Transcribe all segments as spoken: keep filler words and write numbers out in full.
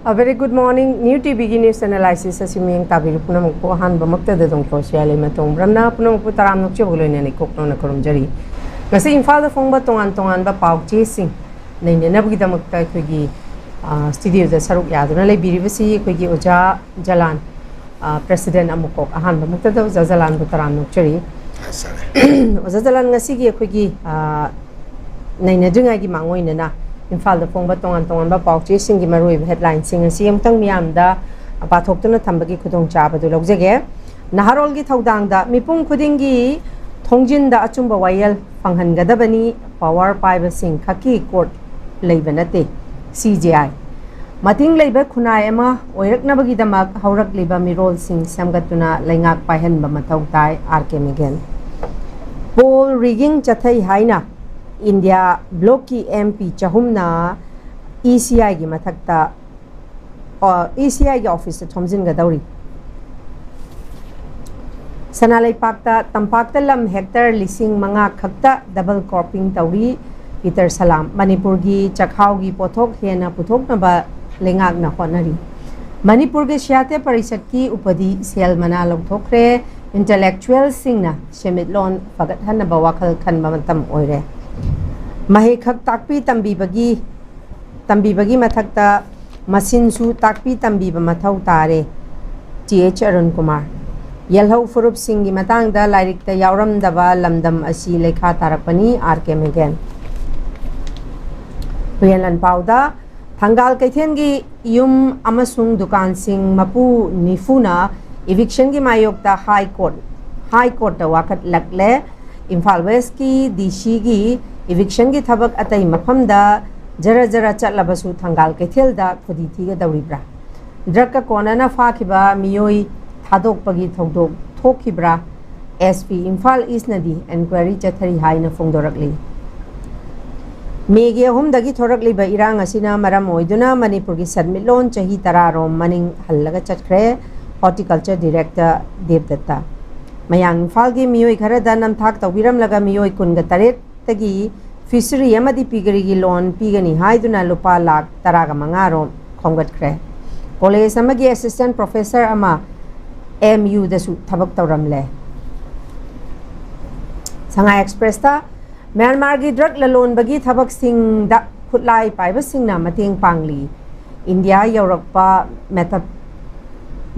A very good morning. New ꯇꯤꯚꯤꯒꯤ news analysis ꯑꯁꯤ ꯃꯤꯠꯌꯦꯡ ꯇꯥꯕꯤꯔꯤꯕ ꯄꯨꯝꯅꯃꯛꯄꯨ ꯑꯍꯥꯟꯕꯃꯛꯇꯗ ꯗꯣꯡ ꯀ꯭ꯔꯣꯁꯤꯌꯥ ꯂꯩꯃꯇꯣꯡ ꯕ꯭ꯔꯝꯅ ꯄꯨꯝꯅꯃꯛꯄꯨ ꯇꯔꯥꯝꯅ ꯑꯣꯛꯆꯕꯒ ꯂꯣꯏꯅꯅ ꯏꯀꯣꯛ ꯅꯧꯅ ꯈꯨꯔꯨꯝꯖꯔꯤ꯫ ꯉꯁꯤ ꯏꯝꯐꯥꯜꯗ ꯐꯣꯡꯕ ꯇꯣꯉꯥꯟ ꯇꯣꯉꯥꯟꯕ ꯄꯥꯎ ꯆꯦꯁꯤꯡ ꯅꯩꯅꯅꯕꯒꯤꯗꯃꯛꯇ ꯑꯩꯈꯣꯏꯒꯤ, ꯑ, studioꯗ ꯁꯔꯨꯛ ꯌꯥꯗꯨꯅ ꯂꯩꯕꯤꯔꯤꯕꯁꯤ ꯑꯩꯈꯣꯏꯒꯤ ꯑꯣꯖꯥ ꯖꯂꯥꯟ, ꯑ, president ꯑꯃꯨꯛꯀꯣꯛ ꯑꯍꯥꯟꯕ ꯃꯛꯇꯗ ꯑꯣꯖꯥ ꯖꯂꯥꯟꯕꯨ ꯇꯔꯥꯝꯅ ꯑꯣꯛꯆꯔꯤ꯫ ꯐꯖꯔꯦ꯫ ꯑꯣꯖꯥ ꯖꯂꯥꯟ, ꯉꯁꯤꯒꯤ ꯑꯩꯈꯣꯏꯒꯤ, ꯑ, ꯅꯩꯅꯗ꯭ꯔꯤꯉꯩꯒꯤ ꯃꯥꯡꯑꯣꯏꯅꯅ ꯏꯝꯐꯥꯜꯗ ꯐꯣꯡꯕ ꯇꯣꯉꯥꯟ ꯇꯣꯉꯥꯟꯕ ꯄꯥꯎ ꯆꯦꯁꯤꯡꯒꯤ ꯃꯔꯨꯑꯣꯏꯕ headlineꯁꯤꯡ ꯑꯁꯤ ꯑꯃꯨꯛꯇꯪ ꯃꯤꯌꯥꯝꯗ ꯄꯥꯊꯣꯛꯇꯨꯅ ꯊꯝꯕꯒꯤ ꯈꯨꯗꯣꯡꯆꯥꯕꯗꯨ ꯂꯧꯖꯒꯦ꯫ ꯅꯍꯥꯔꯣꯜꯒꯤ ꯊꯧꯗꯥꯡꯗ ꯃꯤꯄꯨꯝ ꯈꯨꯗꯤꯡꯒꯤ ꯊꯣꯡꯖꯤꯟꯗ ꯑꯆꯨꯝꯕ ꯋꯥꯌꯦꯜ ꯐꯪꯍꯟꯒꯗꯕꯅꯤ꯫ Power ꯄꯥꯏꯕꯁꯤꯡ ꯈꯛꯀꯤ court ꯂꯩꯕ ꯅꯠꯇꯦ꯫ CJI꯫ ꯃꯇꯤꯡ ꯂꯩꯕ ꯈꯨꯟꯅꯥꯏ ꯑꯃ ꯑꯣꯏꯔꯛꯅꯕꯒꯤꯗꯃꯛ ꯍꯧꯔꯛꯂꯤꯕ ꯃꯤꯔꯣꯜꯁꯤꯡ ꯁꯦꯝꯒꯠꯇꯨꯅ ꯂꯩꯉꯥꯛ ꯄꯥꯏꯍꯟꯕ ꯃꯊꯧ ꯇꯥꯏ꯫ RK Magin꯫ Poll rigging ꯆꯠꯊꯩ ꯍꯥꯏꯅ ꯏꯟꯗꯤꯌꯥ blockꯀꯤ MP ꯆꯍꯨꯝꯅ ECIꯒꯤ ꯃꯊꯛꯇ, ꯑ, ECIꯒꯤ officeꯇ ꯊꯣꯝꯖꯤꯟꯒꯗꯧꯔꯤ꯫ ꯁꯅꯥ ꯂꯩꯄꯥꯛꯇ ꯇꯝꯄꯥꯛꯇ ꯂꯝ hectare ꯂꯤꯁꯤꯡ ꯃꯉꯥ ꯈꯛꯇ double cropping ꯇꯧꯔꯤ꯫ ꯄꯤꯇꯔ ꯁꯂꯥꯝ꯫ ꯃꯅꯤꯄꯨꯔꯒꯤ ꯆꯥꯛꯍꯥꯎꯒꯤ ꯄꯣꯠꯊꯣꯛ ꯍꯦꯟꯅ ꯄꯨꯊꯣꯛꯅꯕ ꯂꯩꯉꯥꯛꯅ ꯍꯣꯠꯅꯔꯤ꯫ ꯃꯅꯤꯄꯨꯔꯒꯤ ꯁꯥꯍꯤꯇ꯭ꯌ ꯄꯔꯤꯁꯠꯀꯤ ꯎꯄꯗꯤ ꯁꯦꯜ ꯃꯅꯥ ꯂꯧꯊꯣꯛꯈ꯭ꯔꯦ꯫ Intellectualꯁꯤꯡꯅ ꯁꯦꯟꯃꯤꯠꯂꯣꯟ ꯐꯒꯠꯍꯟꯅꯕ ꯋꯥꯈꯜ ꯈꯟꯕ ꯃꯇꯝ ꯑꯣꯏꯔꯦ꯫ ꯃꯍꯩ ꯈꯛ ꯇꯥꯛꯄꯤ ꯇꯝꯕꯤꯕꯒꯤ, ꯇꯝꯕꯤꯕꯒꯤ ꯃꯊꯛꯇ ꯃꯁꯤꯟꯁꯨ ꯇꯥꯛꯄꯤ ꯇꯝꯕꯤꯕ ꯃꯊꯧ ꯇꯥꯔꯦ꯫ Th ꯑꯔꯨꯟ ꯀꯨꯃꯥꯔ꯫ ꯌꯦꯜꯍꯧ ꯐꯨꯔꯨꯞꯁꯤꯡꯒꯤ ꯃꯇꯥꯡꯗ ꯂꯥꯏꯔꯤꯛꯇ ꯌꯥꯎꯔꯝꯗꯕ ꯂꯝꯗꯝ ꯑꯁꯤ ꯂꯩꯈꯥ ꯇꯥꯔꯛꯄꯅꯤ꯫ RK Magin꯫ ꯍꯨꯏꯌꯦꯟ ꯂꯥꯟꯄꯥꯎꯗ ꯊꯪꯒꯥꯜ ꯀꯩꯊꯦꯜꯒꯤ ꯌꯨꯝ ꯑꯃꯁꯨꯡ ꯗꯨꯀꯥꯟꯁꯤꯡ ꯃꯄꯨ ꯅꯤꯐꯨꯅ evictionꯒꯤ ꯃꯥꯌꯣꯛꯇ High Court, High Courtꯇ ꯋꯥꯀꯠꯂꯛꯂꯦ꯫ ꯏꯝꯐꯥꯜ Westꯀꯤ DCꯒꯤ evictionꯒꯤ ꯊꯕꯛ ꯑꯇꯩ ꯃꯐꯝꯗ ꯖꯔ ꯖꯔ ꯆꯠꯂꯕꯁꯨ ꯊꯪꯒꯥꯜ ꯀꯩꯊꯦꯜꯗ ꯈꯨꯗꯤ ꯊꯤꯒꯗꯧꯔꯤꯕ꯭ꯔꯥ? Drugꯀ ꯀꯣꯟꯅꯅ ꯐꯥꯈꯤꯕ ꯃꯤꯑꯣꯏ ꯊꯥꯗꯣꯛꯄꯒꯤ ꯊꯧꯗꯣꯛ ꯊꯣꯛꯈꯤꯕ꯭ꯔꯥ? SP ꯏꯝꯐꯥꯜ Eastꯅꯗꯤ enquiry ꯆꯠꯊꯔꯤ ꯍꯥꯏꯅ ꯐꯣꯡꯗꯣꯔꯛꯂꯤ꯫ ꯃꯦꯒꯤ ꯑꯍꯨꯝꯗꯒꯤ ꯊꯣꯔꯛꯂꯤꯕ ꯏꯔꯥꯡ ꯑꯁꯤꯅ ꯃꯔꯝ ꯑꯣꯏꯗꯨꯅ ꯃꯅꯤꯄꯨꯔꯒꯤ ꯁꯦꯟꯃꯤꯠꯂꯣꯟ ꯆꯍꯤ ꯇꯔꯥ ꯔꯣꯝ ꯃꯅꯤꯡ ꯍꯜꯂꯒ ꯆꯠꯈ꯭ꯔꯦ꯫ Horticulture Director ꯗꯦꯕꯗꯠꯇ꯫ ꯃꯌꯥꯡ ꯏꯝꯐꯥꯜꯒꯤ ꯃꯤꯑꯣꯏ ꯈꯔꯗ ꯅꯝꯊꯥꯛ ꯇꯧꯕꯤꯔꯝꯂꯒ ꯃꯤꯑꯣꯏ ꯀꯨꯟꯒ ꯇꯔꯦꯠꯇꯒꯤ fishery ꯑꯃꯗꯤ piggeryꯒꯤ loan ꯄꯤꯒꯅꯤ ꯍꯥꯏꯗꯨꯅ ꯂꯨꯄꯥ ꯂꯥꯈ ꯇꯔꯥꯒ ꯃꯉꯥ ꯔꯣꯝ ꯈꯣꯝꯒꯠꯈ꯭ꯔꯦ꯫ ꯀꯣꯂꯦꯖ ꯑꯃꯒꯤ assistant professor ꯑꯃ ꯑꯦꯝ ꯌꯨꯗꯁꯨ ꯊꯕꯛ ꯇꯧꯔꯝꯂꯦ꯫ ꯁꯉꯥꯏ ꯑꯦꯛꯁꯄ꯭ꯔꯦꯁꯇ ꯃ꯭ꯌꯥꯟꯃꯥꯔꯒꯤ ꯗ꯭ꯔꯒ ꯂꯂꯣꯟꯕꯒꯤ ꯊꯕꯛꯁꯤꯡꯗ ꯈꯨꯠꯂꯥꯏ ꯄꯥꯏꯕꯁꯤꯡꯅ ꯃꯇꯦꯡ ꯄꯥꯡꯂꯤ꯫ ꯏꯟꯗꯤꯌꯥ ꯌꯧꯔꯛꯄ ꯃꯦꯊ-,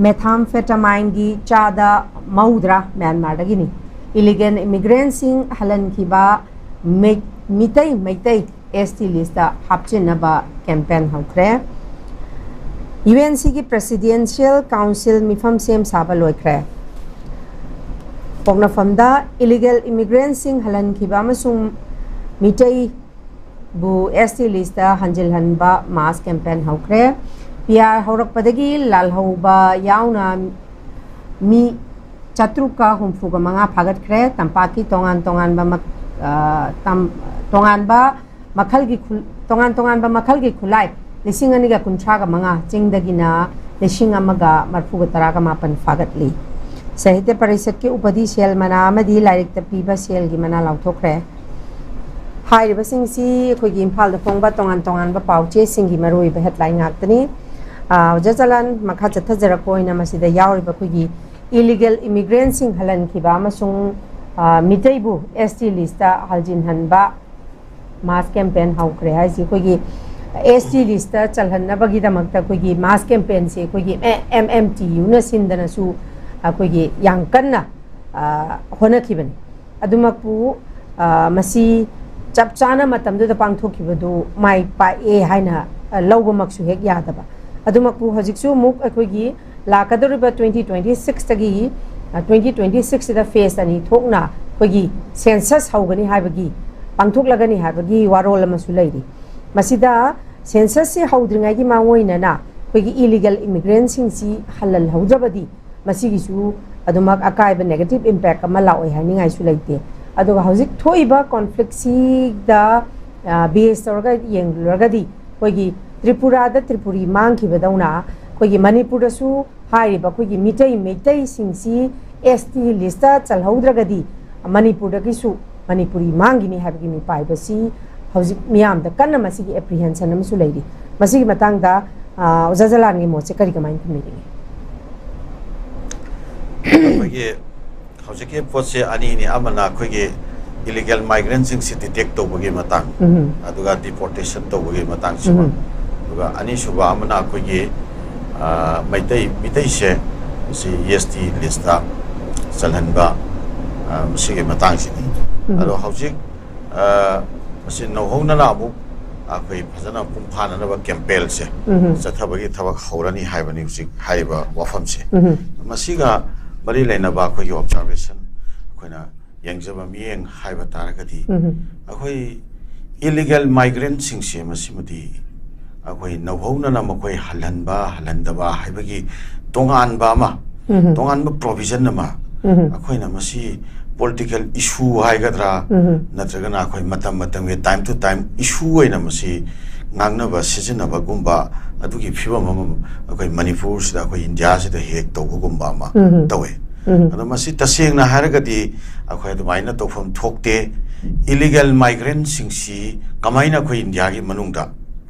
ꯃꯦꯊꯥꯝꯐꯦꯇꯥꯃꯥꯏꯟꯒꯤ ꯆꯥꯗ ꯃꯧꯗ꯭ꯔꯥ ꯃ꯭ꯌꯥꯟꯃꯥꯔꯗꯒꯤꯅꯤ꯫ ꯏꯂꯤꯒꯦꯜ ꯏꯃꯤꯒ꯭ꯔꯦꯟꯁꯤꯡ ꯍꯜꯍꯟꯈꯤꯕ ꯃꯩ-, ꯃꯤꯇꯩ, ꯃꯩꯇꯩ ꯑꯦꯁ ꯇꯤ ꯂꯤꯁꯇ ꯍꯥꯞꯆꯤꯟꯅꯕ ꯀꯦꯝꯄꯦꯟ ꯍꯧꯈ꯭ꯔꯦ꯫ ꯌꯨ ꯑꯦꯟ ꯁꯤꯒꯤ Presidential Council ꯃꯤꯐꯝ ꯁꯦꯝ ꯁꯥꯕ ꯂꯣꯏꯈ꯭ꯔꯦ꯫ ꯄꯣꯛꯅꯐꯝꯗ ꯏꯂꯤꯒꯦꯜ ꯏꯃꯤꯒ꯭ꯔꯦꯟꯁꯤꯡ ꯍꯜꯍꯟꯈꯤꯕ ꯑꯃꯁꯨꯡ ꯃꯤꯇꯩꯕꯨ ꯑꯦꯁ ꯇꯤ ꯂꯤꯁꯇ ꯍꯟꯖꯤꯜꯍꯟꯕ ꯃꯥꯁ ꯀꯦꯝꯄꯦꯟ ꯍꯧꯈ꯭ꯔꯦ꯫ ꯄꯤ ꯑꯥꯔ ꯍꯧꯔꯛꯄꯗꯒꯤ ꯂꯥꯜꯍꯧꯕ ꯌꯥꯎꯅ ꯃꯤ ꯆꯥꯇ꯭ꯔꯨꯛꯀ ꯍꯨꯝꯐꯨꯒ ꯃꯉꯥ ꯐꯥꯒꯠꯈ꯭ꯔꯦ꯫ ꯇꯝꯄꯥꯛꯀꯤ ꯇꯣꯉꯥꯟ ꯇꯣꯉꯥꯟꯕ ꯃꯛ-, ꯑ, ꯇꯝ-, ꯇꯣꯉꯥꯟꯕ ꯃꯈꯜꯒꯤ ꯈꯨ-, ꯇꯣꯉꯥꯟ ꯇꯣꯉꯥꯟꯕ ꯃꯈꯜꯒꯤ ꯈꯨꯠꯂꯥꯏ ꯂꯤꯁꯤꯡ ꯑꯅꯤꯒ ꯀꯨꯟꯊ꯭ꯔꯥꯒ ꯃꯉꯥ, ꯆꯤꯡꯗꯒꯤꯅ ꯂꯤꯁꯤꯡ ꯑꯃꯒ ꯃꯔꯐꯨꯒ ꯇꯔꯥꯒ ꯃꯥꯄꯟ ꯐꯥꯒꯠꯂꯤ꯫ ꯁꯥꯍꯤꯇ꯭ꯌ ꯄꯔꯤꯁꯠꯀꯤ ꯎꯄꯗꯤ ꯁꯦꯜ ꯃꯅꯥ ꯑꯃꯗꯤ ꯂꯥꯏꯔꯤꯛꯇ ꯄꯤꯕ ꯁꯦꯜꯒꯤ ꯃꯅꯥ ꯂꯥꯎꯊꯣꯛꯈ꯭ꯔꯦ꯫ ꯍꯥꯏꯔꯤꯕꯁꯤꯡꯁꯤ ꯑꯩꯈꯣꯏꯒꯤ ꯏꯝꯐꯥꯜꯗ ꯐꯣꯡꯕ ꯇꯣꯉꯥꯟ ꯇꯣꯉꯥꯟꯕ ꯄꯥꯎ ꯆꯦꯁꯤꯡꯒꯤ ꯃꯔꯨꯑꯣꯏꯕ headline ꯉꯥꯛꯇꯅꯤ꯫ ꯑ, ꯑꯣꯖꯥ ꯆꯂꯥꯟ, ꯃꯈꯥ ꯆꯠꯊꯖꯔꯛꯄ ꯑꯣꯏꯅ ꯃꯁꯤꯗ ꯌꯥꯎꯔꯤꯕ ꯑꯩꯈꯣꯏꯒꯤ ꯏꯂꯤꯒꯦꯜ ꯏꯃꯤꯒ꯭ꯔꯦꯟꯁꯤꯡ ꯍꯜꯍꯟꯈꯤꯕ ꯑꯃꯁꯨꯡ, ꯑ, ꯃꯤꯇꯩꯕꯨ ꯑꯦꯁ ꯇꯤ ꯂꯤꯁꯇ ꯍꯜꯖꯤꯟꯍꯟꯕ ꯃꯥꯁ ꯀꯦꯝꯄꯦꯟ ꯍꯧꯈ꯭ꯔꯦ ꯍꯥꯏꯁꯤ ꯑꯩꯈꯣꯏꯒꯤ ꯑꯦꯁ ꯇꯤ ꯂꯤꯁꯇ ꯆꯜꯍꯟꯅꯕꯒꯤꯗꯃꯛꯇ ꯑꯩꯈꯣꯏꯒꯤ ꯃꯥꯁ ꯀꯦꯝꯄꯦꯟꯁꯤ ꯑꯩꯈꯣꯏꯒꯤ ꯑꯦꯝ ꯑꯦꯝ ꯇꯤ ꯌꯨꯅ ꯁꯤꯟꯗꯅꯁꯨ ꯑꯩꯈꯣꯏꯒꯤ ꯌꯥꯝ ꯀꯟꯅ, ꯑ, ꯍꯣꯠꯅꯈꯤꯕꯅꯤ꯫ ꯑꯗꯨꯃꯛꯄꯨ, ꯑ, ꯃꯁꯤ ꯆꯞ ꯆꯥꯅ ꯃꯇꯝꯗꯨꯗ ꯄꯥꯡꯊꯣꯛꯈꯤꯕꯗꯨ ꯃꯥꯏ ꯄꯥꯛꯑꯦ ꯍꯥꯏꯅ, ꯑ, ꯂꯧꯕꯃꯛꯁꯨ ꯍꯦꯛ ꯌꯥꯗꯕ꯫ ꯑꯗꯨꯃꯛꯄꯨ ꯍꯧꯖꯤꯛꯁꯨ ꯑꯃꯨꯛ ꯑꯩꯈꯣꯏꯒꯤ ꯂꯥꯛꯀꯗꯧꯔꯤꯕ twenty twenty sixꯇꯒꯤ, ꯑ, twenty twenty sixꯁꯤꯗ phase ꯑꯅꯤ ꯊꯣꯛꯅ ꯑꯩꯈꯣꯏꯒꯤ census ꯍꯧꯒꯅꯤ ꯍꯥꯏꯕꯒꯤ, ꯄꯥꯡꯊꯣꯛꯂꯒꯅꯤ ꯍꯥꯏꯕꯒꯤ ꯋꯥꯔꯣꯜ ꯑꯃꯁꯨ ꯂꯩꯔꯤ꯫ ꯃꯁꯤꯗ censusꯁꯤ ꯍꯧꯗ꯭ꯔꯤꯉꯩꯒꯤ ꯃꯥꯡꯑꯣꯏꯅꯅ ꯑꯩꯈꯣꯏꯒꯤ illegal immigrantꯁꯤꯡꯁꯤ ꯍꯜꯍꯜꯍꯧꯗ꯭ꯔꯕꯗꯤ ꯃꯁꯤꯒꯤꯁꯨ ꯑꯗꯨꯃꯛ ꯑꯀꯥꯏꯕ negative impact ꯑꯃ ꯂꯥꯛꯑꯣꯏ ꯍꯥꯏꯅꯤꯡꯉꯥꯏꯁꯨ ꯂꯩꯇꯦ꯫ ꯑꯗꯨꯒ ꯍꯧꯖꯤꯛ ꯊꯣꯛꯏꯕ conflictꯁꯤꯗ, ꯑ, base ꯇꯧꯔꯒ ꯌꯦꯡꯂꯨꯔꯒꯗꯤ ꯑꯩꯈꯣꯏꯒꯤ ꯇ꯭ꯔꯤꯄꯨꯔꯥꯗ ꯇ꯭ꯔꯤꯄꯨꯔꯤ ꯃꯥꯡꯈꯤꯕꯗꯧꯅ ꯑꯩꯈꯣꯏꯒꯤ ꯃꯅꯤꯄꯨꯔꯗꯁꯨ ꯍꯥꯏꯔꯤꯕ ꯑꯩꯈꯣꯏꯒꯤ ꯃꯤꯇꯩ, ꯃꯩꯇꯩꯁꯤꯡꯁꯤ ꯑꯦꯁ ꯇꯤ ꯂꯤꯁꯇ ꯆꯜꯍꯧꯗ꯭ꯔꯒꯗꯤ ꯃꯅꯤꯄꯨꯔꯗꯒꯤꯁꯨ ꯃꯅꯤꯄꯨꯔꯤ ꯃꯥꯡꯈꯤꯅꯤ ꯍꯥꯏꯕꯒꯤ ꯃꯤꯄꯥꯏꯕꯁꯤ ꯍꯧꯖꯤꯛ ꯃꯤꯌꯥꯝꯗ ꯀꯟꯅ ꯃꯁꯤꯒꯤ apprehension ꯑꯃꯁꯨ ꯂꯩꯔꯤ꯫ ꯃꯁꯤꯒꯤ ꯃꯇꯥꯡꯗ ꯑꯣꯖꯥ ꯖꯂꯥꯟꯒꯤ ꯃꯣꯠꯁꯦ ꯀꯔꯤ ꯀꯃꯥꯏꯅ ꯊꯝꯕꯤꯅꯤꯡꯉꯤ? ꯑꯩꯈꯣꯏꯒꯤ ꯍꯧꯖꯤꯛꯀꯤ ꯄꯣꯠꯁꯦ ꯑꯅꯤꯅꯤ, ꯑꯃꯅ ꯑꯩꯈꯣꯏꯒꯤ ꯏꯂꯤꯒꯦꯜ ꯃꯥꯏꯒ꯭ꯔꯦꯟꯁꯤꯡꯁꯤ ꯗꯤꯇꯦꯛ ꯇꯧꯕꯒꯤ ꯃꯇꯥꯡ, ꯎꯝ. ꯑꯗꯨꯒ ꯗꯤꯄꯣꯔꯇꯦꯁꯟ ꯇꯧꯕꯒꯤ ꯃꯇꯥꯡꯁꯤꯃ, ꯎꯝ. ꯑꯗꯨꯒ ꯑꯅꯤꯁꯨꯕ ꯑꯃꯅ ꯑꯩꯈꯣꯏꯒꯤ ꯑ, ꯃꯩꯇꯩ ꯃꯤꯇꯩꯁꯦ ꯁꯤ ꯏ ꯑꯦꯁ ꯇꯤ ꯂꯤꯁꯇ ꯆꯜꯍꯟꯕ, ꯑ, ꯃꯁꯤꯒꯤ ꯃꯇꯥꯡꯁꯤꯅꯤ꯫ ꯎꯝ. ꯑꯗꯣ ꯍꯧꯖꯤꯛ ꯑ, ꯃꯁꯤ ꯅꯧꯍꯧꯅꯅ ꯑꯃꯨꯛ ꯑꯩꯈꯣꯏ ꯐꯖꯅ ꯃꯄꯨꯡ ꯐꯥꯅꯅꯕ ꯀꯦꯝꯄꯦꯜꯁꯦ ꯎꯝ. ꯆꯠꯊꯕꯒꯤ ꯊꯕꯛ ꯍꯧꯔꯅꯤ ꯍꯥꯏꯕꯅꯤ ꯍꯧꯖꯤꯛ ꯍꯥꯏꯔꯤꯕ ꯋꯥꯐꯝꯁꯦ꯫ ꯎꯝ. ꯃꯁꯤꯒ ꯃꯔꯤ ꯂꯩꯅꯕ ꯑꯩꯈꯣꯏꯒꯤ ꯑꯣꯕꯖꯥꯔꯕꯦꯁꯟ, ꯑꯩꯈꯣꯏꯅ ꯌꯦꯡꯖꯕ ꯃꯤꯠꯌꯦꯡ ꯍꯥꯏꯕ ꯇꯥꯔꯒꯗꯤ, ꯎꯝ. ꯑꯩꯈꯣꯏ ꯏꯂꯤꯒꯦꯜ ꯃꯥꯏꯒ꯭ꯔꯦꯟꯁꯤꯡꯁꯦ ꯃꯁꯤꯃꯗꯤ ꯑꯩꯈꯣꯏ ꯅꯧꯍꯧꯅꯅ ꯃꯈꯣꯏ ꯍꯜꯍꯟꯕ ꯍꯜꯍꯟꯗꯕ ꯍꯥꯏꯕꯒꯤ ꯇꯣꯉꯥꯟꯕ ꯑꯃ, ꯎꯝ. ꯇꯣꯉꯥꯟꯕ ꯄ꯭ꯔꯣꯚꯤꯖꯟ ꯑꯃ, ꯎꯝ. ꯑꯩꯈꯣꯏꯅ ꯃꯁꯤ ꯄꯣꯂꯤꯇꯤꯀꯦꯜ ꯏꯁꯨ ꯍꯥꯏꯒꯗ꯭ꯔꯥ, ꯎꯝ. ꯅꯠꯇ꯭ꯔꯒꯅ ꯑꯩꯈꯣꯏ ꯃꯇꯝ ꯃꯇꯝꯒꯤ, ꯇꯥꯏꯝ ꯇꯨ ꯇꯥꯏꯝ ꯏꯁꯨ ꯑꯣꯏꯅ ꯃꯁꯤ ꯉꯥꯡꯅꯕ ꯁꯤꯖꯤꯟꯅꯕꯒꯨꯝꯕ ꯑꯗꯨꯒꯤ ꯐꯤꯕꯝ ꯑꯃ ꯑꯩꯈꯣꯏ ꯃꯅꯤꯄꯨꯔꯁꯤꯗ, ꯑꯩꯈꯣꯏ ꯏꯟꯗꯤꯌꯥꯁꯤꯗ ꯍꯦꯛ ꯇꯧꯕꯒꯨꯝꯕ ꯑꯃ ꯎꯝ. ꯇꯧꯋꯦ꯫ ꯎꯝ. ꯑꯗꯣ ꯃꯁꯤ ꯇꯁꯦꯡꯅ ꯍꯥꯏꯔꯒꯗꯤ ꯑꯩꯈꯣꯏ ꯑꯗꯨꯃꯥꯏꯅ ꯇꯧꯐꯝ ꯊꯣꯛꯇꯦ꯫ ꯏꯂꯤꯒꯦꯜ ꯃꯥꯏꯒ꯭ꯔꯦꯟꯁꯤꯡꯁꯤ ꯀꯃꯥꯏꯅ ꯑꯩꯈꯣꯏ ꯏꯟꯗꯤꯌꯥꯒꯤ ꯃꯅꯨꯡꯗ,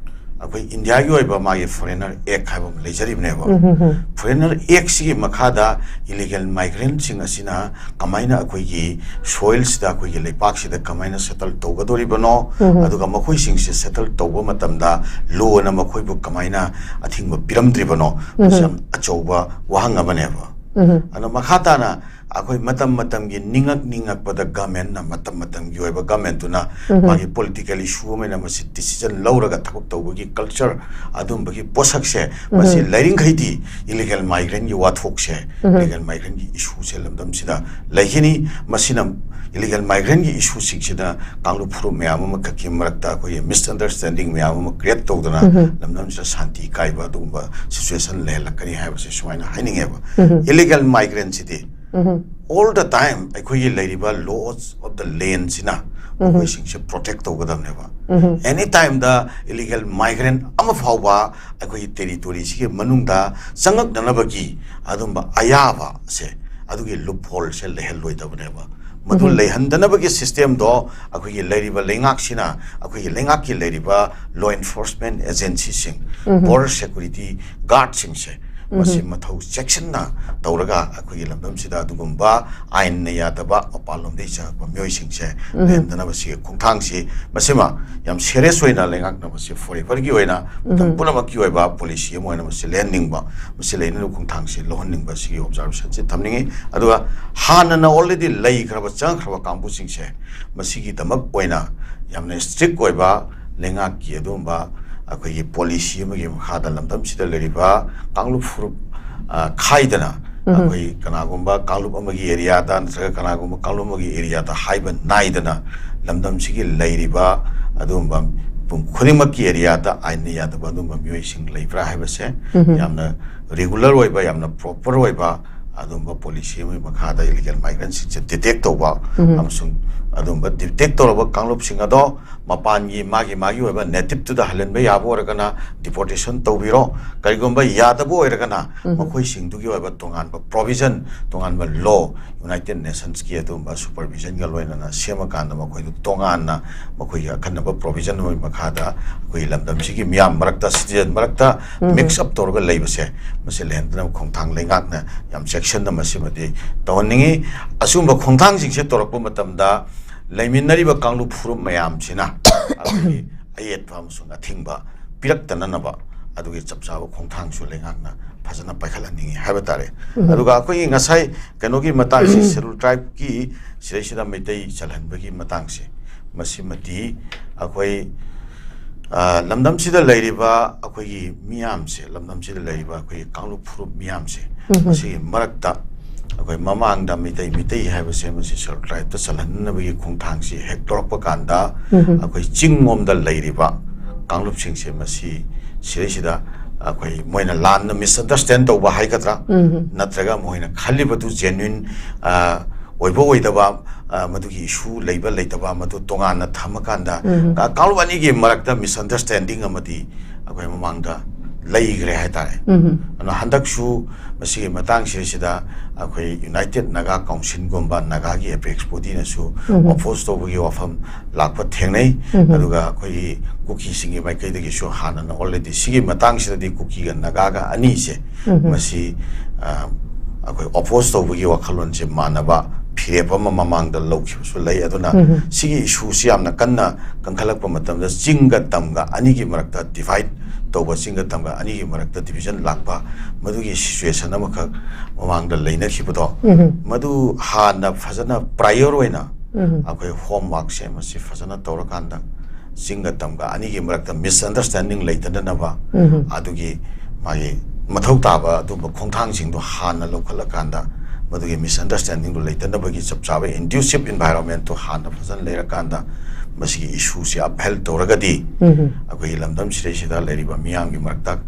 ꯑꯩꯈꯣꯏ ꯏꯟꯗꯤꯌꯥꯒꯤ ꯑꯣꯏꯕ ꯃꯥꯒꯤ ꯐꯣꯔꯦꯅꯔ ꯑꯦꯛ ꯍꯥꯏꯕ ꯑꯃ ꯂꯩꯖꯔꯤꯕꯅꯦꯕ꯫ ꯎꯝ, ꯎꯝ, ꯎꯝ. ꯐꯣꯔꯦꯅꯔ ꯑꯦꯛꯁꯤꯒꯤ ꯃꯈꯥꯗ ꯏꯂꯤꯒꯦꯜ ꯃꯥꯏꯒ꯭ꯔꯦꯟꯁꯤꯡ ꯑꯁꯤꯅ ꯀꯃꯥꯏꯅ ꯑꯩꯈꯣꯏꯒꯤ ꯁꯣꯏꯜꯁꯤꯗ, ꯑꯩꯈꯣꯏꯒꯤ ꯂꯩꯄꯥꯛꯁꯤꯗ ꯀꯃꯥꯏꯅ ꯁꯦꯇꯜ ꯇꯧꯒꯗꯧꯔꯤꯕꯅꯣ, ꯎꯝ. ꯑꯗꯨꯒ ꯃꯈꯣꯏꯁꯤꯡꯁꯦ ꯁꯦꯇꯜ ꯇꯧꯕ ꯃꯇꯝꯗ ꯂꯣꯅ ꯃꯈꯣꯏꯕꯨ ꯀꯃꯥꯏꯅ ꯑꯊꯤꯡꯕ ꯄꯤꯔꯝꯗ꯭ꯔꯤꯕꯅꯣ? ꯃꯁꯤ ꯎꯝ. ꯌꯥꯝ ꯑꯆꯧꯕ ꯋꯥꯍꯪ ꯑꯃꯅꯦꯕ꯫ ꯎꯝ. ꯑꯗꯣ ꯃꯈꯥ ꯇꯥꯅ ꯑꯩꯈꯣꯏ ꯃꯇꯝ ꯃꯇꯝꯒꯤ ꯅꯤꯡꯉꯛ ꯅꯤꯡꯉꯛꯄꯗ ꯒꯃꯦꯟꯅ, ꯃꯇꯝ ꯃꯇꯝꯒꯤ ꯑꯣꯏꯕ ꯒꯃꯦꯟꯗꯨꯅ ꯎꯝ. ꯃꯥꯒꯤ ꯄꯣꯂꯤꯇꯤꯀꯦꯜ ꯏꯁꯨ ꯑꯃ ꯑꯣꯏꯅ ꯃꯁꯤ ꯗꯤꯁꯤꯖꯟ ꯂꯧꯔꯒ ꯊꯕꯛ ꯇꯧꯕꯒꯤ ꯀꯜꯆꯔ, ꯑꯗꯨꯝꯕꯒꯤ ꯄꯣꯠꯁꯛꯁꯦ ꯃꯁꯤ ꯎꯝ. ꯂꯩꯔꯤꯡꯈꯩꯗꯤ ꯏꯂꯤꯒꯦꯜ ꯃꯥꯏꯒ꯭ꯔꯦꯟꯒꯤ ꯋꯥꯊꯣꯛꯁꯦ, ꯎꯝ. ꯏꯂꯤꯒꯦꯜ ꯃꯥꯏꯒ꯭ꯔꯦꯟꯒꯤ ꯏꯁꯨꯁꯦ ꯂꯝꯗꯝꯁꯤꯗ ꯂꯩꯈꯤꯅꯤ꯫ ꯃꯁꯤꯅ ꯏꯂꯤꯒꯦꯜ ꯃꯥꯏꯒ꯭ꯔꯦꯟꯒꯤ ꯏꯁꯨꯁꯤꯡꯁꯤꯗ ꯀꯥꯡꯂꯨꯞ ꯐꯨꯔꯨꯞ ꯃꯌꯥꯝ ꯑꯃꯈꯛꯀꯤ ꯃꯔꯛꯇ ꯑꯩꯈꯣꯏꯒꯤ ꯃꯤꯁꯑꯟꯗꯔꯁꯇꯦꯟꯗꯤꯡ ꯃꯌꯥꯝ ꯑꯃ ꯀ꯭ꯔꯤꯌꯦꯠ ꯇꯧꯗꯨꯅ ꯎꯝ. ꯂꯝꯗꯝꯁꯤꯗ ꯁꯥꯟꯇꯤ ꯀꯥꯏꯕ ꯑꯗꯨꯒꯨꯝꯕ ꯁꯤꯆꯨꯋꯦꯁꯟ ꯂꯩꯍꯜꯂꯛꯀꯅꯤ ꯍꯥꯏꯕꯁꯦ ꯁꯨꯃꯥꯏꯅ ꯍꯥꯏꯅꯤꯡꯉꯦꯕ꯫ ꯎꯝ. ꯏꯂꯤꯒꯦꯜ ꯃꯥꯏꯒ꯭ꯔꯦꯟꯁꯤꯗꯤ ꯎꯝ. all the time ꯑꯩꯈꯣꯏꯒꯤ ꯂꯩꯔꯤꯕ laws of the land ꯁꯤꯅ ꯎꯝ. ꯃꯈꯣꯏꯁꯤꯡꯁꯦ ꯄ꯭ꯔꯣꯇꯦꯛ ꯇꯧꯒꯗꯕꯅꯦꯕ꯫ ꯎꯝ. ꯑꯦꯅꯤ ꯇꯥꯏꯝꯗ ꯏꯂꯤꯒꯦꯜ ꯃꯥꯏꯒ꯭ꯔꯦꯟ ꯑꯃ ꯐꯥꯎꯕ ꯑꯩꯈꯣꯏꯒꯤ ꯇꯦꯔꯤꯇꯣꯔꯤꯁꯤꯒꯤ ꯃꯅꯨꯡꯗ ꯆꯪꯉꯛꯅꯅꯕꯒꯤ ꯑꯗꯨꯝꯕ ꯑꯌꯥꯕꯁꯦ, ꯑꯗꯨꯒꯤ ꯂꯨꯞ ꯍꯣꯜꯁꯦ ꯂꯩꯍꯜꯂꯣꯏꯗꯕꯅꯦꯕ꯫ ꯃꯗꯨ ꯂꯩꯍꯟꯗꯅꯕꯒꯤ system ꯗꯣ ꯑꯩꯈꯣꯏꯒꯤ ꯂꯩꯔꯤꯕ ꯂꯩꯉꯥꯛꯁꯤꯅ, ꯑꯩꯈꯣꯏꯒꯤ ꯂꯩꯉꯥꯛꯀꯤ ꯂꯩꯔꯤꯕ law enforcement agency ꯁꯤꯡ, border security guard ꯁꯤꯡꯁꯦ, ꯃꯁꯤ ꯃꯊꯧ ꯆꯦꯛꯁꯤꯟꯅ ꯇꯧꯔꯒ ꯑꯩꯈꯣꯏꯒꯤ ꯂꯝꯗꯝꯁꯤꯗ ꯑꯗꯨꯒꯨꯝꯕ ꯑꯥꯏꯟꯅ ꯌꯥꯗꯕ ꯃꯄꯥꯟꯂꯣꯝꯗꯒꯤ ꯆꯪꯉꯛꯄ ꯃꯤꯑꯣꯏꯁꯤꯡꯁꯦ ꯂꯩꯍꯟꯗꯅꯕ ꯁꯤꯒꯤ ꯈꯣꯡꯊꯥꯡꯁꯤ, ꯃꯁꯤꯃ ꯌꯥꯝ serious ꯑꯣꯏꯅ ꯂꯩꯉꯥꯛꯅ ꯃꯁꯤ forever ꯒꯤ ꯑꯣꯏꯅ ꯃꯇꯝ ꯄꯨꯝꯅꯃꯛꯀꯤ ꯑꯣꯏꯕ policy ꯑꯃ ꯑꯣꯏꯅ ꯃꯁꯤ ꯂꯩꯍꯟꯅꯤꯡꯕ, ꯃꯁꯤ ꯂꯩꯅꯕ ꯈꯣꯡꯊꯥꯡꯁꯤ ꯂꯧꯍꯟꯅꯤꯡꯕ, ꯁꯤꯒꯤ observation ꯁꯤ ꯊꯝꯅꯤꯡꯉꯤ꯫ ꯑꯗꯨꯒ ꯍꯥꯟꯅꯅ already ꯂꯩꯈ꯭ꯔꯕ, ꯆꯪꯈ꯭ꯔꯕ ꯀꯥꯡꯕꯨꯁꯤꯡꯁꯦ, ꯃꯁꯤꯒꯤꯗꯃꯛ ꯑꯣꯏꯅ ꯌꯥꯝꯅ strict ꯑꯣꯏꯕ ꯂꯩꯉꯥꯛꯀꯤ ꯑꯗꯨꯒꯨꯝꯕ ꯑꯩꯈꯣꯏꯒꯤ policy ꯑꯃꯒꯤ ꯃꯈꯥꯗ ꯂꯝꯗꯝꯁꯤꯗ ꯂꯩꯔꯤꯕ ꯀꯥꯡꯂꯨꯞ ꯐꯨꯔꯨꯞ, ꯑ, ꯈꯥꯏꯗꯅ, ꯑꯩꯈꯣꯏ ꯀꯅꯥꯒꯨꯝꯕ ꯀꯥꯡꯂꯨꯞ ꯑꯃꯒꯤ area ꯗ ꯅꯠꯇ꯭ꯔꯒ ꯀꯅꯥꯒꯨꯝꯕ ꯀꯥꯡꯂꯨꯞ ꯑꯃꯒꯤ area ꯗ ꯍꯥꯏꯕ ꯅꯥꯏꯗꯅ ꯂꯝꯗꯝꯁꯤꯒꯤ ꯂꯩꯔꯤꯕ ꯑꯗꯨꯒꯨꯝꯕ ꯃꯤꯄꯨꯝ ꯈꯨꯗꯤꯡꯃꯛꯀꯤ area ꯗ ꯑꯥꯏꯟꯅ ꯌꯥꯗꯕ ꯑꯗꯨꯒꯨꯝꯕ ꯃꯤꯑꯣꯏꯁꯤꯡ ꯂꯩꯕ꯭ꯔꯥ ꯍꯥꯏꯕꯁꯦ ꯌꯥꯝꯅ regular ꯑꯣꯏꯕ, ꯌꯥꯝꯅ proper ꯑꯣꯏꯕ ꯑꯗꯨꯒꯨꯝꯕ policy ꯑꯃꯒꯤ ꯃꯈꯥꯗ illegal migrant ꯁꯤꯡꯁꯦ detect ꯇꯧꯕ ꯑꯃꯁꯨꯡ ꯑꯗꯨꯒꯨꯝꯕ detect ꯇꯧꯔꯕ ꯀꯥꯡꯂꯨꯞꯁꯤꯡ ꯑꯗꯣ ꯃꯄꯥꯟꯒꯤ ꯃꯥꯒꯤ ꯃꯥꯒꯤ ꯑꯣꯏꯕ native ꯇꯨꯗ ꯍꯜꯍꯟꯕ ꯌꯥꯕ ꯑꯣꯏꯔꯒꯅ deportation ꯇꯧꯕꯤꯔꯣ, ꯀꯔꯤꯒꯨꯝꯕ ꯌꯥꯗꯕ ꯑꯣꯏꯔꯒꯅ ꯃꯈꯣꯏꯁꯤꯡꯗꯨꯒꯤ ꯑꯣꯏꯕ ꯇꯣꯉꯥꯟꯕ provision, ꯇꯣꯉꯥꯟꯕ law, United Nations ꯀꯤ ꯑꯗꯨꯒꯨꯝꯕ supervision ꯒ ꯂꯣꯏꯅꯅ ꯁꯦꯝꯃꯀꯥꯟꯗ ꯃꯈꯣꯏꯗꯨ ꯇꯣꯉꯥꯟꯅ ꯃꯈꯣꯏꯒꯤ ꯑꯈꯟꯅꯕ provision ꯑꯃꯒꯤ ꯃꯈꯥꯗ ꯑꯩꯈꯣꯏꯒꯤ ꯂꯝꯗꯝꯁꯤꯒꯤ ꯃꯤꯌꯥꯝ ꯃꯔꯛꯇ, citizen ꯃꯔꯛꯇ mix up ꯇꯧꯔꯒ ꯂꯩꯕꯁꯦ, ꯃꯁꯤ ꯂꯩꯍꯟꯗꯅꯕ ꯈꯣꯡꯊꯥꯡ ꯂꯩꯉꯥꯛꯅ ꯌꯥꯝ ꯆꯦꯛꯁꯤꯟꯅ ꯃꯁꯤꯃꯗꯤ ꯇꯧꯍꯟꯅꯤꯡꯉꯤ꯫ ꯑꯁꯤꯒꯨꯝꯕ ꯈꯣꯡꯊꯥꯡꯁꯤꯡꯁꯦ ꯇꯧꯔꯛꯄ ꯃꯇꯝꯗ ꯂꯩꯃꯤꯟꯅꯔꯤꯕ ꯀꯥꯡꯂꯨꯞ ꯐꯨꯔꯨꯞ ꯃꯌꯥꯝꯁꯤꯅ ꯑꯩꯈꯣꯏꯒꯤ ꯑꯌꯦꯠꯄ ꯑꯃꯁꯨꯡ ꯑꯊꯤꯡꯕ ꯄꯤꯔꯛꯇꯅꯅꯕ ꯑꯗꯨꯒꯤ ꯆꯞ ꯆꯥꯕ ꯈꯣꯡꯊꯥꯡꯁꯨ ꯂꯩꯉꯥꯛꯅ ꯐꯖꯅ ꯄꯥꯏꯈꯠꯍꯟꯅꯤꯡꯉꯤ ꯍꯥꯏꯕ ꯇꯥꯔꯦ꯫ ꯑꯗꯨꯒ ꯑꯩꯈꯣꯏꯒꯤ ꯉꯁꯥꯏ ꯀꯩꯅꯣꯒꯤ ꯃꯇꯥꯡꯁꯤ, schedule tribe ꯀꯤ ꯁꯤꯗꯩꯁꯤꯗ ꯃꯩꯇꯩ ꯆꯜꯍꯟꯕꯒꯤ ꯃꯇꯥꯡꯁꯦ, ꯃꯁꯤꯃꯗꯤ ꯑꯩꯈꯣꯏ, ꯑ, ꯂꯝꯗꯝꯁꯤꯗ ꯂꯩꯔꯤꯕ ꯑꯩꯈꯣꯏꯒꯤ ꯃꯤꯌꯥꯝꯁꯦ, ꯂꯝꯗꯝꯁꯤꯗ ꯂꯩꯔꯤꯕ ꯑꯩꯈꯣꯏꯒꯤ ꯀꯥꯡꯂꯨꯞ ꯐꯨꯔꯨꯞ ꯃꯤꯌꯥꯝꯁꯦ, ꯃꯁꯤꯒꯤ ꯃꯔꯛꯇ ꯑꯩꯈꯣꯏ ꯃꯃꯥꯡꯗ ꯃꯩꯇꯩ, ꯃꯩꯇꯩ ꯍꯥꯏꯕꯁꯦ ꯃꯁꯤ schedule tribe ꯇ ꯆꯜꯍꯟꯅꯕꯒꯤ ꯈꯣꯡꯊꯥꯡꯁꯤ ꯍꯦꯛ ꯂꯧꯔꯛꯄ ꯀꯥꯟꯗ, ꯑꯩꯈꯣꯏ ꯆꯤꯡꯂꯣꯝꯗ ꯂꯩꯔꯤꯕ ꯀꯥꯡꯂꯨꯞꯁꯤꯡꯁꯦ ꯃꯁꯤ ꯁꯤꯗꯩꯁꯤꯗ ꯑꯩꯈꯣꯏ ꯃꯣꯏꯅ ꯂꯥꯟꯅ misunderstand ꯇꯧꯕ ꯍꯥꯏꯒꯗ꯭ꯔꯥ, ꯅꯠꯇ꯭ꯔꯒ ꯃꯣꯏꯅ ꯈꯜꯂꯤꯕꯗꯨ genuine, ꯑ, ꯑꯣꯏꯕ ꯑꯣꯏꯗꯕ, ꯑ, ꯃꯗꯨꯒꯤ issue ꯂꯩꯕ ꯂꯩꯇꯕ ꯃꯗꯨ ꯇꯣꯉꯥꯟꯅ ꯊꯝꯃꯀꯥꯟꯗ, ꯀꯥꯡꯂꯨꯞ ꯑꯅꯤꯒꯤ ꯃꯔꯛꯇ misunderstanding ꯑꯃꯗꯤ ꯑꯩꯈꯣꯏ ꯃꯃꯥꯡꯗ ꯂꯩꯈ꯭ꯔꯦ ꯍꯥꯏꯇꯥꯔꯦ꯫ ꯎꯝ ꯑꯗꯨꯅ ꯍꯟꯗꯛꯁꯨ ꯃꯁꯤꯒꯤ ꯃꯇꯥꯡꯁꯤꯗꯩꯁꯤꯗ ꯑꯩꯈꯣꯏ ꯌꯨꯅꯥꯏꯇꯦꯠ ꯅꯥꯒꯥ ꯀꯥꯎꯟꯁꯤꯜꯒꯨꯝꯕ ꯅꯥꯒꯥꯒꯤ ꯑꯦꯄꯦꯛꯁ ꯕꯣꯗꯤꯅꯁꯨ ꯎꯝ ꯑꯣꯄꯣꯖ ꯇꯧꯕꯒꯤ ꯋꯥꯐꯝ ꯂꯥꯛꯄ ꯊꯦꯡꯅꯩ꯫ ꯎꯝ ꯑꯗꯨꯒ ꯑꯩꯈꯣꯏꯒꯤ ꯀꯨꯀꯤꯁꯤꯡꯒꯤ ꯃꯥꯏꯀꯩꯗꯒꯤꯁꯨ ꯍꯥꯟꯅꯅ ꯑꯣꯜꯔꯦꯗꯤ ꯁꯤꯒꯤ ꯃꯇꯥꯡꯁꯤꯗꯗꯤ ꯀꯨꯀꯤꯒ ꯅꯥꯒꯥꯒ ꯑꯅꯤꯁꯦ ꯎꯝ ꯃꯁꯤ ꯑ, ꯑꯩꯈꯣꯏ ꯑꯣꯄꯣꯖ ꯇꯧꯕꯒꯤ ꯋꯥꯈꯜꯂꯣꯟꯁꯦ ꯃꯥꯟꯅꯕ ꯐꯤꯔꯦꯞ ꯑꯃ ꯃꯃꯥꯡꯗ ꯂꯧꯈꯤꯕꯁꯨ ꯂꯩ꯫ ꯑꯗꯨꯅ ꯎꯝ ꯁꯤꯒꯤ ꯏꯁꯨꯁꯤ ꯌꯥꯝꯅ ꯀꯟꯅ ꯀꯟꯈꯠꯂꯛꯄ ꯃꯇꯝꯗ ꯆꯤꯡꯒ ꯇꯝꯒ ꯑꯅꯤꯒꯤ ꯃꯔꯛꯇ ꯗꯤꯚꯥꯏꯠ ꯇꯧꯕ, ꯆꯤꯡꯒ ꯇꯝꯒ ꯑꯅꯤꯒꯤ ꯃꯔꯛꯇ ꯗꯤꯚꯤꯖꯟ ꯂꯥꯛꯄ, ꯃꯗꯨꯒꯤ ꯁꯤꯆꯨꯋꯦꯁꯟ ꯑꯃꯈꯛ ꯃꯃꯥꯡꯗ ꯂꯩꯅꯈꯤꯕꯗꯣ, ꯎꯝ ꯃꯗꯨ ꯍꯥꯟꯅ ꯐꯖꯅ ꯄ꯭ꯔꯥꯏꯌꯣꯔ ꯑꯣꯏꯅ ꯎꯝ ꯑꯩꯈꯣꯏ ꯍꯣꯝꯋꯥꯔꯛꯁꯦ ꯃꯁꯤ ꯐꯖꯅ ꯇꯧꯔꯀꯥꯟꯗ ꯆꯤꯡꯒ ꯇꯝꯒ ꯑꯅꯤꯒꯤ ꯃꯔꯛꯇ ꯃꯤꯁꯑꯟꯗꯔꯁꯇꯦꯟꯗꯤꯡ ꯂꯩꯇꯅꯅꯕ ꯎꯝ ꯑꯗꯨꯒꯤ ꯃꯥꯒꯤ ꯃꯊꯧ ꯇꯥꯕ ꯑꯗꯨꯝꯕ ꯈꯣꯡꯊꯥꯡꯁꯤꯡꯗꯣ ꯍꯥꯟꯅ ꯂꯧꯈꯠꯂꯀꯥꯟꯗ ꯃꯗꯨꯒꯤ ꯃꯤꯁꯑꯟꯗꯔꯁꯇꯦꯟꯗꯤꯡꯗꯣ ꯂꯩꯇꯅꯕꯒꯤ ꯆꯞ ꯆꯥꯕ ꯏꯟꯗ꯭ꯌꯨꯁꯤꯞ ꯏꯟꯚꯥꯏꯔꯣꯟꯃꯦꯟꯠꯇꯣ ꯍꯥꯟꯅ ꯐꯖꯅ ꯂꯩꯔꯀꯥꯟꯗ ꯃꯁꯤꯒꯤ ꯏꯁꯨꯁꯤ ꯑꯞꯍꯦꯜ ꯇꯧꯔꯒꯗꯤ ꯎꯝ ꯑꯩꯈꯣꯏꯒꯤ ꯂꯝꯗꯝꯁꯤꯗꯩꯁꯤꯗ ꯂꯩꯔꯤꯕ ꯃꯤꯌꯥꯝꯒꯤ ꯃꯔꯛꯇ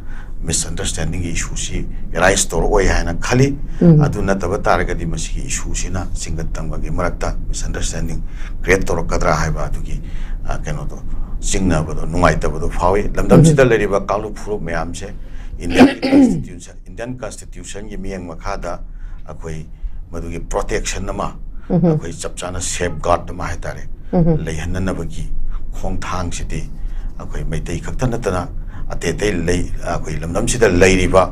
ꯃꯤꯁꯑꯟꯗꯔꯁꯇꯦꯟꯗꯤꯡꯒꯤ ꯏꯁꯨꯁꯤ ꯑꯦꯔꯥꯏꯁ ꯇꯧꯔꯛꯑꯣꯏ ꯍꯥꯏꯅ ꯈꯜꯂꯤ꯫ ꯎꯝ ꯑꯗꯨ ꯅꯠꯇꯕ ꯇꯥꯔꯒꯗꯤ ꯃꯁꯤꯒꯤ ꯏꯁꯨꯁꯤꯅ ꯆꯤꯡꯒ ꯇꯝꯒꯒꯤ ꯃꯔꯛꯇ ꯃꯤꯁꯑꯟꯗꯔꯁꯇꯦꯟꯗꯤꯡ ꯀ꯭ꯔꯤꯌꯦꯠ ꯇꯧꯔꯛꯀꯗ꯭ꯔꯥ ꯍꯥꯏꯕ ꯑꯗꯨꯒꯤ ꯑ, ꯀꯩꯅꯣꯗꯣ ꯆꯤꯡꯅꯕꯗꯣ, ꯅꯨꯡꯉꯥꯏꯇꯕꯗꯣ ꯐꯥꯎꯏ꯫ ꯂꯝꯗꯝꯁꯤꯗ ꯂꯩꯔꯤꯕ ꯀꯥꯡꯂꯨꯞ ꯐꯨꯔꯨꯞ ꯃꯌꯥꯝꯁꯦ ꯏꯟꯗꯤꯌꯥꯒꯤ ꯀꯟꯁꯇꯤꯇ꯭ꯌꯨꯁꯟ, ꯏꯟꯗꯤꯌꯟ ꯀꯟꯁꯇꯤꯇ꯭ꯌꯨꯁꯟꯒꯤ ꯃꯤꯠꯌꯦꯡ ꯃꯈꯥꯗ ꯑꯩꯈꯣꯏ ꯃꯗꯨꯒꯤ ꯄ꯭ꯔꯣꯇꯦꯛꯁꯟ ꯑꯃ, ꯎꯝ ꯑꯩꯈꯣꯏ ꯆꯞ ꯆꯥꯅ ꯁꯦꯐ ꯒꯥꯔꯗ ꯑꯃ ꯍꯥꯏꯇꯥꯔꯦ, ꯎꯝ ꯂꯩꯍꯟꯅꯅꯕꯒꯤ ꯈꯣꯡꯊꯥꯡꯁꯤꯗꯤ ꯑꯩꯈꯣꯏ ꯃꯩꯇꯩ ꯈꯛꯇ ꯅꯠꯇꯅ ꯑꯇꯩ ꯑꯇꯩ ꯂꯩ, ꯑꯩꯈꯣꯏ ꯂꯝꯗꯝꯁꯤꯗ ꯂꯩꯔꯤꯕ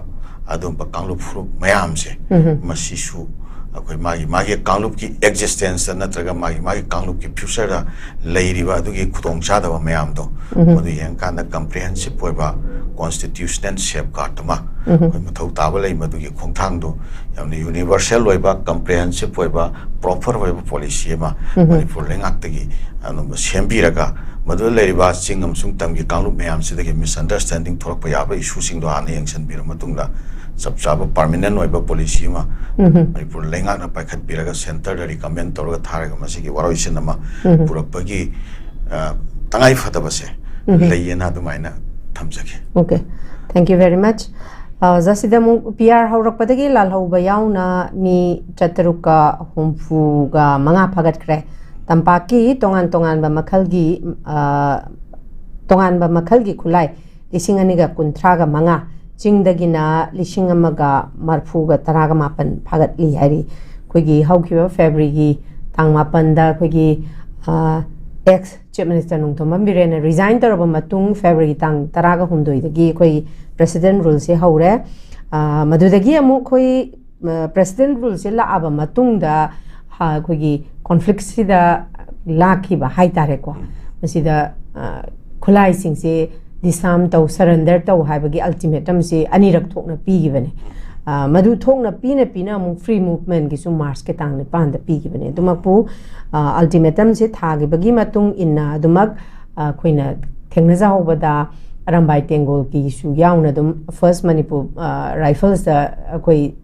ꯑꯗꯨꯝꯕ ꯀꯥꯡꯂꯨꯞ ꯐꯨꯔꯨꯞ ꯃꯌꯥꯝꯁꯦ ꯎꯝ ꯃꯁꯤꯁꯨ ꯑꯩꯈꯣꯏ ꯃꯥꯒꯤ ꯃꯥꯒꯤ ꯀꯥꯡꯂꯨꯞꯀꯤ ꯑꯦꯛꯖꯤꯁꯇꯦꯟꯁꯇ ꯅꯠꯇ꯭ꯔꯒ ꯃꯥꯒꯤ ꯃꯥꯒꯤ ꯀꯥꯡꯂꯨꯞꯀꯤ ꯐ꯭ꯌꯨꯆꯔꯗ ꯂꯩꯔꯤꯕ ꯑꯗꯨꯒꯤ ꯈꯨꯗꯣꯡꯆꯥꯗꯕ ꯃꯌꯥꯝꯗꯣ ꯎꯝ ꯃꯗꯨ ꯌꯦꯡꯀꯥꯟꯗ ꯀꯝꯄ꯭ꯔꯤꯍꯦꯟꯁꯤꯞ ꯑꯣꯏꯕ ꯀꯣꯟꯁꯇꯤꯇ꯭ꯌꯨꯁꯅꯦꯜ ꯁꯦꯐ ꯒꯥꯔꯗ ꯑꯃ ꯎꯝ ꯑꯩꯈꯣꯏ ꯃꯊꯧ ꯇꯥꯕ ꯂꯩ꯫ ꯃꯗꯨꯒꯤ ꯈꯣꯡꯊꯥꯡꯗꯣ ꯌꯥꯝꯅ ꯌꯨꯅꯤꯚꯔꯁꯦꯜ ꯑꯣꯏꯕ, ꯀꯝꯄ꯭ꯔꯤꯍꯦꯟꯁꯤꯞ ꯑꯣꯏꯕ, ꯄ꯭ꯔꯣꯄꯔ ꯑꯣꯏꯕ ꯄꯣꯂꯤꯁꯤ ꯑꯃ ꯎꯝ ꯃꯅꯤꯄꯨꯔ ꯂꯩꯉꯥꯛꯇꯒꯤ ꯑꯗꯨꯝꯕ ꯁꯦꯝꯕꯤꯔꯒ ꯃꯗꯨꯗ ꯂꯩꯔꯤꯕ ꯆꯤꯡ ꯑꯃꯁꯨꯡ ꯇꯝꯒꯤ ꯀꯥꯡꯂꯨꯞ ꯃꯌꯥꯝꯁꯤꯗꯒꯤ ꯃꯤꯁꯑꯟꯗꯔꯁꯇꯦꯟꯗꯤꯡ ꯊꯣꯛꯂꯛꯄ ꯌꯥꯕ ꯏꯁꯨꯁꯤꯡꯗꯣ ꯍꯥꯟꯅ ꯌꯦꯡꯁꯤꯟꯕꯤꯔ ꯃꯇꯨꯡꯗ ꯆꯞ ꯆꯥꯕ ꯄꯥꯔꯃꯤꯅꯦꯟ ꯑꯣꯏꯕ ꯄꯣꯂꯤꯁꯤ ꯑꯃ ꯎꯝ ꯃꯅꯤꯄꯨꯔ ꯂꯩꯉꯥꯛꯅ ꯄꯥꯏꯈꯠꯄꯤꯔꯒ ꯁꯦꯟꯇꯔꯗ ꯔꯤꯀꯃꯦꯟ ꯇꯧꯔꯒ ꯊꯥꯔꯒ ꯃꯁꯤꯒꯤ ꯋꯥꯔꯣꯏꯁꯤꯟ ꯑꯃ ꯎꯝ ꯄꯨꯔꯛꯄꯒꯤ ꯑ, ꯇꯉꯥꯏ ꯐꯗꯕꯁꯦ ꯎꯝ ꯂꯩꯌꯦꯅ ꯑꯗꯨꯃꯥꯏꯅ ꯊꯝꯖꯒꯦ꯫ Okay, thank you very much. ꯑ, ꯑꯣꯖꯥ, ꯁꯤꯗ ꯑꯃꯨꯛ ꯄꯤ ꯑꯥꯔ ꯍꯧꯔꯛꯄꯗꯒꯤ ꯂꯥꯜꯍꯧꯕ ꯌꯥꯎꯅ ꯃꯤ ꯆꯥꯇꯔꯨꯛꯀ ꯍꯨꯝꯐꯨꯒ ꯃꯉꯥ ꯐꯥꯒꯠꯈ꯭ꯔꯦ꯫ ꯇꯝꯄꯥꯛꯀꯤ ꯇꯣꯉꯥꯟ ꯇꯣꯉꯥꯟꯕ ꯃꯈꯜꯒꯤ, ꯑ, ꯇꯣꯉꯥꯟꯕ ꯃꯈꯜꯒꯤ ꯈꯨꯠꯂꯥꯏ ꯂꯤꯁꯤꯡ ꯑꯅꯤꯒ ꯀꯨꯟꯊ꯭ꯔꯥꯒ ꯃꯉꯥ, ꯆꯤꯡꯗꯒꯤꯅ ꯂꯤꯁꯤꯡ ꯑꯃꯒ ꯃꯔꯐꯨꯒ ꯇꯔꯥꯒ ꯃꯥꯄꯟ ꯐꯥꯒꯠꯂꯤ ꯍꯥꯏꯔꯤ꯫ ꯑꯩꯈꯣꯏꯒꯤ ꯍꯧꯈꯤꯕ ꯐꯦꯕ꯭ꯔꯨꯋꯥꯔꯤꯒꯤ ꯇꯥꯡ ꯃꯥꯄꯟꯗ ꯑꯩꯈꯣꯏꯒꯤ, ꯑ, ex Chief Minister Nongthombam ꯕꯤꯔꯦꯟꯅ resign ꯇꯧꯔꯕ ꯃꯇꯨꯡ ꯐꯦꯕ꯭ꯔꯨꯋꯥꯔꯤꯒꯤ ꯇꯥꯡ ꯇꯔꯥꯒ ꯍꯨꯝꯗꯣꯏꯗꯒꯤ ꯑꯩꯈꯣꯏ President Ruleꯁꯦ ꯍꯧꯔꯦ꯫ ꯑ, ꯃꯗꯨꯗꯒꯤ ꯑꯃꯨꯛ ꯑꯩꯈꯣꯏ, ꯑ, President Ruleꯁꯦ ꯂꯥꯛꯑꯕ ꯃꯇꯨꯡꯗ, ꯍ-, ꯑꯩꯈꯣꯏꯒꯤ conflictꯁꯤꯗ ꯂꯥꯛꯈꯤꯕ ꯍꯥꯏꯇꯥꯔꯦꯀꯣ꯫ ꯃꯁꯤꯗ, ꯑ, ꯈꯨꯠꯂꯥꯏꯁꯤꯡꯁꯦ disarm ꯇꯧ, surrender ꯇꯧ ꯍꯥꯏꯕꯒꯤ ultimatumꯁꯦ ꯑꯅꯤꯔꯛ ꯊꯣꯛꯅ ꯄꯤꯈꯤꯕꯅꯦ꯫ ꯑ, ꯃꯗꯨ ꯊꯣꯛꯅ ꯄꯤꯅ ꯄꯤꯅ ꯑꯃꯨꯛ free movementꯀꯤꯁꯨ Marchꯀꯤ ꯇꯥꯡ ꯅꯤꯄꯥꯟꯗ ꯄꯤꯈꯤꯕꯅꯦ꯫ ꯑꯗꯨꯃꯛꯄꯨ, ꯑ, ultimatumꯁꯦ ꯊꯥꯈꯤꯕꯒꯤ ꯃꯇꯨꯡ ꯏꯟꯅ ꯑꯗꯨꯃꯛ, ꯑ, ꯑꯩꯈꯣꯏꯅ ꯊꯦꯡꯅꯖꯍꯧꯕꯗ ꯑꯔꯥꯝꯕꯥꯏ ꯇꯦꯡꯒꯣꯜꯒꯤꯁꯨ ꯌꯥꯎꯅ ꯑꯗꯨꯝ First Manipur, ꯑ, Riflesꯇ ꯑꯩꯈꯣꯏ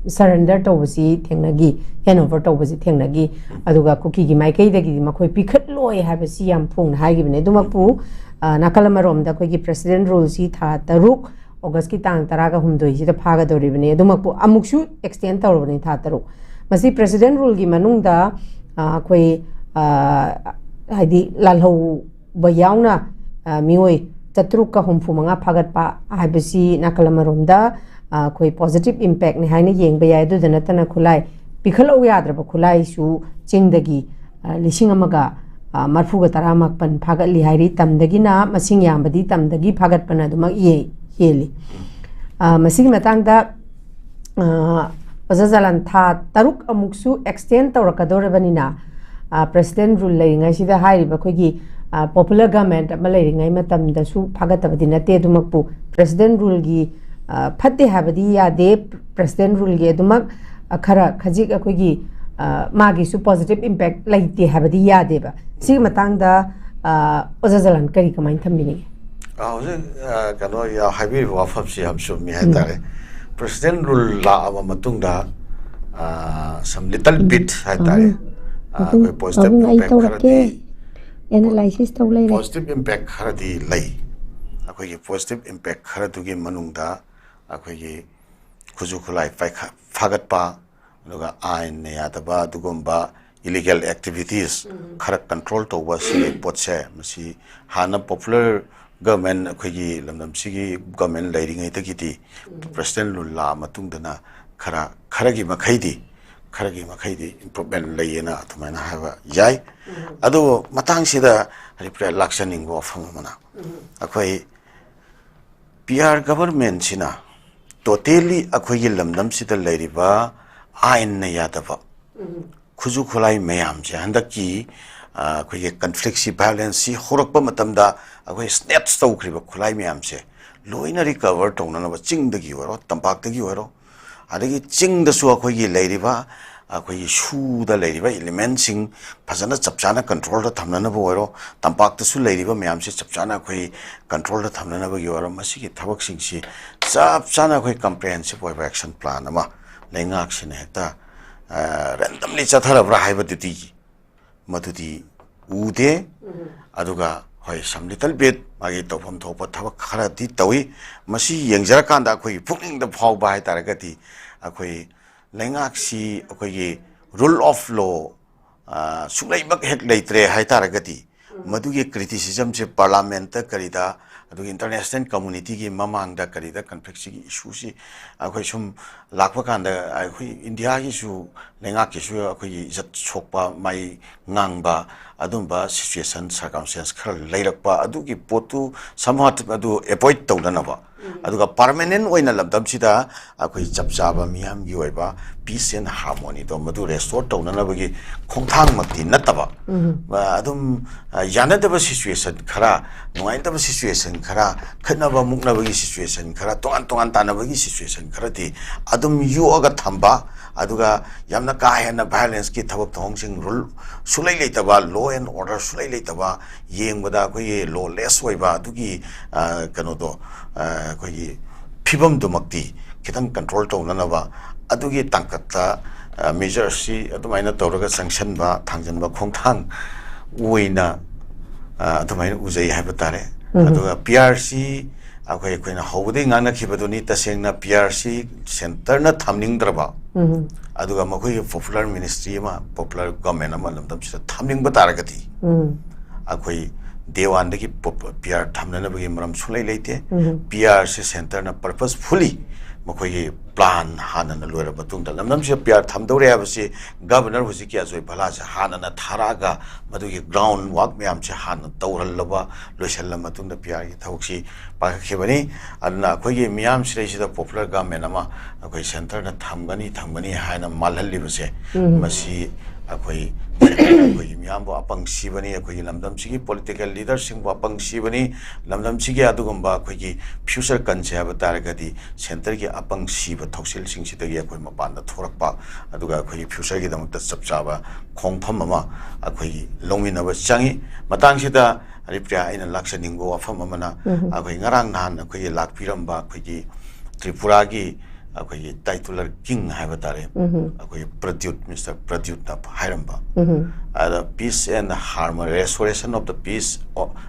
surrender ꯇꯧꯕꯁꯤ ꯊꯦꯡꯅꯈꯤ, hand over ꯇꯧꯕꯁꯤ ꯊꯦꯡꯅꯈꯤ꯫ ꯑꯗꯨꯒ ꯀꯨꯀꯤꯒꯤ ꯃꯥꯏꯀꯩꯗꯒꯤꯗꯤ ꯃꯈꯣꯏ ꯄꯤꯈꯠꯂꯣꯏ ꯍꯥꯏꯕꯁꯤ ꯌꯥꯝ ꯐꯣꯡꯅ ꯍꯥꯏꯈꯤꯕꯅꯦ꯫ ꯑꯗꯨꯃꯛꯄꯨ, ꯑ, ꯅꯥꯀꯜ ꯑꯃꯔꯣꯝꯗ ꯑꯩꯈꯣꯏꯒꯤ President Ruleꯁꯤ ꯊꯥ ꯇꯔꯨꯛ, Augustꯀꯤ ꯇꯥꯡ ꯇꯔꯥꯒ ꯍꯨꯝꯗꯣꯏꯁꯤꯗ ꯐꯥꯒꯗꯧꯔꯤꯕꯅꯤ꯫ ꯑꯗꯨꯃꯛꯄꯨ ꯑꯃꯨꯛꯁꯨ extend ꯇꯧꯔꯕꯅꯤ ꯊꯥ ꯇꯔꯨꯛ꯫ ꯃꯁꯤ President Ruleꯒꯤ ꯃꯅꯨꯡꯗ, ꯑ, ꯑꯩꯈꯣꯏ, ꯑ, ꯍꯥꯏꯗꯤ ꯂꯥꯜꯍꯧꯕ ꯌꯥꯎꯅ, ꯑ, ꯃꯤꯑꯣꯏ ꯆꯥꯇ꯭ꯔꯨꯛꯀ ꯍꯨꯝꯐꯨ ꯃꯉꯥ ꯐꯥꯒꯠꯄ ꯍꯥꯏꯕꯁꯤ ꯅꯥꯀꯜ ꯑꯃꯔꯣꯝꯗ, ꯑ, ꯑꯩꯈꯣꯏ positive impactꯅꯤ ꯍꯥꯏꯅ ꯌꯦꯡꯕ ꯌꯥꯏ꯫ ꯑꯗꯨꯗ ꯅꯠꯇꯅ ꯈꯨꯠꯂꯥꯏ ꯄꯤꯈꯠꯂꯛꯎ ꯌꯥꯗ꯭ꯔꯕ ꯈꯨꯠꯂꯥꯏꯁꯨ ꯆꯤꯡꯗꯒꯤ, ꯑ, ꯂꯤꯁꯤꯡ ꯑꯃꯒ, ꯑ, ꯃꯔꯐꯨꯒ ꯇꯔꯥ ꯃꯥꯄꯟ ꯐꯥꯒꯠꯂꯤ ꯍꯥꯏꯔꯤ꯫ ꯇꯝꯗꯒꯤꯅ ꯃꯁꯤꯡ ꯌꯥꯝꯕꯗꯤ ꯇꯝꯗꯒꯤ ꯐꯥꯒꯠꯄꯅ ꯑꯗꯨꯃꯛ ꯌꯦ-, ꯍꯦꯜꯂꯤ꯫ ꯑ, ꯃꯁꯤꯒꯤ ꯃꯇꯥꯡꯗ, ꯑ, ꯑꯣꯖꯥ ꯖꯂꯥꯟ, ꯊꯥ ꯇꯔꯨꯛ ꯑꯃꯨꯛꯁꯨ extend ꯇꯧꯔꯛꯀꯗꯧꯔꯕꯅꯤꯅ, ꯑ, President Rule ꯂꯩꯔꯤꯉꯩꯁꯤꯗ ꯍꯥꯏꯔꯤꯕ ꯑꯩꯈꯣꯏꯒꯤ, ꯑ, popular government ꯑꯃ ꯂꯩꯔꯤꯉꯩ ꯃꯇꯝꯗꯁꯨ ꯐꯥꯒꯠꯇꯕꯗꯤ ꯅꯠꯇꯦ꯫ ꯑꯗꯨꯃꯛꯄꯨ President Ruleꯒꯤ, ꯑ, ꯐꯠꯇꯦ ꯍꯥꯏꯕꯗꯤ ꯌꯥꯗꯦ꯫ President Ruleꯒꯤ ꯑꯗꯨꯃꯛ, ꯑ, ꯈꯔ ꯈꯖꯤꯛ ꯑꯩꯈꯣꯏꯒꯤ, ꯑ, ꯃꯥꯒꯤꯁꯨ positive impact ꯂꯩꯇꯦ ꯍꯥꯏꯕꯗꯤ ꯌꯥꯗꯦꯕ꯫ ꯁꯤꯒꯤ ꯃꯇꯥꯡꯗ, ꯑ, ꯑꯣꯖꯥ ꯖꯂꯥꯟ ꯀꯔꯤ ꯀꯃꯥꯏꯅ ꯊꯝꯕꯤꯅꯤꯡꯉꯤ? ꯑ, ꯍꯧꯖꯤꯛ, ꯑ, ꯀꯩꯅꯣ, ꯌꯥ-, ꯍꯥꯏꯕꯤꯔꯤꯕ ꯋꯥꯐꯝꯁꯤ ꯌꯥꯝ ꯆꯨꯝꯃꯤ ꯍꯥꯏꯇꯥꯔꯦ꯫ President Rule ꯂꯥꯛꯑꯕ ꯃꯇꯨꯡꯗ, ꯑ, some little bit ꯍꯥꯏꯇꯥꯔꯦ, ꯑ, ꯑꯩꯈꯣꯏ positive impact ꯈꯔꯗꯤ, analysis ꯇꯧ ꯂꯩꯔꯦ꯫ Positive impact ꯈꯔꯗꯤ ꯂꯩ꯫ ꯑꯩꯈꯣꯏꯒꯤ positive impact ꯈꯔꯗꯨꯒꯤ ꯃꯅꯨꯡꯗ ꯑꯩꯈꯣꯏꯒꯤ ꯈꯨꯠꯁꯨ ꯈꯨꯠꯂꯥꯏ ꯄꯥꯏꯈ-, ꯐꯥꯒꯠꯄ, ꯑꯗꯨꯒ ꯑꯥꯏꯟꯅ ꯌꯥꯗꯕ ꯑꯗꯨꯒꯨꯝꯕ illegal activities ꯈꯔ control ꯇꯧꯕ ꯁꯤꯒꯤ ꯄꯣꯠꯁꯦ, ꯃꯁꯤ ꯍꯥꯟꯅ popular ꯒꯚꯔꯟꯃꯦꯟ, ꯑꯩꯈꯣꯏꯒꯤ ꯂꯝꯗꯝꯁꯤꯒꯤ ꯒꯚꯔꯟꯃꯦꯟ ꯂꯩꯔꯤꯉꯩꯗꯒꯤꯗꯤ ꯄ꯭ꯔꯦꯁꯤꯗꯦꯟ ꯔꯨꯜ ꯂꯥꯛꯑ ꯃꯇꯨꯡꯗꯅ ꯈꯔ, ꯈꯔꯒꯤ ꯃꯈꯩꯗꯤ, ꯈꯔꯒꯤ ꯃꯈꯩꯗꯤ ꯏꯝꯄ꯭ꯔꯨꯚꯃꯦꯟ ꯂꯩꯌꯦꯅ ꯑꯗꯨꯃꯥꯏꯅ ꯍꯥꯏꯕ ꯌꯥꯏ꯫ ꯑꯗꯨꯕꯨ ꯃꯇꯥꯡꯁꯤꯗ ꯔꯤꯄ꯭ꯂꯥꯏ ꯂꯥꯛꯆꯅꯤꯡꯕ ꯋꯥꯐꯝ ꯑꯃꯅ, ꯑꯩꯈꯣꯏ ꯄꯤ ꯑꯥꯔ ꯒꯚꯔꯟꯃꯦꯟꯁꯤꯅ ꯇꯣꯇꯦꯂꯤ ꯑꯩꯈꯣꯏꯒꯤ ꯂꯝꯗꯝꯁꯤꯗ ꯂꯩꯔꯤꯕ ꯑꯥꯏꯟꯅ ꯌꯥꯗꯕ ꯈꯨꯠꯁꯨ ꯈꯨꯠꯂꯥꯏ ꯃꯌꯥꯝꯁꯦ, ꯍꯟꯗꯛꯀꯤ, ꯑ, ꯑꯩꯈꯣꯏꯒꯤ ꯀꯟꯐ꯭ꯂꯤꯛꯁꯤ, ꯚꯥꯏꯑꯣꯂꯦꯟꯁꯁꯤ ꯍꯧꯔꯛꯄ ꯃꯇꯝꯗ ꯑꯩꯈꯣꯏ ꯁ꯭ꯅꯦꯠꯆ ꯇꯧꯈ꯭ꯔꯤꯕ ꯈꯨꯠꯂꯥꯏ ꯃꯌꯥꯝꯁꯦ ꯂꯣꯏꯅ ꯔꯤꯀꯚꯔ ꯇꯧꯅꯅꯕ, ꯆꯤꯡꯗꯒꯤ ꯑꯣꯏꯔꯣ, ꯇꯝꯄꯥꯛꯇꯒꯤ ꯑꯣꯏꯔꯣ, ꯑꯗꯒꯤ ꯆꯤꯡꯗꯁꯨ ꯑꯩꯈꯣꯏꯒꯤ ꯂꯩꯔꯤꯕ, ꯑꯩꯈꯣꯏꯒꯤ ꯁꯨꯗ ꯂꯩꯔꯤꯕ ꯏꯂꯤꯃꯦꯟꯁꯤꯡ ꯐꯖꯅ ꯆꯞ ꯆꯥꯅ ꯀꯟꯇ꯭ꯔꯣꯜꯗ ꯊꯝꯅꯅꯕ ꯑꯣꯏꯔꯣ, ꯇꯝꯄꯥꯛꯇꯁꯨ ꯂꯩꯔꯤꯕ ꯃꯌꯥꯝꯁꯦ ꯆꯞ ꯆꯥꯅ ꯑꯩꯈꯣꯏ ꯀꯟꯇ꯭ꯔꯣꯜꯗ ꯊꯝꯅꯅꯕꯒꯤ ꯑꯣꯏꯔꯣ, ꯃꯁꯤꯒꯤ ꯊꯕꯛꯁꯤꯡꯁꯤ ꯆꯞ ꯆꯥꯅ ꯑꯩꯈꯣꯏ ꯀꯝꯄ꯭ꯔꯤꯍꯦꯟꯁꯤꯞ ꯑꯣꯏꯕ ꯑꯦꯛꯁꯟ ꯄ꯭ꯂꯥꯟ ꯑꯃ ꯂꯩꯉꯥꯛꯁꯤꯅ ꯍꯦꯛꯇ, ꯑ, ꯔꯦꯟꯗꯝꯂꯤ ꯆꯠꯊꯔꯕ꯭ꯔꯥ ꯍꯥꯏꯕꯗꯨꯗꯤ ꯃꯗꯨꯗꯤ ꯎꯗꯦ꯫ ꯑꯗꯨꯒ ꯍꯣꯏ, some little bit ꯃꯥꯒꯤ ꯇꯧꯐꯝ ꯊꯣꯛꯄ ꯊꯕꯛ ꯈꯔꯗꯤ ꯇꯧꯏ꯫ ꯃꯁꯤ ꯌꯦꯡꯖꯔꯀꯥꯟꯗ ꯑꯩꯈꯣꯏꯒꯤ ꯄꯨꯛꯅꯤꯡꯗ ꯐꯥꯎꯕ ꯍꯥꯏ ꯇꯥꯔꯒꯗꯤ, ꯑꯩꯈꯣꯏ ꯂꯩꯉꯥꯛꯁꯤ ꯑꯩꯈꯣꯏꯒꯤ ꯔꯨꯜ ꯑꯣꯐ ꯂꯣ, ꯑ, ꯁꯨꯡꯂꯩꯃꯛ ꯍꯦꯛ ꯂꯩꯇ꯭ꯔꯦ ꯍꯥꯏ ꯇꯥꯔꯒꯗꯤ, ꯃꯗꯨꯒꯤ ꯀ꯭ꯔꯤꯇꯤꯁꯤꯖꯝꯁꯦ ꯄꯥꯔꯂꯥꯃꯦꯟꯠꯇ ꯀꯔꯤꯗ, ꯑꯗꯨꯒ ꯏꯟꯇꯔꯅꯦꯁꯅꯦꯜ ꯀꯝꯃꯨꯅꯤꯇꯤꯒꯤ ꯃꯃꯥꯡꯗ ꯀꯔꯤꯗ ꯀꯟꯐ꯭ꯂꯤꯛꯁꯤꯒꯤ ꯏꯁꯨꯁꯤ ꯑꯩꯈꯣꯏ ꯁꯨꯝ ꯂꯥꯛꯄ ꯀꯥꯟꯗ, ꯑꯩꯈꯣꯏ ꯏꯟꯗꯤꯌꯥꯒꯤꯁꯨ, ꯂꯩꯉꯥꯛꯀꯤꯁꯨ ꯑꯩꯈꯣꯏꯒꯤ ꯏꯖꯠ ꯁꯣꯛꯄ, ꯃꯥꯏ ꯉꯥꯡꯕ, ꯑꯗꯨꯝꯕ ꯁꯤꯆꯨꯋꯦꯁꯟ, ꯁꯔꯀꯝꯁꯇꯦꯟꯁ ꯈꯔ ꯂꯩꯔꯛꯄ, ꯑꯗꯨꯒꯤ ꯄꯣꯠꯇꯨ somehow ꯑꯗꯨ ꯑꯦꯚꯣꯏꯗ ꯇꯧꯅꯅꯕ, ꯑꯗꯨꯒ ꯄꯥꯔꯃꯦꯅꯦꯟ ꯑꯣꯏꯅ ꯂꯝꯗꯝꯁꯤꯗ ꯑꯩꯈꯣꯏ ꯆꯞ ꯆꯥꯕ ꯃꯤꯌꯥꯝꯒꯤ ꯑꯣꯏꯕ peace and harmony ꯗꯣ ꯃꯗꯨ ꯔꯦꯁꯇꯣꯔ ꯇꯧꯅꯅꯕꯒꯤ ꯈꯣꯡꯊꯥꯡꯃꯛꯇꯤ ꯅꯠꯇꯕ, ꯑ, ꯑꯗꯨꯝ, ꯑ, ꯌꯥꯅꯗꯕ ꯁꯤꯆꯨꯋꯦꯁꯟ ꯈꯔ, ꯅꯨꯡꯉꯥꯏꯅꯗꯕ ꯁꯤꯆꯨꯋꯦꯁꯟ ꯈꯔ, ꯈꯠꯅꯕ ꯃꯨꯛꯅꯕꯒꯤ ꯁꯤꯆꯨꯋꯦꯁꯟ ꯈꯔ, ꯇꯣꯉꯥꯟ ꯇꯣꯉꯥꯟ ꯇꯥꯟꯅꯕꯒꯤ ꯁꯤꯆꯨꯋꯦꯁꯟ ꯈꯔꯗꯤ ꯑꯗꯨꯝ ꯌꯣꯛꯑꯒ ꯊꯝꯕ, ꯑꯗꯨꯒ ꯌꯥꯝꯅ ꯀꯥ ꯍꯦꯟꯅ ꯚꯥꯏꯑꯣꯂꯦꯟꯁꯀꯤ ꯊꯕꯛ ꯊꯧꯑꯣꯡꯁꯤꯡ, ꯔꯨꯜ ꯁꯨꯛꯂꯩ ꯂꯩꯇꯕ, law and order ꯁꯨꯛꯂꯩ ꯂꯩꯇꯕ, ꯌꯦꯡꯕꯗ ꯑꯩꯈꯣꯏꯒꯤ ꯂꯣꯂꯦꯁ ꯑꯣꯏꯕ ꯑꯗꯨꯒꯤ, ꯑ, ꯀꯩꯅꯣꯗꯣ, ꯑ, ꯑꯩꯈꯣꯏꯒꯤ ꯐꯤꯕꯝꯗꯨꯃꯛꯇꯤ ꯈꯤꯇꯪ ꯀꯟꯇ꯭ꯔꯣꯜ ꯇꯧꯅꯅꯕ ꯑꯗꯨꯒꯤ ꯇꯥꯡꯀꯛꯇ, ꯑ, ꯃꯦꯖꯔꯁꯤ ꯑꯗꯨꯃꯥꯏꯅ ꯇꯧꯔꯒ ꯆꯪꯁꯤꯟꯕ, ꯊꯥꯡꯖꯤꯟꯕ ꯈꯣꯡꯊꯥꯡ ꯑꯣꯏꯅ, ꯑ, ꯑꯗꯨꯃꯥꯏꯅ ꯎꯖꯩ ꯍꯥꯏꯕ ꯇꯥꯔꯦ꯫ ꯑꯗꯨꯒ ꯄꯤ ꯑꯥꯔ ꯁꯤ, ꯑꯩꯈꯣꯏ, ꯑꯩꯈꯣꯏꯅ ꯍꯧꯕꯗꯒꯤ ꯉꯥꯡꯅꯈꯤꯕꯗꯨꯅꯤ, ꯇꯁꯦꯡꯅ ꯄꯤ ꯑꯥꯔ ꯁꯤ ꯁꯦꯟꯇꯔꯅ ꯊꯝꯅꯤꯡꯗ꯭ꯔꯕ, ꯑꯗꯨꯒ ꯃꯈꯣꯏꯒꯤ ꯄꯣꯄꯨꯂꯔ ꯃꯤꯅꯤꯁꯇ꯭ꯔꯤ ꯑꯃ, ꯄꯣꯄꯨꯂꯔ ꯒꯚꯔꯟꯃꯦꯟ ꯑꯃ ꯂꯝꯗꯝꯁꯤꯗ ꯊꯝꯅꯤꯡꯕ ꯇꯥꯔꯒꯗꯤ, ꯑꯩꯈꯣꯏ ꯗꯦ ꯋꯥꯟꯗꯒꯤ ꯄꯤ ꯑꯥꯔ ꯊꯝꯅꯅꯕꯒꯤ ꯃꯔꯝ ꯁꯨꯡꯂꯩ ꯂꯩꯇꯦ꯫ ꯄꯤ ꯑꯥꯔꯁꯦ ꯁꯦꯟꯇꯔꯅ ꯄꯔꯄꯁꯐꯨꯜꯂꯤ ꯃꯈꯣꯏꯒꯤ ꯄ꯭ꯂꯥꯟ ꯍꯥꯟꯅꯅ ꯂꯣꯏꯔꯕ ꯃꯇꯨꯡꯗ, ꯂꯝꯗꯝꯁꯤꯗ ꯄꯤ ꯑꯥꯔ ꯊꯝꯗꯧꯔꯦ ꯍꯥꯏꯕꯁꯤ ꯒꯕꯔꯅꯔ ꯍꯧꯖꯤꯛꯀꯤ ꯑꯖꯣꯏ ꯚꯂꯥꯁꯦ ꯍꯥꯟꯅꯅ ꯊꯥꯔꯛꯑꯒ, ꯃꯗꯨꯒꯤ ꯒ꯭ꯔꯥꯎꯟ ꯋꯥꯛ ꯃꯌꯥꯝꯁꯦ ꯍꯥꯟꯅ ꯇꯧꯍꯜꯂꯕ, ꯂꯣꯏꯁꯤꯜꯂ ꯃꯇꯨꯡꯗ ꯄꯤ ꯑꯥꯔꯒꯤ ꯊꯕꯛꯁꯤ ꯄꯥꯏꯈꯠꯈꯤꯕꯅꯤ꯫ ꯑꯗꯨꯅ ꯑꯩꯈꯣꯏꯒꯤ ꯃꯤꯌꯥꯝ ꯁꯤꯗꯩꯁꯤꯗ ꯄꯣꯄꯨꯂꯔ ꯒꯚꯔꯟꯃꯦꯟ ꯑꯃ ꯑꯩꯈꯣꯏ ꯁꯦꯟꯇꯔꯅ ꯊꯝꯒꯅꯤ, ꯊꯝꯒꯅꯤ ꯍꯥꯏꯅ ꯃꯥꯜꯍꯜꯂꯤꯕꯁꯦ, ꯃꯁꯤ ꯑꯩꯈꯣꯏ, ꯑꯩꯈꯣꯏꯒꯤ ꯃꯤꯌꯥꯝꯕꯨ ꯑꯄꯪ ꯁꯤꯕꯅꯤ꯫ ꯑꯩꯈꯣꯏꯒꯤ ꯂꯝꯗꯝꯁꯤꯒꯤ ꯄꯣꯂꯤꯇꯤꯀꯦꯜ ꯂꯤꯗꯔꯁꯤꯡꯕꯨ ꯑꯄꯪ ꯁꯤꯕꯅꯤ꯫ ꯂꯝꯗꯝꯁꯤꯒꯤ ꯑꯗꯨꯒꯨꯝꯕ ꯑꯩꯈꯣꯏꯒꯤ ꯐ꯭ꯌꯨꯆꯔ ꯀꯟꯁꯦ ꯍꯥꯏꯕ ꯇꯥꯔꯒꯗꯤ, ꯁꯦꯟꯇꯔꯒꯤ ꯑꯄꯪ ꯁꯤꯕ ꯊꯧꯁꯤꯜꯁꯤꯡꯁꯤꯗꯒꯤ ꯑꯩꯈꯣꯏ ꯃꯄꯥꯟꯗ ꯊꯣꯔꯛꯄ, ꯑꯗꯨꯒ ꯑꯩꯈꯣꯏꯒꯤ ꯐ꯭ꯌꯨꯆꯔꯒꯤꯗꯃꯛꯇ ꯆꯞ ꯆꯥꯕ ꯈꯣꯡꯐꯝ ꯑꯃ ꯑꯩꯈꯣꯏꯒꯤ ꯂꯧꯃꯤꯟꯅꯕ ꯆꯪꯉꯤ꯫ ꯃꯇꯥꯡꯁꯤꯗ ꯍꯔꯤꯄ꯭ꯔꯤꯌꯥ, ꯑꯩꯅ ꯂꯥꯛꯆꯅꯤꯡꯕ ꯋꯥꯐꯝ ꯑꯃꯅ, ꯑꯩꯈꯣꯏ ꯉꯔꯥꯡ ꯅꯍꯥꯟ ꯑꯩꯈꯣꯏꯒꯤ ꯂꯥꯛꯄꯤꯔꯝꯕ ꯑꯩꯈꯣꯏꯒꯤ ꯇ꯭ꯔꯤꯄꯨꯔꯥꯒꯤ ꯑꯩꯈꯣꯏꯒꯤ ꯇꯥꯏꯇꯨꯂꯔ ꯀꯤꯡ ꯍꯥꯏꯕ ꯇꯥꯔꯦ, ꯑꯩꯈꯣꯏꯒꯤ ꯄ꯭ꯔꯗ꯭ꯌꯨꯠ, ꯃꯤꯁꯇꯔ ꯄ꯭ꯔꯗ꯭ꯌꯨꯠꯅ ꯍꯥꯏꯔꯝꯕ, ꯑꯗ, "Peace and harmony, restoration of the peace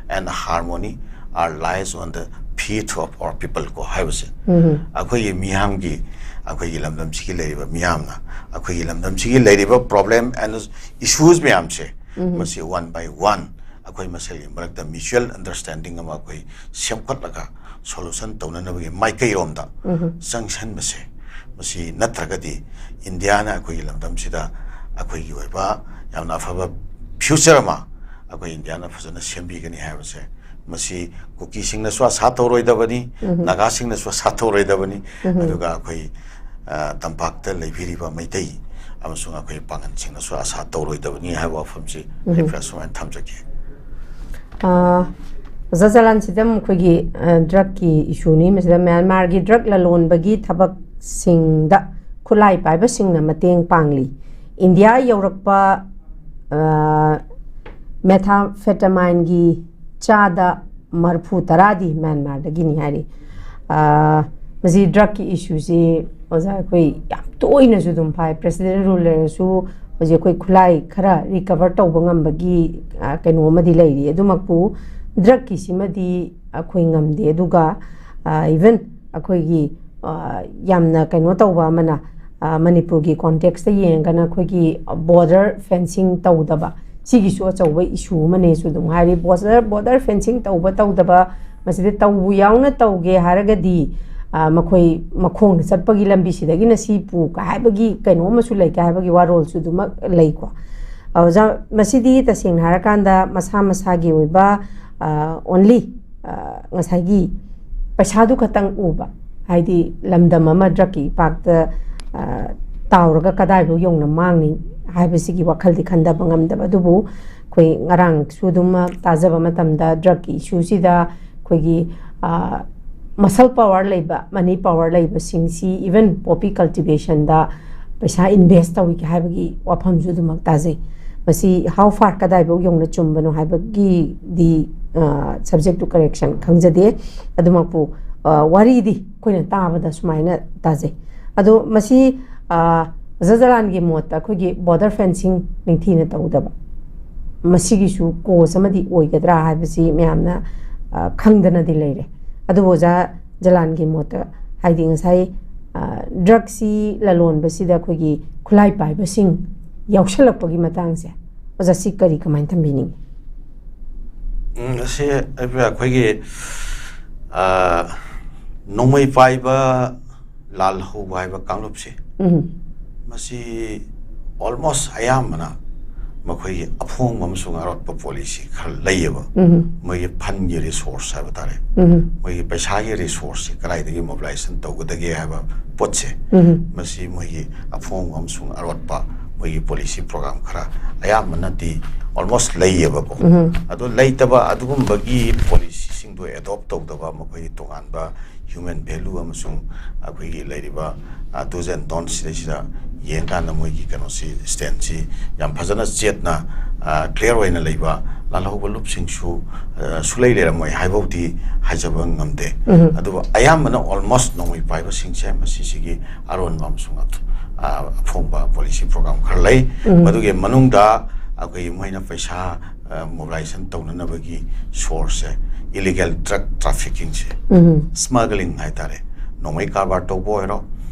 and harmony are lies on the feet of our people" ꯀꯣ ꯍꯥꯏꯕꯁꯦ, ꯑꯩꯈꯣꯏꯒꯤ ꯃꯤꯌꯥꯝꯒꯤ, ꯑꯩꯈꯣꯏꯒꯤ ꯂꯝꯗꯝꯁꯤꯒꯤ ꯂꯩꯔꯤꯕ ꯃꯤꯌꯥꯝꯅ ꯑꯩꯈꯣꯏꯒꯤ ꯂꯝꯗꯝꯁꯤꯒꯤ ꯂꯩꯔꯤꯕ ꯄ꯭ꯔꯣꯕ꯭ꯂꯦꯝ ꯑꯦꯟ ꯏꯁꯨꯁ ꯃꯌꯥꯝꯁꯦ, ꯃꯁꯤ ꯋꯥꯟ ꯕꯥꯏ ꯋꯥꯟ ꯑꯩꯈꯣꯏ ꯃꯁꯦꯜꯒꯤ ꯃꯔꯛꯇ ꯃ꯭ꯌꯨꯆꯨꯋꯦꯜ ꯑꯟꯗꯔꯁ꯭ꯇꯦꯟꯗꯤꯡ ꯑꯃ ꯑꯩꯈꯣꯏ ꯁꯦꯝꯒꯠꯂꯒ ꯁꯣꯂꯨꯁꯟ ꯇꯧꯅꯅꯕꯒꯤ ꯃꯥꯏꯀꯩꯔꯣꯝꯗ ꯆꯪꯁꯟꯕꯁꯦ, ꯃꯁꯤ ꯅꯠꯇ꯭ꯔꯒꯗꯤ ꯏꯟꯗꯤꯌꯥꯅ ꯑꯩꯈꯣꯏꯒꯤ ꯂꯝꯗꯝꯁꯤꯗ ꯑꯩꯈꯣꯏꯒꯤ ꯑꯣꯏꯕ ꯌꯥꯝꯅ ꯑꯐꯕ ꯐ꯭ꯌꯨꯆꯔ ꯑꯃ ꯑꯩꯈꯣꯏ ꯏꯟꯗꯤꯌꯥꯅ ꯐꯖꯅ ꯁꯦꯝꯕꯤꯒꯅꯤ ꯍꯥꯏꯕꯁꯦ, ꯃꯁꯤ ꯀꯨꯀꯤꯁꯤꯡꯅꯁꯨ ꯑꯁꯥ ꯇꯧꯔꯣꯏꯗꯕꯅꯤ, ꯅꯥꯒꯥꯁꯤꯡꯅꯁꯨ ꯑꯁꯥ ꯇꯧꯔꯣꯏꯗꯕꯅꯤ, ꯑꯗꯨꯒ ꯑꯩꯈꯣꯏ, ꯑ, ꯇꯝꯄꯥꯛꯇ ꯂꯩꯕꯤꯔꯤꯕ ꯃꯩꯇꯩ ꯑꯃꯁꯨꯡ ꯑꯩꯈꯣꯏ ꯄꯥꯡꯒꯜꯁꯤꯡꯅꯁꯨ ꯑꯁꯥ ꯇꯧꯔꯣꯏꯗꯕꯅꯤ ꯍꯥꯏꯕ ꯋꯥꯐꯝꯁꯤ ꯑꯩ ꯈꯔ ꯁꯨꯃꯥꯏꯅ ꯊꯝꯖꯒꯦ꯫ ꯑ, ꯑꯣꯖꯥ ꯖꯂꯥꯟ, ꯁꯤꯗ ꯑꯃꯨꯛ ꯑꯩꯈꯣꯏꯒꯤ, ꯑ, ꯗ꯭ꯔꯒꯀꯤ ꯏꯁꯨꯅꯤ꯫ ꯃꯁꯤꯗ ꯃ꯭ꯌꯥꯟꯃꯥꯔꯒꯤ ꯗ꯭ꯔꯒ ꯂꯂꯣꯟꯕꯒꯤ ꯊꯕꯛꯁꯤꯡꯗ ꯈꯨꯠꯂꯥꯏ ꯄꯥꯏꯕꯁꯤꯡꯅ ꯃꯇꯦꯡ ꯄꯥꯡꯂꯤ꯫ ꯏꯟꯗꯤꯌꯥ ꯌꯧꯔꯛꯄ, ꯑ, ꯃꯦꯊꯥꯝꯐꯦꯇꯥꯃꯥꯏꯟꯒꯤ ꯆꯥꯗ ꯃꯔꯐꯨ ꯇꯔꯥꯗꯤ ꯃ꯭ꯌꯥꯟꯃꯥꯔꯗꯒꯤꯅꯤ ꯍꯥꯏꯔꯤ꯫ ꯑ, ꯃꯁꯤ ꯗ꯭ꯔꯒꯀꯤ ꯏꯁꯨꯁꯤ, ꯑꯣꯖꯥ, ꯑꯩꯈꯣꯏ ꯌꯥꯝ ꯇꯣꯏꯅꯁꯨ ꯑꯗꯨꯝ ꯐꯥꯏ꯫ ꯄ꯭ꯔꯦꯁꯤꯗꯦꯟ ꯔꯨꯜ ꯂꯩꯔꯁꯨ ꯍꯧꯖꯤꯛ ꯑꯩꯈꯣꯏ ꯈꯨꯠꯂꯥꯏ ꯈꯔ ꯔꯤꯀꯚꯔ ꯇꯧꯕ ꯉꯝꯕꯒꯤ, ꯑ, ꯀꯩꯅꯣ ꯑꯃꯗꯤ ꯂꯩꯔꯤ꯫ ꯑꯗꯨꯃꯛꯄꯨ ꯗ꯭ꯔꯒꯀꯤꯁꯤꯃꯗꯤ ꯑꯩꯈꯣꯏ ꯉꯝꯗꯦ꯫ ꯑꯗꯨꯒ, ꯑ, ꯏꯚꯟ ꯑꯩꯈꯣꯏꯒꯤ, ꯑ, ꯌꯥꯝꯅ ꯀꯩꯅꯣ ꯇꯧꯕ ꯑꯃꯅ, ꯑ, ꯃꯅꯤꯄꯨꯔꯒꯤ ꯀꯣꯟꯇꯦꯛꯁꯇ ꯌꯦꯡꯉꯒꯅ ꯑꯩꯈꯣꯏꯒꯤ ꯕꯣꯔꯗꯔ ꯐꯦꯟꯁꯤꯡ ꯇꯧꯗꯕ, ꯁꯤꯒꯤꯁꯨ ꯑꯆꯧꯕ ꯏꯁꯨ ꯑꯃꯅꯦꯁꯨ ꯑꯗꯨꯝ ꯍꯥꯏꯔꯤ꯫ ꯕꯣꯔꯗꯔ ꯕꯣꯔꯗꯔ ꯐꯦꯟꯁꯤꯡ ꯇꯧꯕ ꯇꯧꯗꯕ, ꯃꯁꯤꯗ ꯇꯧꯕ ꯌꯥꯎꯅ ꯇꯧꯒꯦ ꯍꯥꯏꯔꯒꯗꯤ, ꯑ, ꯃꯈꯣꯏ ꯃꯈꯣꯡꯅ ꯆꯠꯄꯒꯤ ꯂꯝꯕꯤꯁꯤꯗꯒꯤꯅ ꯁꯤ ꯄꯨ ꯀꯥꯏ ꯍꯥꯏꯕꯒꯤ ꯀꯩꯅꯣ ꯑꯃꯁꯨ ꯂꯩ ꯀꯥꯏ ꯍꯥꯏꯕꯒꯤ ꯋꯥꯔꯣꯜꯁꯨ ꯑꯗꯨꯃꯛ ꯂꯩꯀꯣ꯫ ꯑꯣꯖꯥ, ꯃꯁꯤꯗꯤ ꯇꯁꯦꯡꯅ ꯍꯥꯏꯔꯀꯥꯟꯗ ꯃꯁꯥ ꯃꯁꯥꯒꯤ ꯑꯣꯏꯕ, ꯑ, only, ꯑ, ꯉꯁꯥꯏꯒꯤ ꯄꯩꯁꯥꯗꯨ ꯈꯛꯇꯪ ꯎꯕ, ꯍꯥꯏꯗꯤ ꯂꯝꯗꯝ ꯑꯃ ꯗ꯭ꯔꯛꯀꯤ ꯏꯄꯥꯛꯇ, ꯑ, ꯇꯥꯎꯔꯒ ꯀꯗꯥꯏꯐꯥꯎ ꯌꯧꯅ ꯃꯥꯡꯅꯤ ꯍꯥꯏꯕꯁꯤꯒꯤ ꯋꯥꯈꯜꯗꯤ ꯈꯟꯊꯕ ꯉꯝꯗꯕ꯫ ꯑꯗꯨꯕꯨ ꯑꯩꯈꯣꯏ ꯉꯔꯥꯡꯁꯨ ꯑꯗꯨꯝ ꯇꯥꯖꯕ ꯃꯇꯝꯗ ꯗ꯭ꯔꯛꯀꯤ ꯏꯁꯨꯁꯤꯗ ꯑꯩꯈꯣꯏꯒꯤ, ꯑ, ꯃꯁꯜ ꯄꯋꯥꯔ ꯂꯩꯕ, ꯃꯅꯤ ꯄꯋꯥꯔ ꯂꯩꯕꯁꯤꯡꯁꯤ, even ꯄꯣꯄꯤ ꯀꯜꯇꯤꯚꯦꯁꯟꯗ ꯄꯩꯁꯥ ꯏꯟꯚꯦꯁ ꯇꯧꯏ ꯍꯥꯏꯕꯒꯤ ꯋꯥꯐꯝꯁꯨ ꯑꯗꯨꯃꯛ ꯇꯥꯖꯩ꯫ ꯃꯁꯤ how far, ꯀꯗꯥꯏꯐꯥꯎ ꯌꯧꯅ ꯆꯨꯝꯕꯅꯣ ꯍꯥꯏꯕꯒꯤꯗꯤ, ꯑ, subject to correction ꯈꯪꯖꯗꯦ꯫ ꯑꯗꯨꯃꯛꯄꯨ, ꯑ, ꯋꯥꯔꯤꯗꯤ ꯑꯩꯈꯣꯏꯅ ꯇꯥꯕꯗ ꯁꯨꯃꯥꯏꯅ ꯇꯥꯖꯩ꯫ ꯑꯗꯣ ꯃꯁꯤ, ꯑ, ꯑꯣꯖꯥ ꯖꯂꯥꯟꯒꯤ ꯃꯣꯠꯇ ꯑꯩꯈꯣꯏꯒꯤ ꯕꯣꯔꯗꯔ ꯐꯦꯟꯁꯤꯡ ꯅꯤꯡꯊꯤꯅ ꯇꯧꯗꯕ, ꯃꯁꯤꯒꯤꯁꯨ ꯀꯣꯖ ꯑꯃꯗꯤ ꯑꯣꯏꯒꯗ꯭ꯔꯥ ꯍꯥꯏꯕꯁꯤ ꯃꯌꯥꯝꯅ, ꯑ, ꯈꯪꯗꯅꯗꯤ ꯂꯩꯔꯦ꯫ ꯑꯗꯨꯕꯨ ꯑꯣꯖꯥ ꯖꯂꯥꯟꯒꯤ ꯃꯣꯠꯇ, ꯍꯥꯏꯗꯤ ꯉꯁꯥꯏ, ꯑ, ꯗ꯭ꯔꯛꯁꯤ ꯂꯂꯣꯟꯕꯁꯤꯗ ꯑꯩꯈꯣꯏꯒꯤ ꯈꯨꯠꯂꯥꯏ ꯄꯥꯏꯕꯁꯤꯡ ꯌꯥꯎꯁꯜꯂꯛꯄꯒꯤ ꯃꯇꯥꯡꯁꯦ, ꯑꯣꯖꯥ, ꯁꯤ ꯀꯔꯤ, ꯀꯃꯥꯏꯅ ꯊꯝꯕꯤꯅꯤꯡꯉꯤ? ꯎꯝ, ꯑꯁꯤ ꯑꯩꯈꯣꯏ-, ꯑꯩꯈꯣꯏꯒꯤ, ꯑ, ꯅꯣꯡꯃꯩ ꯄꯥꯏꯕ ꯂꯥꯜꯍꯧꯕ ꯍꯥꯏꯕ ꯀꯥꯡꯂꯨꯞꯁꯦ, ꯎꯝ꯫ ꯃꯁꯤ almost ꯑꯌꯥꯝꯕꯅ ꯃꯈꯣꯏꯒꯤ ꯑꯐꯣꯡꯕ ꯑꯃꯁꯨꯡ ꯑꯔꯣꯠꯄ ꯄꯣꯂꯤꯁꯤ ꯈꯔ ꯂꯩꯌꯦꯕ꯫ ꯎꯝ꯫ ꯃꯣꯏꯒꯤ ꯐꯟꯒꯤ ꯔꯤꯁꯣꯔꯁ ꯍꯥꯏꯕ ꯇꯥꯔꯦ, ꯎꯝ꯫ ꯃꯣꯏꯒꯤ ꯄꯩꯁꯥꯒꯤ ꯔꯤꯁꯣꯔꯁꯁꯦ ꯀꯗꯥꯏꯗꯒꯤ ꯃꯣꯕꯤꯂꯥꯏꯖꯦꯁꯟ ꯇꯧꯒꯗꯒꯦ ꯍꯥꯏꯕ ꯄꯣꯠꯁꯦ, ꯎꯝ꯫ ꯃꯁꯤ ꯃꯣꯏꯒꯤ ꯑꯐꯣꯡꯕ ꯑꯃꯁꯨꯡ ꯑꯔꯣꯠꯄ ꯃꯣꯏꯒꯤ ꯄꯣꯂꯤꯁꯤ ꯄ꯭ꯔꯣꯒ꯭ꯔꯥꯝ ꯈꯔ ꯑꯌꯥꯝꯕꯅꯗꯤ almost ꯂꯩꯌꯦꯕꯀꯣ꯫ ꯎꯝ꯫ ꯑꯗꯣ ꯂꯩꯇꯕ ꯑꯗꯨꯒꯨꯝꯕꯒꯤ ꯄꯣꯂꯤꯁꯤꯁꯤꯡꯗꯣ ꯑꯦꯗꯣꯞ ꯇꯧꯗꯕ, ꯃꯈꯣꯏꯒꯤ ꯇꯣꯉꯥꯟꯕ ꯍ꯭ꯌꯨꯃꯦꯟ ꯚꯦꯂꯨ ꯑꯃꯁꯨꯡ ꯑꯩꯈꯣꯏꯒꯤ ꯂꯩꯔꯤꯕ, ꯑ, do's and don'ts ꯁꯤꯗꯩꯁꯤꯗ ꯌꯦꯡꯀꯥꯟꯗ ꯃꯣꯏꯒꯤ ꯀꯩꯅꯣꯁꯤ, ꯁ꯭ꯇꯦꯟꯁꯤ ꯌꯥꯝ ꯐꯖꯅ ꯆꯦꯠꯅ, ꯑ, ꯀ꯭ꯂꯤꯌꯥꯔ ꯑꯣꯏꯅ ꯂꯩꯕ ꯂꯥꯜꯍꯧꯕ ꯂꯨꯞꯁꯤꯡꯁꯨ, ꯑ, ꯁꯨꯂꯩ ꯂꯩꯔꯝꯃꯣꯏ ꯍꯥꯏꯕꯕꯨꯗꯤ ꯍꯥꯏꯖꯕ ꯉꯝꯗꯦ꯫ ꯎꯝ꯫ ꯑꯗꯨꯕꯨ ꯑꯌꯥꯝꯕꯅ almost ꯅꯣꯡꯃꯩ ꯄꯥꯏꯕꯁꯤꯡꯁꯦ ꯃꯁꯤꯁꯤꯒꯤ ꯑꯔꯣꯟꯕ ꯑꯃꯁꯨꯡ ꯑ-, ꯑ-, ꯑꯐꯣꯡꯕ ꯄꯣꯂꯤꯁꯤ ꯄ꯭ꯔꯣꯒ꯭ꯔꯥꯝ ꯈꯔ ꯂꯩ꯫ ꯎꯝ꯫ ꯃꯗꯨꯒꯤ ꯃꯅꯨꯡꯗ ꯑꯩꯈꯣꯏꯒꯤ ꯃꯣꯏꯅ ꯄꯩꯁꯥ, ꯑ, ꯃꯣꯕꯤꯂꯥꯏꯖꯦꯁꯟ ꯇꯧꯅꯅꯕꯒꯤ ꯁꯣꯔꯁꯁꯦ ꯏꯂꯤꯒꯦꯜ ꯗ꯭ꯔꯒ ꯇ꯭ꯔꯥꯐꯤꯀꯤꯡꯁꯦ, ꯎꯝ꯫ ꯁ꯭ꯃꯒ꯭ꯂꯤꯡ ꯍꯥꯏꯇꯥꯔꯦ, ꯅꯣꯡꯃꯩ ꯀꯔꯕꯥꯔ ꯇꯧꯕ ꯑꯣꯏꯔꯣ,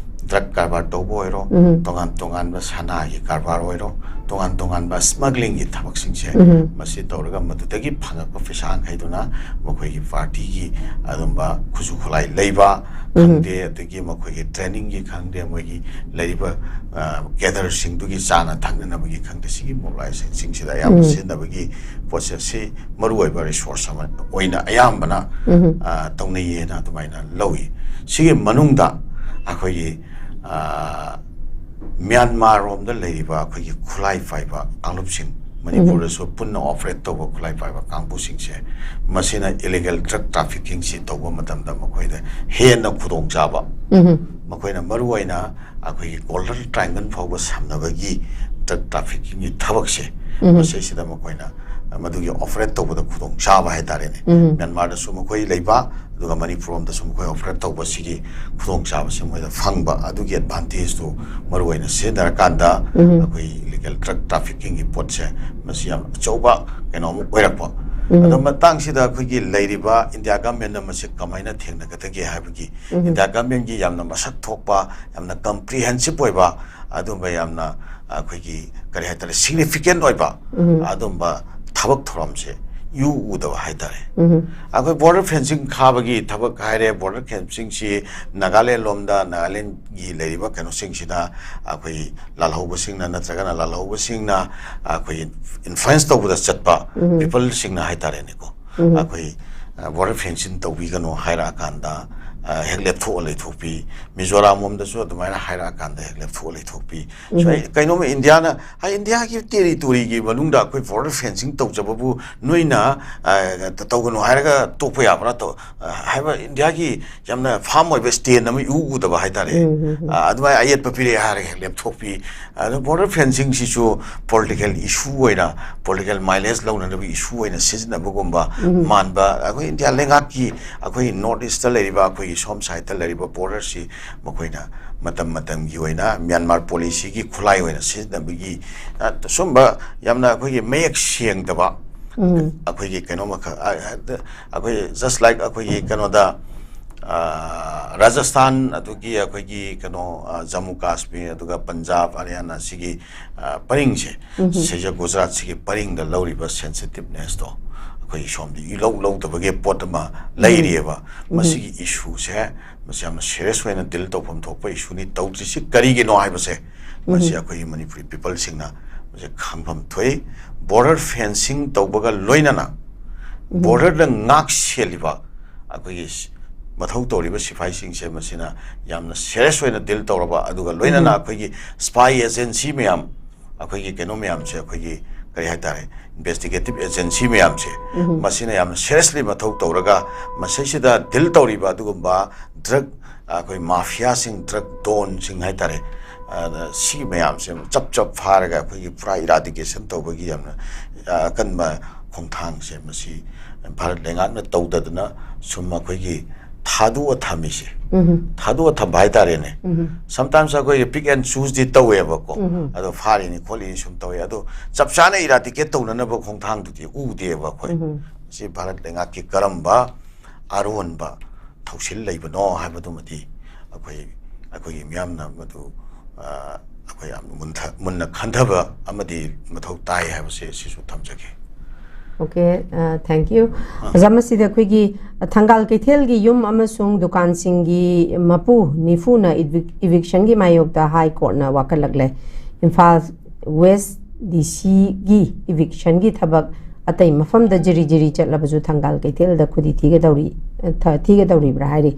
ꯗ꯭ꯔꯒ ꯀꯔꯕꯥꯔ ꯇꯧꯕ ꯑꯣꯏꯔꯣ, ꯎꯝ꯫ ꯇꯣꯉꯥꯟ ꯇꯣꯉꯥꯟꯕ ꯁꯅꯥꯒꯤ ꯀꯔꯕꯥꯔ ꯑꯣꯏꯔꯣ, ꯇꯣꯉꯥꯟ ꯇꯣꯉꯥꯟꯕ ꯁ꯭ꯃꯒ꯭ꯂꯤꯡꯒꯤ ꯊꯕꯛꯁꯤꯡꯁꯦ, ꯎꯝ꯫ ꯃꯁꯤ ꯇꯧꯔꯒ ꯃꯗꯨꯗꯒꯤ ꯐꯪꯉꯛꯄ ꯄꯩꯁꯥꯈꯩꯗꯨꯅ ꯃꯈꯣꯏꯒꯤ ꯄꯥꯔꯇꯤꯒꯤ ꯑꯗꯨꯝꯕ ꯈꯨꯠꯁꯨ ꯈꯨꯠꯂꯥꯏ ꯂꯩꯕ ꯎꯝ꯫ ꯈꯪꯗꯦ, ꯑꯗꯒꯤ ꯃꯈꯣꯏꯒꯤ ꯇ꯭ꯔꯦꯅꯤꯡꯒꯤ ꯈꯪꯗꯦ, ꯃꯣꯏꯒꯤ ꯂꯩꯔꯤꯕ, ꯑ, ꯀꯦꯗꯔꯁꯤꯡꯗꯨꯒꯤ ꯆꯥꯅ ꯊꯛꯅꯅꯕꯒꯤ ꯈꯪꯗꯦ, ꯁꯤꯒꯤ ꯃꯣꯕꯤꯂꯥꯏꯖꯦꯁꯟꯁꯤꯡꯁꯤꯗ ꯑꯌꯥꯝꯕ ꯎꯝ꯫ ꯁꯤꯖꯤꯟꯅꯕꯒꯤ ꯄꯣꯠꯁꯦ, ꯁꯤ ꯃꯔꯨꯑꯣꯏꯕ ꯔꯤꯁꯣꯔꯁ ꯑꯃ ꯑꯣꯏꯅ ꯑꯌꯥꯝꯕꯅ, ꯎꯝ꯫ ꯑ, ꯇꯧꯅꯩꯌꯦꯅ ꯑꯗꯨꯃꯥꯏꯅ ꯂꯧꯏ꯫ ꯁꯤꯒꯤ ꯃꯅꯨꯡꯗ ꯑꯩꯈꯣꯏꯒꯤ, ꯑ, ꯃ꯭ꯌꯥꯟꯃꯥꯔ ꯔꯣꯝꯗ ꯂꯩꯔꯤꯕ ꯑꯩꯈꯣꯏꯒꯤ ꯈꯨꯠꯂꯥꯏ ꯄꯥꯏꯕ ꯀꯥꯡꯂꯨꯞꯁꯤꯡ, ꯃꯅꯤꯄꯨꯔꯗꯁꯨ ꯄꯨꯟꯅ ꯑꯣꯄꯔꯦꯠ ꯇꯧꯕ ꯈꯨꯠꯂꯥꯏ ꯄꯥꯏꯕ ꯀꯥꯡꯕꯨꯁꯤꯡꯁꯦ, ꯃꯁꯤꯅ ꯏꯂꯤꯒꯦꯜ ꯗ꯭ꯔꯒ ꯇ꯭ꯔꯥꯐꯤꯀꯤꯡꯁꯤ ꯇꯧꯕ ꯃꯇꯝꯗ ꯃꯈꯣꯏꯗ ꯍꯦꯟꯅ ꯈꯨꯗꯣꯡꯆꯥꯕ, ꯎꯝ꯫ ꯃꯈꯣꯏꯅ ꯃꯔꯨꯑꯣꯏꯅ ꯑꯩꯈꯣꯏꯒꯤ ꯒꯣꯜꯗꯟ ꯇ꯭ꯔꯥꯏꯡꯒꯜ ꯐꯥꯎꯕ ꯁꯝꯅꯕꯒꯤ ꯗ꯭ꯔꯒ ꯇ꯭ꯔꯥꯐꯤꯀꯤꯡꯒꯤ ꯊꯕꯛꯁꯦ, ꯎꯝ꯫ ꯃꯁꯤꯁꯤꯗ ꯃꯈꯣꯏꯅ ꯃꯗꯨꯒꯤ ꯑꯣꯄꯔꯦꯠ ꯇꯧꯕꯗ ꯈꯨꯗꯣꯡꯆꯥꯕ ꯍꯥꯏꯇꯥꯔꯦꯅꯦ꯫ ꯎꯝ꯫ ꯃ꯭ꯌꯥꯟꯃꯥꯔꯗꯁꯨ ꯃꯈꯣꯏ ꯂꯩꯕ, ꯑꯗꯨꯒ ꯃꯅꯤꯄꯨꯔ ꯂꯣꯝꯗꯁꯨ ꯃꯈꯣꯏ ꯑꯣꯄꯔꯦꯠ ꯇꯧꯕꯁꯤꯒꯤ ꯈꯨꯗꯣꯡꯆꯥꯕꯁꯤ ꯃꯣꯏꯗ ꯐꯪꯕ, ꯑꯗꯨꯒꯤ ꯑꯦꯗꯚꯥꯟꯇꯦꯖꯇꯨ ꯃꯔꯨꯑꯣꯏꯅ ꯁꯤꯖꯤꯟꯅꯔꯀꯥꯟꯗ ꯎꯝ꯫ ꯑꯩꯈꯣꯏ ꯏꯂꯤꯒꯦꯜ ꯗ꯭ꯔꯒ ꯇ꯭ꯔꯥꯐꯤꯀꯤꯡꯒꯤ ꯄꯣꯠꯁꯦ ꯃꯁꯤ ꯌꯥꯝ ꯑꯆꯧꯕ ꯀꯩꯅꯣ ꯑꯃ ꯑꯣꯏꯔꯛꯄ꯫ ꯎꯝ꯫ ꯑꯗꯣ ꯃꯇꯥꯡꯁꯤꯗ ꯑꯩꯈꯣꯏꯒꯤ ꯂꯩꯔꯤꯕ ꯏꯟꯗꯤꯌꯥ ꯒꯃꯦꯟꯅ ꯃꯁꯤ ꯀꯃꯥꯏꯅ ꯊꯦꯡꯅꯒꯗꯒꯦ ꯍꯥꯏꯕꯒꯤ ꯎꯝ꯫ ꯏꯟꯗꯤꯌꯥ ꯒꯃꯦꯟꯒꯤ ꯌꯥꯝꯅ ꯃꯁꯛ ꯊꯣꯛꯄ, ꯌꯥꯝꯅ ꯀꯝꯄ꯭ꯔꯤꯍꯦꯟꯁꯤꯞ ꯑꯣꯏꯕ, ꯑꯗꯨꯝꯕ ꯌꯥꯝꯅ ꯑꯩꯈꯣꯏꯒꯤ ꯀꯔꯤ ꯍꯥꯏꯇꯥꯔꯦ, ꯁꯤꯒꯅꯤꯐꯤꯀꯦꯟ ꯑꯣꯏꯕ ꯎꯝ꯫ ꯑꯗꯨꯝꯕ ꯊꯕꯛ ꯊꯧꯔꯝꯁꯦ ꯏꯎ ꯎꯗꯕ ꯍꯥꯏꯇꯥꯔꯦ꯫ ꯎꯝ꯫ ꯑꯩꯈꯣꯏ ꯕꯣꯔꯗꯔ ꯐꯦꯟꯁꯤꯡ ꯈꯥꯕꯒꯤ ꯊꯕꯛ ꯍꯥꯏꯔꯦ, ꯕꯣꯔꯗꯔ ꯐꯦꯟꯁꯤꯡꯁꯤ ꯅꯥꯒꯥꯂꯦꯟ ꯂꯣꯝꯗ, ꯅꯥꯒꯥꯂꯦꯟꯒꯤ ꯂꯩꯔꯤꯕ ꯀꯩꯅꯣꯁꯤꯡꯁꯤꯗ ꯑꯩꯈꯣꯏ ꯂꯥꯜꯍꯧꯕꯁꯤꯡꯅ ꯅꯠꯇ꯭ꯔꯒꯅ ꯂꯥꯜꯍꯧꯕꯁꯤꯡꯅ ꯑꯩꯈꯣꯏ ꯏꯟꯐ꯭ꯂꯨꯌꯦꯟꯁ ꯇꯧꯕꯗ ꯆꯠꯄ ꯎꯝ꯫ ꯄꯤꯄꯜꯁꯤꯡꯅ ꯍꯥꯏꯇꯥꯔꯦꯅꯦꯀꯣ, ꯎꯝ꯫ ꯑꯩꯈꯣꯏ, ꯑ, ꯕꯣꯔꯗꯔ ꯐꯦꯟꯁꯤꯡ ꯇꯧꯕꯤꯒꯅꯨ ꯍꯥꯏꯔꯛꯑꯀꯥꯟꯗ, ꯑ, ꯍꯦꯛ ꯂꯦꯞꯊꯣꯛꯑ ꯂꯩꯊꯣꯛꯄꯤ꯫ ꯃꯤꯖꯣꯔꯥꯝ ꯂꯣꯝꯗꯁꯨ ꯑꯗꯨꯃꯥꯏꯅ ꯍꯥꯏꯔꯛꯑꯀꯥꯟꯗ ꯍꯦꯛ ꯂꯦꯞꯊꯣꯛꯑ ꯂꯩꯊꯣꯛꯄꯤ꯫ ꯎꯝ꯫ ꯁꯨꯃꯥꯏ-, ꯀꯩꯅꯣꯝꯃ ꯏꯟꯗꯤꯌꯥꯅ, ꯍꯥꯏ, ꯏꯟꯗꯤꯌꯥꯒꯤ ꯇꯦꯔꯤꯇꯣꯔꯤꯒꯤ ꯃꯅꯨꯡꯗ ꯑꯩꯈꯣꯏ ꯕꯣꯔꯗꯔ ꯐꯦꯟꯁꯤꯡ ꯇꯧꯖꯕꯕꯨ ꯅꯣꯏꯅ, ꯑ, ꯇꯧꯒꯅꯨ ꯍꯥꯏꯔꯒ ꯇꯣꯛꯄ ꯌꯥꯕ꯭ꯔꯥ? ꯇꯧ-, ꯑ, ꯍꯥꯏꯕ ꯏꯟꯗꯤꯌꯥꯒꯤ ꯌꯥꯝꯅ ꯐꯥꯔꯝ ꯑꯣꯏꯕ ꯁ꯭ꯇꯦꯟ ꯑꯃ ꯏꯎ ꯎꯗꯕ ꯍꯥꯏꯇꯥꯔꯦ꯫ ꯎꯝ, ꯎꯝ, ꯎꯝ꯫ ꯑ, ꯑꯗꯨꯃꯥꯏꯅ ꯑꯌꯦꯠꯄ ꯄꯤꯔꯛꯑꯦ ꯍꯥꯏꯔꯒ ꯍꯦꯛ ꯂꯦꯞꯊꯣꯛꯄꯤ꯫ ꯑꯗꯣ ꯕꯣꯔꯗꯔ ꯐꯦꯟꯁꯤꯡꯁꯤꯁꯨ ꯄꯣꯂꯤꯇꯤꯀꯦꯜ ꯏꯁꯨ ꯑꯣꯏꯅ, ꯄꯣꯂꯤꯇꯤꯀꯦꯜ ꯃꯥꯏꯂꯦꯖ ꯂꯧꯅꯅꯕ ꯏꯁꯨ ꯑꯣꯏꯅ ꯁꯤꯖꯤꯟꯅꯕꯒꯨꯝꯕ ꯎꯝ꯫ ꯃꯥꯟꯕ, ꯑꯩꯈꯣꯏ ꯏꯟꯗꯤꯌꯥ ꯂꯩꯉꯥꯛꯀꯤ, ꯑꯩꯈꯣꯏꯒꯤ ꯅꯣꯔꯠ ꯏꯁꯇ ꯂꯩꯔꯤꯕ, ꯑꯩꯈꯣꯏꯒꯤ ꯁꯣꯝ ꯁꯥꯏꯠꯇ ꯂꯩꯔꯤꯕ ꯕꯣꯔꯗꯔꯁꯤ ꯃꯈꯣꯏꯅ ꯃꯇꯝ ꯃꯇꯝꯒꯤ ꯑꯣꯏꯅ ꯃ꯭ꯌꯥꯟꯃꯥꯔ ꯄꯣꯂꯤꯁꯤꯒꯤ ꯈꯨꯠꯂꯥꯏ ꯑꯣꯏꯅ ꯁꯤꯖꯤꯟꯅꯕꯒꯤ, ꯑ, ꯁꯨꯝꯕ ꯌꯥꯝꯅ ꯑꯩꯈꯣꯏꯒꯤ ꯃꯌꯦꯛ ꯁꯦꯡꯗꯕ ꯎꯝ꯫ ꯑꯩꯈꯣꯏꯒꯤ ꯀꯩꯅꯣꯃꯈꯛ, ꯑ, ꯑ, ꯑꯩꯈꯣꯏ just like ꯑꯩꯈꯣꯏꯒꯤ ꯀꯩꯅꯣꯗ, ꯑ, ꯔꯥꯖꯁꯊꯥꯟ, ꯑꯗꯨꯒꯤ ꯑꯩꯈꯣꯏꯒꯤ ꯀꯩꯅꯣ, ꯑ, ꯖꯝꯃꯨ ꯀꯥꯁꯃꯤꯔ, ꯑꯗꯨꯒ ꯄꯟꯖꯥꯕ, ꯍꯔꯤꯌꯥꯅꯥ, ꯁꯤꯒꯤ, ꯑ, ꯄꯔꯤꯡꯁꯦ, ꯁꯤꯁꯦ ꯒꯨꯖꯔꯥꯠꯁꯤꯒꯤ ꯄꯔꯤꯡꯗ ꯂꯧꯔꯤꯕ sensitiveness ꯇꯣ ꯑꯩꯈꯣꯏ ꯁꯣꯝꯗ ꯏꯂꯧ ꯂꯧꯗꯕꯒꯤ ꯄꯣꯠ ꯑꯃ ꯂꯩꯔꯤꯑꯕ꯫ ꯃꯁꯤꯒꯤ issue ꯁꯦ, ꯃꯁꯤ ꯌꯥꯝꯅ serious ꯑꯣꯏꯅ deal ꯇꯧꯐꯝ ꯊꯣꯛꯄ issue ꯅꯤ꯫ ꯇꯧꯗ꯭ꯔꯤꯁꯤ ꯀꯔꯤꯒꯤꯅꯣ ꯍꯥꯏꯕꯁꯦ, ꯃꯁꯤ ꯑꯩꯈꯣꯏꯒꯤ ꯃꯅꯤꯄꯨꯔꯤ people ꯁꯤꯡꯅ ꯃꯁꯤ ꯈꯪꯐꯝ ꯊꯣꯛꯏ꯫ Border fencing ꯇꯧꯕꯒ ꯂꯣꯏꯅꯅ border ꯗ ꯉꯥꯛ ꯁꯦꯜꯂꯤꯕ ꯑꯩꯈꯣꯏꯒꯤ ꯁ-, ꯃꯊꯧ ꯇꯧꯔꯤꯕ ꯁꯤꯐꯥꯏꯁꯤꯡꯁꯦ, ꯃꯁꯤꯅ ꯌꯥꯝꯅ serious ꯑꯣꯏꯅ deal ꯇꯧꯔꯕ, ꯑꯗꯨꯒ ꯂꯣꯏꯅꯅ ꯑꯩꯈꯣꯏꯒꯤ spy agency ꯃꯌꯥꯝ, ꯑꯩꯈꯣꯏꯒꯤ ꯀꯩꯅꯣ ꯃꯌꯥꯝꯁꯦ, ꯑꯩꯈꯣꯏꯒꯤ ꯀꯔꯤ ꯍꯥꯏꯇꯥꯔꯦ, investigative agency ꯃꯌꯥꯝꯁꯦ, ꯃꯁꯤꯅ ꯌꯥꯝꯅ seriously ꯃꯊꯧ ꯇꯧꯔꯒ, ꯃꯁꯤꯁꯤꯗ deal ꯇꯧꯔꯤꯕ ꯑꯗꯨꯒꯨꯝꯕ drug, ꯑꯩꯈꯣꯏ mafia ꯁꯤꯡ, drug don ꯁꯤꯡ ꯍꯥꯏꯇꯥꯔꯦ, ꯑꯗ ꯁꯤ ꯃꯌꯥꯝꯁꯦ ꯆꯞ ꯆꯞ ꯐꯥꯔꯒ ꯑꯩꯈꯣꯏꯒꯤ ꯄꯨꯔꯥ eradication ꯇꯧꯕꯒꯤ ꯌꯥꯝꯅ, ꯑ, ꯑꯀꯟꯕ ꯈꯣꯡꯊꯥꯡꯁꯦ ꯃꯁꯤ ꯚꯥꯔꯠ ꯂꯩꯉꯥꯛꯅ ꯇꯧꯗꯗꯅ ꯁꯨꯝ ꯑꯩꯈꯣꯏꯒꯤ ꯊꯥꯗꯣꯛꯑ ꯊꯝꯃꯤꯁꯦ, ꯊꯥꯗꯣꯛꯑ ꯊꯝꯕ ꯍꯥꯏꯇꯥꯔꯦꯅꯦ꯫ Sometimes ꯑꯩꯈꯣꯏꯒꯤ pick and choose ꯗꯤ ꯇꯧꯋꯦꯕꯀꯣ, ꯑꯗꯣ ꯐꯥꯔꯤꯅꯤ ꯈꯣꯠꯂꯤꯅꯤ ꯁꯨꯝ ꯇꯧꯋꯦ, ꯑꯗꯣ ꯆꯞ ꯆꯥꯅ eradicate ꯇꯧꯅꯅꯕ ꯈꯣꯡꯊꯥꯡꯗꯨꯗꯤ ꯎꯗꯦꯕ ꯑꯩꯈꯣꯏ꯫ ꯃꯁꯤ ꯚꯥꯔꯠ ꯂꯩꯉꯥꯛꯀꯤ ꯀꯔꯝꯕ ꯑꯔꯣꯟꯕ ꯊꯧꯁꯤꯜ ꯂꯩꯕꯅꯣ ꯍꯥꯏꯕꯗꯨꯃꯗꯤ ꯑꯩꯈꯣꯏ, ꯑꯩꯈꯣꯏꯒꯤ ꯃꯤꯌꯥꯝꯅ ꯃꯗꯨ, ꯑ, ꯑꯩꯈꯣꯏ ꯌꯥꯝ ꯃꯨꯟꯊ-, ꯃꯨꯟꯅ ꯈꯟꯊꯕ ꯑꯃꯗꯤ ꯃꯊꯧ ꯇꯥꯏ ꯍꯥꯏꯕꯁꯦ ꯁꯤꯁꯨ ꯊꯝꯖꯒꯦ꯫ Okay, uh, thank you. ꯑꯣꯖꯥ, ꯃꯁꯤꯗ ꯑꯩꯈꯣꯏꯒꯤ ꯊꯪꯒꯥꯜ ꯀꯩꯊꯦꯜꯒꯤ ꯌꯨꯝ ꯑꯃꯁꯨꯡ ꯗꯨꯀꯥꯟꯁꯤꯡꯒꯤ ꯃꯄꯨ ꯅꯤꯐꯨꯅ evic-, eviction ꯒꯤ ꯃꯥꯌꯣꯛꯇ High Court ꯅ ꯋꯥꯀꯠꯂꯛꯂꯦ꯫ ꯏꯝꯐꯥꯜ West D C ꯒꯤ eviction ꯒꯤ ꯊꯕꯛ ꯑꯇꯩ ꯃꯐꯝꯗ ꯖꯤꯔꯤ ꯖꯤꯔꯤ ꯆꯠꯂꯕꯁꯨ ꯊꯪꯒꯥꯜ ꯀꯩꯊꯦꯜꯗ ꯈꯨꯗꯤ ꯊꯤꯒꯗꯧꯔꯤ, ꯊ-, ꯊꯤꯒꯗꯧꯔꯤꯕ꯭ꯔꯥ ꯍꯥꯏꯔꯤ꯫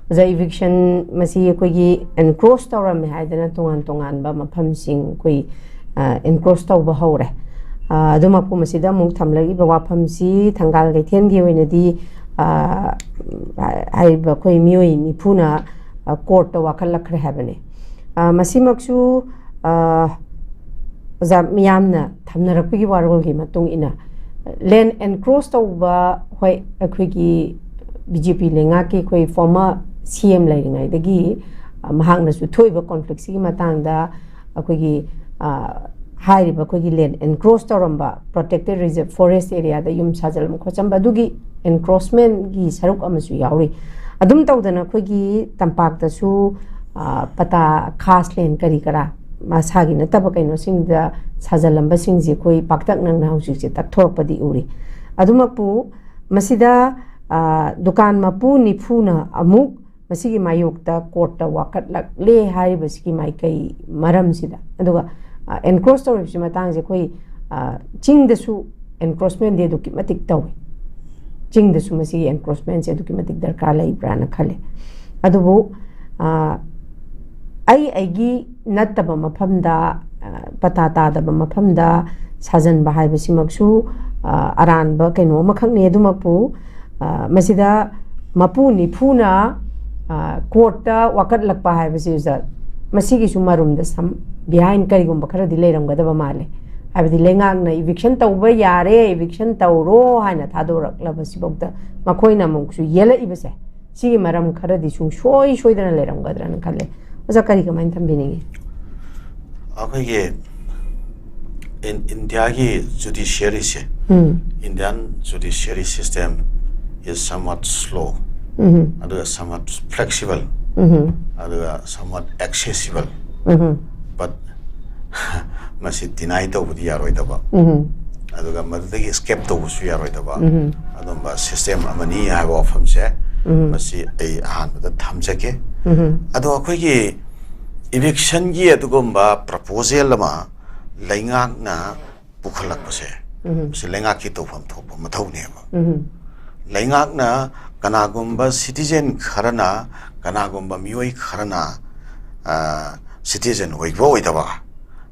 ꯑꯣꯖꯥ, eviction ꯃꯁꯤ ꯑꯩꯈꯣꯏꯒꯤ encroach ꯇꯧꯔꯝꯃꯦ ꯍꯥꯏꯗꯅ ꯇꯣꯉꯥꯟ ꯇꯣꯉꯥꯟꯕ ꯃꯐꯝꯁꯤꯡ ꯑꯩꯈꯣꯏ, ꯑ, encroach ꯇꯧꯕ ꯍꯧꯔꯦ꯫ ꯑ, ꯑꯗꯨꯃꯛꯄꯨ ꯃꯁꯤꯗ ꯑꯃꯨꯛ ꯊꯝꯂꯛꯏꯕ ꯋꯥꯐꯝꯁꯤ ꯊꯪꯒꯥꯜ ꯀꯩꯊꯦꯜꯒꯤ ꯑꯣꯏꯅꯗꯤ, ꯑ, ꯍꯥꯏꯔꯤꯕ ꯑꯩꯈꯣꯏ ꯃꯤꯑꯣꯏ ꯅꯤꯐꯨꯅ, ꯑ, court ꯇ ꯋꯥꯀꯠꯂꯛꯈ꯭ꯔꯦ ꯍꯥꯏꯕꯅꯤ꯫ ꯑ, ꯃꯁꯤꯃꯛꯁꯨ, ꯑ, ꯑꯣꯖꯥ, ꯃꯤꯌꯥꯝꯅ ꯊꯝꯅꯔꯛꯄꯒꯤ ꯋꯥꯔꯣꯜꯒꯤ ꯃꯇꯨꯡ ꯏꯟꯅ, land encroach ꯇꯧꯕ, ꯍꯣꯏ, ꯑꯩꯈꯣꯏꯒꯤ B J P ꯂꯩꯉꯥꯛꯀꯤ ꯑꯩꯈꯣꯏ former C M ꯂꯩꯔꯤꯉꯩꯗꯒꯤ, ꯑ, ꯃꯍꯥꯛꯅꯁꯨ ꯊꯣꯛꯏꯕ conflict ꯁꯤꯒꯤ ꯃꯇꯥꯡꯗ ꯑꯩꯈꯣꯏꯒꯤ, ꯑ, ꯍꯥꯏꯔꯤꯕ ꯑꯩꯈꯣꯏꯒꯤ land encroach ꯇꯧꯔꯝꯕ protected reserve forest area ꯗ ꯌꯨꯝ ꯁꯥꯖꯤꯜꯂꯝꯕ ꯈꯣꯠꯆꯟꯕ ꯑꯗꯨꯒꯤ encroachment ꯀꯤ ꯁꯔꯨꯛ ꯑꯃꯁꯨ ꯌꯥꯎꯔꯤ꯫ ꯑꯗꯨꯝ ꯇꯧꯗꯅ ꯑꯩꯈꯣꯏꯒꯤ ꯇꯝꯄꯥꯛꯇꯁꯨ, ꯑ, ꯄꯇꯥ, ꯈꯥꯁ ꯂꯦꯟ ꯀꯔꯤ ꯀꯔꯥ ꯃꯁꯥꯒꯤ ꯅꯠꯇꯕ ꯀꯩꯅꯣꯁꯤꯡꯗ ꯁꯥꯖꯜꯂꯝꯕꯁꯤꯡꯁꯦ ꯑꯩꯈꯣꯏ ꯄꯥꯛꯇꯛꯅꯛꯅ ꯍꯧꯖꯤꯛꯁꯦ ꯇꯛꯊꯣꯔꯛꯄꯗꯤ ꯎꯔꯤ꯫ ꯑꯗꯨꯃꯛꯄꯨ ꯃꯁꯤꯗ, ꯑ, ꯗꯨꯀꯥꯟ ꯃꯄꯨ ꯅꯤꯐꯨꯅ ꯑꯃꯨꯛ ꯃꯁꯤꯒꯤ ꯃꯥꯌꯣꯛꯇ ꯀꯣꯔꯠꯇ ꯋꯥꯀꯠꯂꯛꯂꯦ ꯍꯥꯏꯔꯤꯕꯁꯤꯒꯤ ꯃꯥꯏꯀꯩ ꯃꯔꯝꯁꯤꯗ꯫ ꯑꯗꯨꯒ, ꯑ, ꯑꯦꯟꯀ꯭ꯔꯣꯁ ꯇꯧꯔꯤꯕꯁꯤ ꯃꯇꯥꯡꯁꯦ ꯑꯩꯈꯣꯏ, ꯑ, ꯆꯤꯡꯗꯁꯨ ꯑꯦꯟꯀ꯭ꯔꯣꯁꯃꯦꯟꯗꯤ ꯑꯗꯨꯛꯀꯤ ꯃꯇꯤꯛ ꯇꯧꯏ꯫ ꯆꯤꯡꯗꯁꯨ ꯃꯁꯤꯒꯤ ꯑꯦꯟꯀ꯭ꯔꯣꯁꯃꯦꯟꯁꯦ ꯑꯗꯨꯛꯀꯤ ꯃꯇꯤꯛ ꯗꯔꯀꯥꯔ ꯂꯩꯕ꯭ꯔꯥꯅ ꯈꯜꯂꯦ꯫ ꯑꯗꯨꯕꯨ, ꯑ, ꯑꯩ ꯑꯩꯒꯤ ꯅꯠꯇꯕ ꯃꯐꯝꯗ, ꯑ, ꯄꯇꯥ ꯇꯥꯗꯕ ꯃꯐꯝꯗ ꯁꯥꯖꯟꯕ ꯍꯥꯏꯕꯁꯤꯃꯛꯁꯨ, ꯑ, ꯑꯔꯥꯟꯕ ꯀꯩꯅꯣ ꯑꯃꯈꯛꯅꯤ꯫ ꯑꯗꯨꯃꯛꯄꯨ, ꯑ, ꯃꯁꯤꯗ ꯃꯄꯨ ꯅꯤꯐꯨꯅ, ꯑ, ꯀꯣꯔꯠꯇ ꯋꯥꯀꯠꯂꯛꯄ ꯍꯥꯏꯕꯁꯤ, ꯑꯣꯖꯥ, ꯃꯁꯤꯒꯤꯁꯨ ꯃꯔꯨꯝꯗ ꯁꯝ ꯕꯤꯍꯥꯏꯟ ꯀꯔꯤꯒꯨꯝꯕ ꯈꯔꯗꯤ ꯂꯩꯔꯝꯒꯗꯕ ꯃꯥꯜꯂꯦ꯫ ꯍꯥꯏꯕꯗꯤ ꯂꯩꯉꯥꯛꯅ ꯏꯚꯤꯛꯁꯟ ꯇꯧꯕ ꯌꯥꯔꯦ, ꯏꯚꯤꯛꯁꯟ ꯇꯧꯔꯣ ꯍꯥꯏꯅ ꯊꯥꯗꯣꯔꯛꯂꯕꯁꯤꯐꯥꯎꯗ ꯃꯈꯣꯏꯅ ꯑꯃꯨꯛꯁꯨ ꯌꯦꯜꯂꯛꯏꯕꯁꯦ, ꯁꯤꯒꯤ ꯃꯔꯝ ꯈꯔꯗꯤ ꯁꯨꯡꯁꯣꯏ ꯁꯣꯏꯗꯅ ꯂꯩꯔꯝꯒꯗ꯭ꯔꯅ ꯈꯜꯂꯦ꯫ ꯑꯣꯖꯥ, ꯀꯔꯤ ꯀꯃꯥꯏꯅ ꯊꯝꯕꯤꯅꯤꯡꯉꯤ? ꯑꯩꯈꯣꯏꯒꯤ ꯏꯟ- ꯏꯟꯗꯤꯌꯥꯒꯤ ꯖꯨꯗꯤꯁꯤꯌꯔꯤꯁꯦ, ꯎꯝ, Indian judiciary system is somewhat slow, ꯎꯝ, ꯑꯗꯨꯒ somewhat flexible, ꯎꯝ, ꯑꯗꯨꯒ somewhat accessible, ꯎꯝ, but ꯃꯁꯤ ꯗꯤꯅꯥꯏ ꯇꯧꯕꯗꯤ ꯌꯥꯔꯣꯏꯗꯕ, ꯎꯝ, ꯑꯗꯨꯒ ꯃꯗꯨꯗꯒꯤ ꯏꯁꯀꯦꯞ ꯇꯧꯕꯁꯨ ꯌꯥꯔꯣꯏꯗꯕ ꯎꯝ, ꯑꯗꯨꯝꯕ ꯁꯤꯁꯇꯦꯝ ꯑꯃꯅꯤ ꯍꯥꯏꯕ ꯋꯥꯐꯝꯁꯦ, ꯎꯝ, ꯃꯁꯤ ꯑꯩ ꯑꯍꯥꯟꯕꯗ ꯊꯝꯖꯒꯦ꯫ ꯎꯝ, ꯑꯗꯣ ꯑꯩꯈꯣꯏꯒꯤ ꯏꯚꯤꯛꯁꯟꯒꯤ ꯑꯗꯨꯒꯨꯝꯕ ꯄ꯭ꯔꯄꯣꯖꯦꯜ ꯑꯃ ꯂꯩꯉꯥꯛꯅ ꯄꯨꯈꯠꯂꯛꯄꯁꯦ, ꯎꯝ, ꯃꯁꯤ ꯂꯩꯉꯥꯛꯀꯤ ꯇꯧꯐꯝ ꯊꯣꯛꯄ ꯃꯊꯧꯅꯦꯕ꯫ ꯎꯝ, ꯂꯩꯉꯥꯛꯅ ꯀꯅꯥꯒꯨꯝꯕ ꯁꯤꯇꯤꯖꯦꯟ ꯈꯔꯅ, ꯀꯅꯥꯒꯨꯝꯕ ꯃꯤꯑꯣꯏ ꯈꯔꯅ ꯁꯤꯇꯤꯖꯦꯟ ꯑꯣꯏꯕ ꯑꯣꯏꯗꯕ,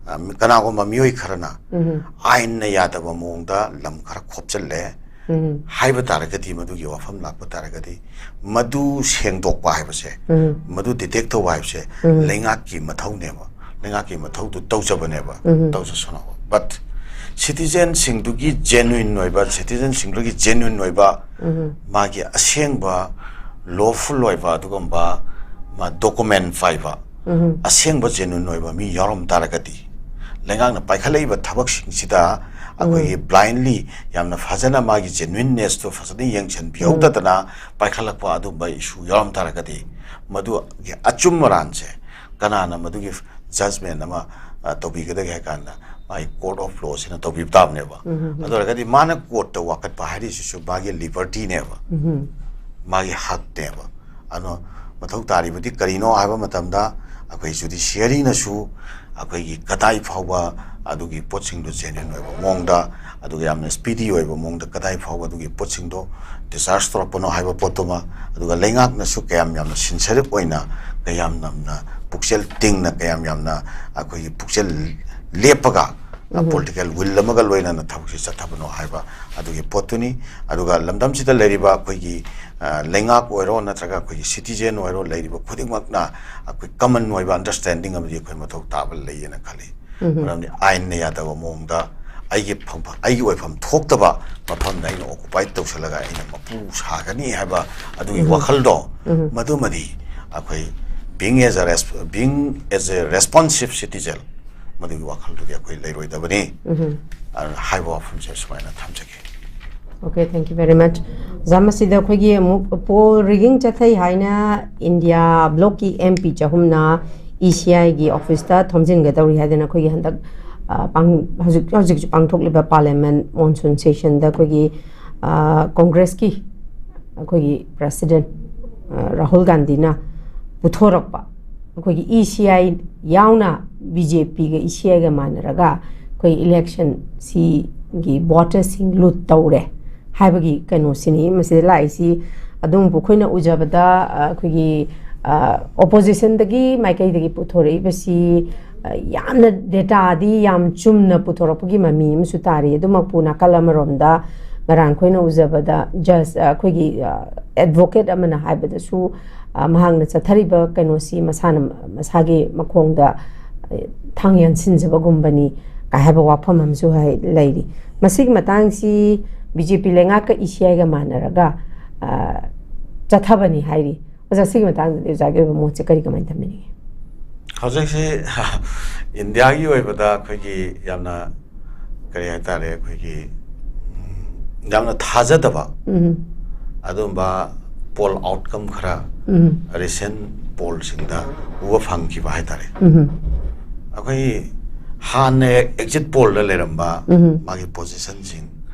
ꯑ, ꯀꯅꯥꯒꯨꯝꯕ ꯃꯤꯑꯣꯏ ꯈꯔꯅ ꯎꯝ, ꯑꯥꯏꯟꯅ ꯌꯥꯗꯕ ꯃꯑꯣꯡꯗ ꯂꯝ ꯈꯔ ꯈꯣꯞꯆꯜꯂꯦ ꯎꯝ, ꯍꯥꯏꯕ ꯇꯥꯔꯒꯗꯤ, ꯃꯗꯨꯒꯤ ꯋꯥꯐꯝ ꯂꯥꯛꯄ ꯇꯥꯔꯒꯗꯤ, ꯃꯗꯨ ꯁꯦꯡꯗꯣꯛꯄ ꯍꯥꯏꯕꯁꯦ, ꯎꯝ, ꯃꯗꯨ ꯗꯤꯇꯦꯛ ꯇꯧꯕ ꯍꯥꯏꯕꯁꯦ ꯎꯝ, ꯂꯩꯉꯥꯛꯀꯤ ꯃꯊꯧꯅꯦꯕ, ꯂꯩꯉꯥꯛꯀꯤ ꯃꯊꯧꯗꯨ ꯇꯧꯖꯕꯅꯦꯕ, ꯎꯝ, ꯇꯧꯖꯁꯅꯨꯕ꯫ But ꯁꯤꯇꯤꯖꯦꯟꯁꯤꯡꯗꯨꯒꯤ ꯖꯦꯅ꯭ꯋꯤꯟ ꯑꯣꯏꯕ, ꯁꯤꯇꯤꯖꯦꯟꯁꯤꯡꯗꯨꯒꯤ ꯖꯦꯅ꯭ꯋꯤꯟ ꯑꯣꯏꯕ, ꯎꯝ, ꯃꯥꯒꯤ ꯑꯁꯦꯡꯕ ꯂꯣꯐꯨꯜ ꯑꯣꯏꯕ ꯑꯗꯨꯒꯨꯝꯕ ꯃꯥ ꯗꯣꯀꯨꯃꯦꯟ ꯄꯥꯏꯕ, ꯎꯝ, ꯑꯁꯦꯡꯕ ꯖꯦꯅ꯭ꯋꯤꯟ ꯑꯣꯏꯕ ꯃꯤ ꯌꯥꯎꯔꯝ ꯇꯥꯔꯒꯗꯤ, ꯂꯩꯉꯥꯛꯅ ꯄꯥꯏꯈꯠꯂꯛꯏꯕ ꯊꯕꯛꯁꯤꯡꯁꯤꯗ ꯑꯩꯈꯣꯏꯒꯤ blindly ꯌꯥꯝꯅ ꯐꯖꯅ ꯃꯥꯒꯤ genuineness ꯇꯣ ꯐꯖꯅ ꯌꯦꯡꯁꯤꯟꯕꯤꯍꯧꯗꯗꯅ ꯄꯥꯏꯈꯠꯂꯛꯄ ꯑꯗꯨꯝꯕ issue ꯌꯥꯎꯔꯝ ꯇꯥꯔꯒꯗꯤ, ꯃꯗꯨꯒꯤ ꯑꯆꯨꯝ ꯑꯔꯥꯟꯁꯦ ꯀꯅꯥꯅ ꯃꯗꯨꯒꯤ judgment ꯑꯃ, ꯑ, ꯇꯧꯕꯤꯒꯗꯒꯦ ꯍꯥꯏ ꯀꯥꯟꯗ, ꯃꯥꯒꯤ court of law ꯁꯤꯅ ꯇꯧꯕꯤꯕ ꯇꯥꯕꯅꯦꯕ꯫ ꯑꯗꯨ ꯑꯣꯏꯔꯒꯗꯤ ꯃꯥꯅ court ꯇ ꯋꯥꯀꯠꯄ ꯍꯥꯏꯔꯤꯁꯤꯁꯨ ꯃꯥꯒꯤ liberty ꯅꯦꯕ, ꯃꯥꯒꯤ ꯍꯛꯅꯦꯕ꯫ ꯑꯗꯣ ꯃꯊꯧ ꯇꯥꯔꯤꯕꯗꯤ ꯀꯔꯤꯅꯣ ꯍꯥꯏꯕ ꯃꯇꯝꯗ, ꯑꯩꯈꯣꯏ judiciary ꯅꯁꯨ ꯑꯩꯈꯣꯏꯒꯤ ꯀꯗꯥꯏ ꯐꯥꯎꯕ ꯑꯗꯨꯒꯤ ꯄꯣꯠꯁꯤꯡꯗꯨ genuine ꯑꯣꯏꯕ ꯃꯑꯣꯡꯗ, ꯑꯗꯨꯒ ꯌꯥꯝꯅ speedy ꯑꯣꯏꯕ ꯃꯑꯣꯡꯗ ꯀꯗꯥꯏ ꯐꯥꯎꯕ ꯑꯗꯨꯒꯤ ꯄꯣꯠꯁꯤꯡꯗꯣ discharge ꯇꯧꯔꯛꯄꯅꯣ ꯍꯥꯏꯕ ꯄꯣꯠꯇꯨꯃ, ꯑꯗꯨꯒ ꯂꯩꯉꯥꯛꯅꯁꯨ ꯀꯌꯥꯝ ꯌꯥꯝꯅ sincere ꯑꯣꯏꯅ, ꯀꯌꯥꯝ ꯌꯥꯝꯅ ꯄꯨꯛꯆꯦꯜ ꯇꯤꯡꯅ, ꯀꯌꯥꯝ ꯌꯥꯝꯅ ꯑꯩꯈꯣꯏꯒꯤ ꯄꯨꯛꯆꯦꯜ ꯂꯦꯞꯄꯒ, political will ꯑꯃꯒ ꯂꯣꯏꯅꯅ ꯊꯕꯛꯁꯤ ꯆꯠꯊꯕꯅꯣ ꯍꯥꯏꯕ ꯑꯗꯨꯒꯤ ꯄꯣꯠꯇꯨꯅꯤ꯫ ꯑꯗꯨꯒ ꯂꯝꯗꯝꯁꯤꯗ ꯂꯩꯔꯤꯕ ꯑꯩꯈꯣꯏꯒꯤ, ꯑ, ꯂꯩꯉꯥꯛ ꯑꯣꯏꯔꯣ ꯅꯠꯇ꯭ꯔꯒ ꯑꯩꯈꯣꯏꯒꯤ citizen ꯑꯣꯏꯔꯣ, ꯂꯩꯔꯤꯕ ꯈꯨꯗꯤꯡꯃꯛꯅ ꯑꯩꯈꯣꯏ common ꯑꯣꯏꯕ understanding ꯑꯃꯗꯤ ꯑꯩꯈꯣꯏ ꯃꯊꯧ ꯇꯥꯕ ꯂꯩꯌꯦꯅ ꯈꯜꯂꯤ꯫ ꯃꯔꯝꯗꯤ ꯑꯥꯏꯟꯅ ꯌꯥꯗꯕ ꯃꯑꯣꯡꯗ ꯑꯩꯒꯤ ꯐꯝꯐ-, ꯑꯩꯒꯤ ꯑꯣꯏꯐꯝ ꯊꯣꯛꯇꯕ ꯃꯐꯝꯗ ꯑꯩꯅ occupy ꯇꯧꯁꯜꯂꯒ ꯑꯩꯅ ꯃꯄꯨ ꯁꯥꯒꯅꯤ ꯍꯥꯏꯕ ꯑꯗꯨꯒꯤ ꯋꯥꯈꯜꯗꯣ, ꯃꯗꯨꯃꯗꯤ ꯑꯩꯈꯣꯏ being as a resp-, being as a responsive citizen, ꯃꯗꯨꯒꯤ ꯋꯥꯈꯜꯗꯨꯗꯤ ꯑꯩꯈꯣꯏ ꯂꯩꯔꯣꯏꯗꯕꯅꯤ꯫ ꯑꯗꯨꯅ ꯍꯥꯏꯕ ꯋꯥꯐꯝꯁꯦ ꯁꯨꯃꯥꯏꯅ ꯊꯝꯖꯒꯦ꯫ Okay, thank you very much. ꯑꯣꯖꯥ, ꯃꯁꯤꯗ ꯑꯩꯈꯣꯏꯒꯤ ꯑꯃꯨꯛ poll rigging ꯆꯠꯊꯩ ꯍꯥꯏꯅ ꯏꯟꯗꯤꯌꯥ bloc ꯀꯤ M P ꯆꯍꯨꯝꯅ E C I ꯒꯤ office ꯇ ꯊꯣꯝꯖꯤꯟꯒꯗꯧꯔꯤ ꯍꯥꯏꯗꯅ ꯑꯩꯈꯣꯏꯒꯤ ꯍꯟꯗꯛ, ꯑ, ꯄꯥꯡ-, ꯍꯧꯖꯤꯛ, ꯍꯧꯖꯤꯛꯁꯨ ꯄꯥꯡꯊꯣꯛꯂꯤꯕ parliament monsoon session ꯗ ꯑꯩꯈꯣꯏꯒꯤ, ꯑ, Congress ꯀꯤ ꯑꯩꯈꯣꯏꯒꯤ president, ꯑ, ꯔꯥꯍꯨꯜ ꯒꯥꯟꯙꯤꯅ ꯄꯨꯊꯣꯔꯛꯄ ꯑꯩꯈꯣꯏꯒꯤ E C I ꯌꯥꯎꯅ B J P ꯒ E C I ꯒ ꯃꯥꯟꯅꯔꯒ ꯑꯩꯈꯣꯏ election ꯁꯤꯒꯤ voter ꯁꯤꯡ loot ꯇꯧꯔꯦ ꯍꯥꯏꯕꯒꯤ ꯀꯩꯅꯣꯁꯤꯅꯤ ꯃꯁꯤꯗ ꯂꯥꯛꯏꯁꯤ꯫ ꯑꯗꯨꯝ ꯑꯩꯈꯣꯏꯅ ꯎꯖꯕꯗ, ꯑ, ꯑꯩꯈꯣꯏꯒꯤ, ꯑ, opposition ꯗꯒꯤ ꯃꯥꯏꯀꯩꯗꯒꯤ ꯄꯨꯊꯣꯔꯛꯏꯕꯁꯤ, ꯑ, ꯌꯥꯝꯅ data ꯗꯤ ꯌꯥꯝ ꯆꯨꯝꯅ ꯄꯨꯊꯣꯔꯛꯄꯒꯤ ꯃꯃꯤ ꯑꯃꯁꯨ ꯇꯥꯔꯤ꯫ ꯑꯗꯨꯃꯛꯄꯨ ꯅꯥꯀꯜ ꯑꯃꯔꯣꯝꯗ ꯉꯔꯥꯡ ꯑꯩꯈꯣꯏꯅ ꯎꯖꯕꯗ judge, ꯑ, ꯑꯩꯈꯣꯏꯒꯤ, ꯑ, advocate ꯑꯃꯅ ꯍꯥꯏꯕꯗꯁꯨ, ꯑ, ꯃꯍꯥꯛꯅ ꯆꯠꯊꯔꯤꯕ ꯀꯩꯅꯣꯁꯤ ꯃꯁꯥꯅ, ꯃꯁꯥꯒꯤ ꯃꯈꯣꯡꯗ, ꯑ, ꯊꯥꯡ ꯌꯥꯟꯁꯤꯟꯖꯕꯒꯨꯝꯕꯅꯤ ꯀꯥꯏ ꯍꯥꯏꯕ ꯋꯥꯐꯝ ꯑꯃꯁꯨ ꯍꯥꯏ-, ꯂꯩꯔꯤ꯫ ꯃꯁꯤꯒꯤ ꯃꯇꯥꯡꯁꯤ B J P ꯂꯩꯉꯥꯛꯀ E C I ꯒ ꯃꯥꯟꯅꯔꯒ, ꯑ, ꯆꯠꯊꯕꯅꯤ ꯍꯥꯏꯔꯤ꯫ ꯑꯣꯖꯥ, ꯁꯤꯒꯤ ꯃꯇꯥꯡꯗꯗꯤ ꯑꯣꯖꯥꯒꯤ ꯑꯣꯏꯕ ꯃꯣꯠꯁꯦ ꯀꯔꯤ, ꯀꯃꯥꯏꯅ ꯊꯝꯕꯤꯅꯤꯡꯉꯤ? ꯍꯧꯖꯤꯛꯁꯤ ꯏꯟꯗꯤꯌꯥꯒꯤ ꯑꯣꯏꯕꯗ ꯑꯩꯈꯣꯏꯒꯤ ꯌꯥꯝꯅ ꯀꯔꯤ ꯍꯥꯏꯇꯥꯔꯦ, ꯑꯩꯈꯣꯏꯒꯤ, ꯎꯝ, ꯌꯥꯝꯅ ꯊꯥꯖꯗꯕ, ꯎꯝ, ꯑꯗꯨꯝꯕ ꯄꯣꯜ ꯑꯥꯎꯠꯀꯝ ꯈꯔ, ꯎꯝ, ꯔꯤꯁꯦꯟ ꯄꯣꯜꯁꯤꯡꯗ ꯎꯕ ꯐꯪꯈꯤꯕ ꯍꯥꯏꯇꯥꯔꯦ꯫ ꯎꯝ꯫ ꯑꯩꯈꯣꯏꯒꯤ ꯍꯥꯟꯅ ꯑꯦꯛꯖꯤꯠ ꯄꯣꯜꯗ ꯂꯩꯔꯝꯕ, ꯎꯝ, ꯃꯥꯒꯤ ꯄꯣꯖꯤꯁꯟꯁꯤꯡ,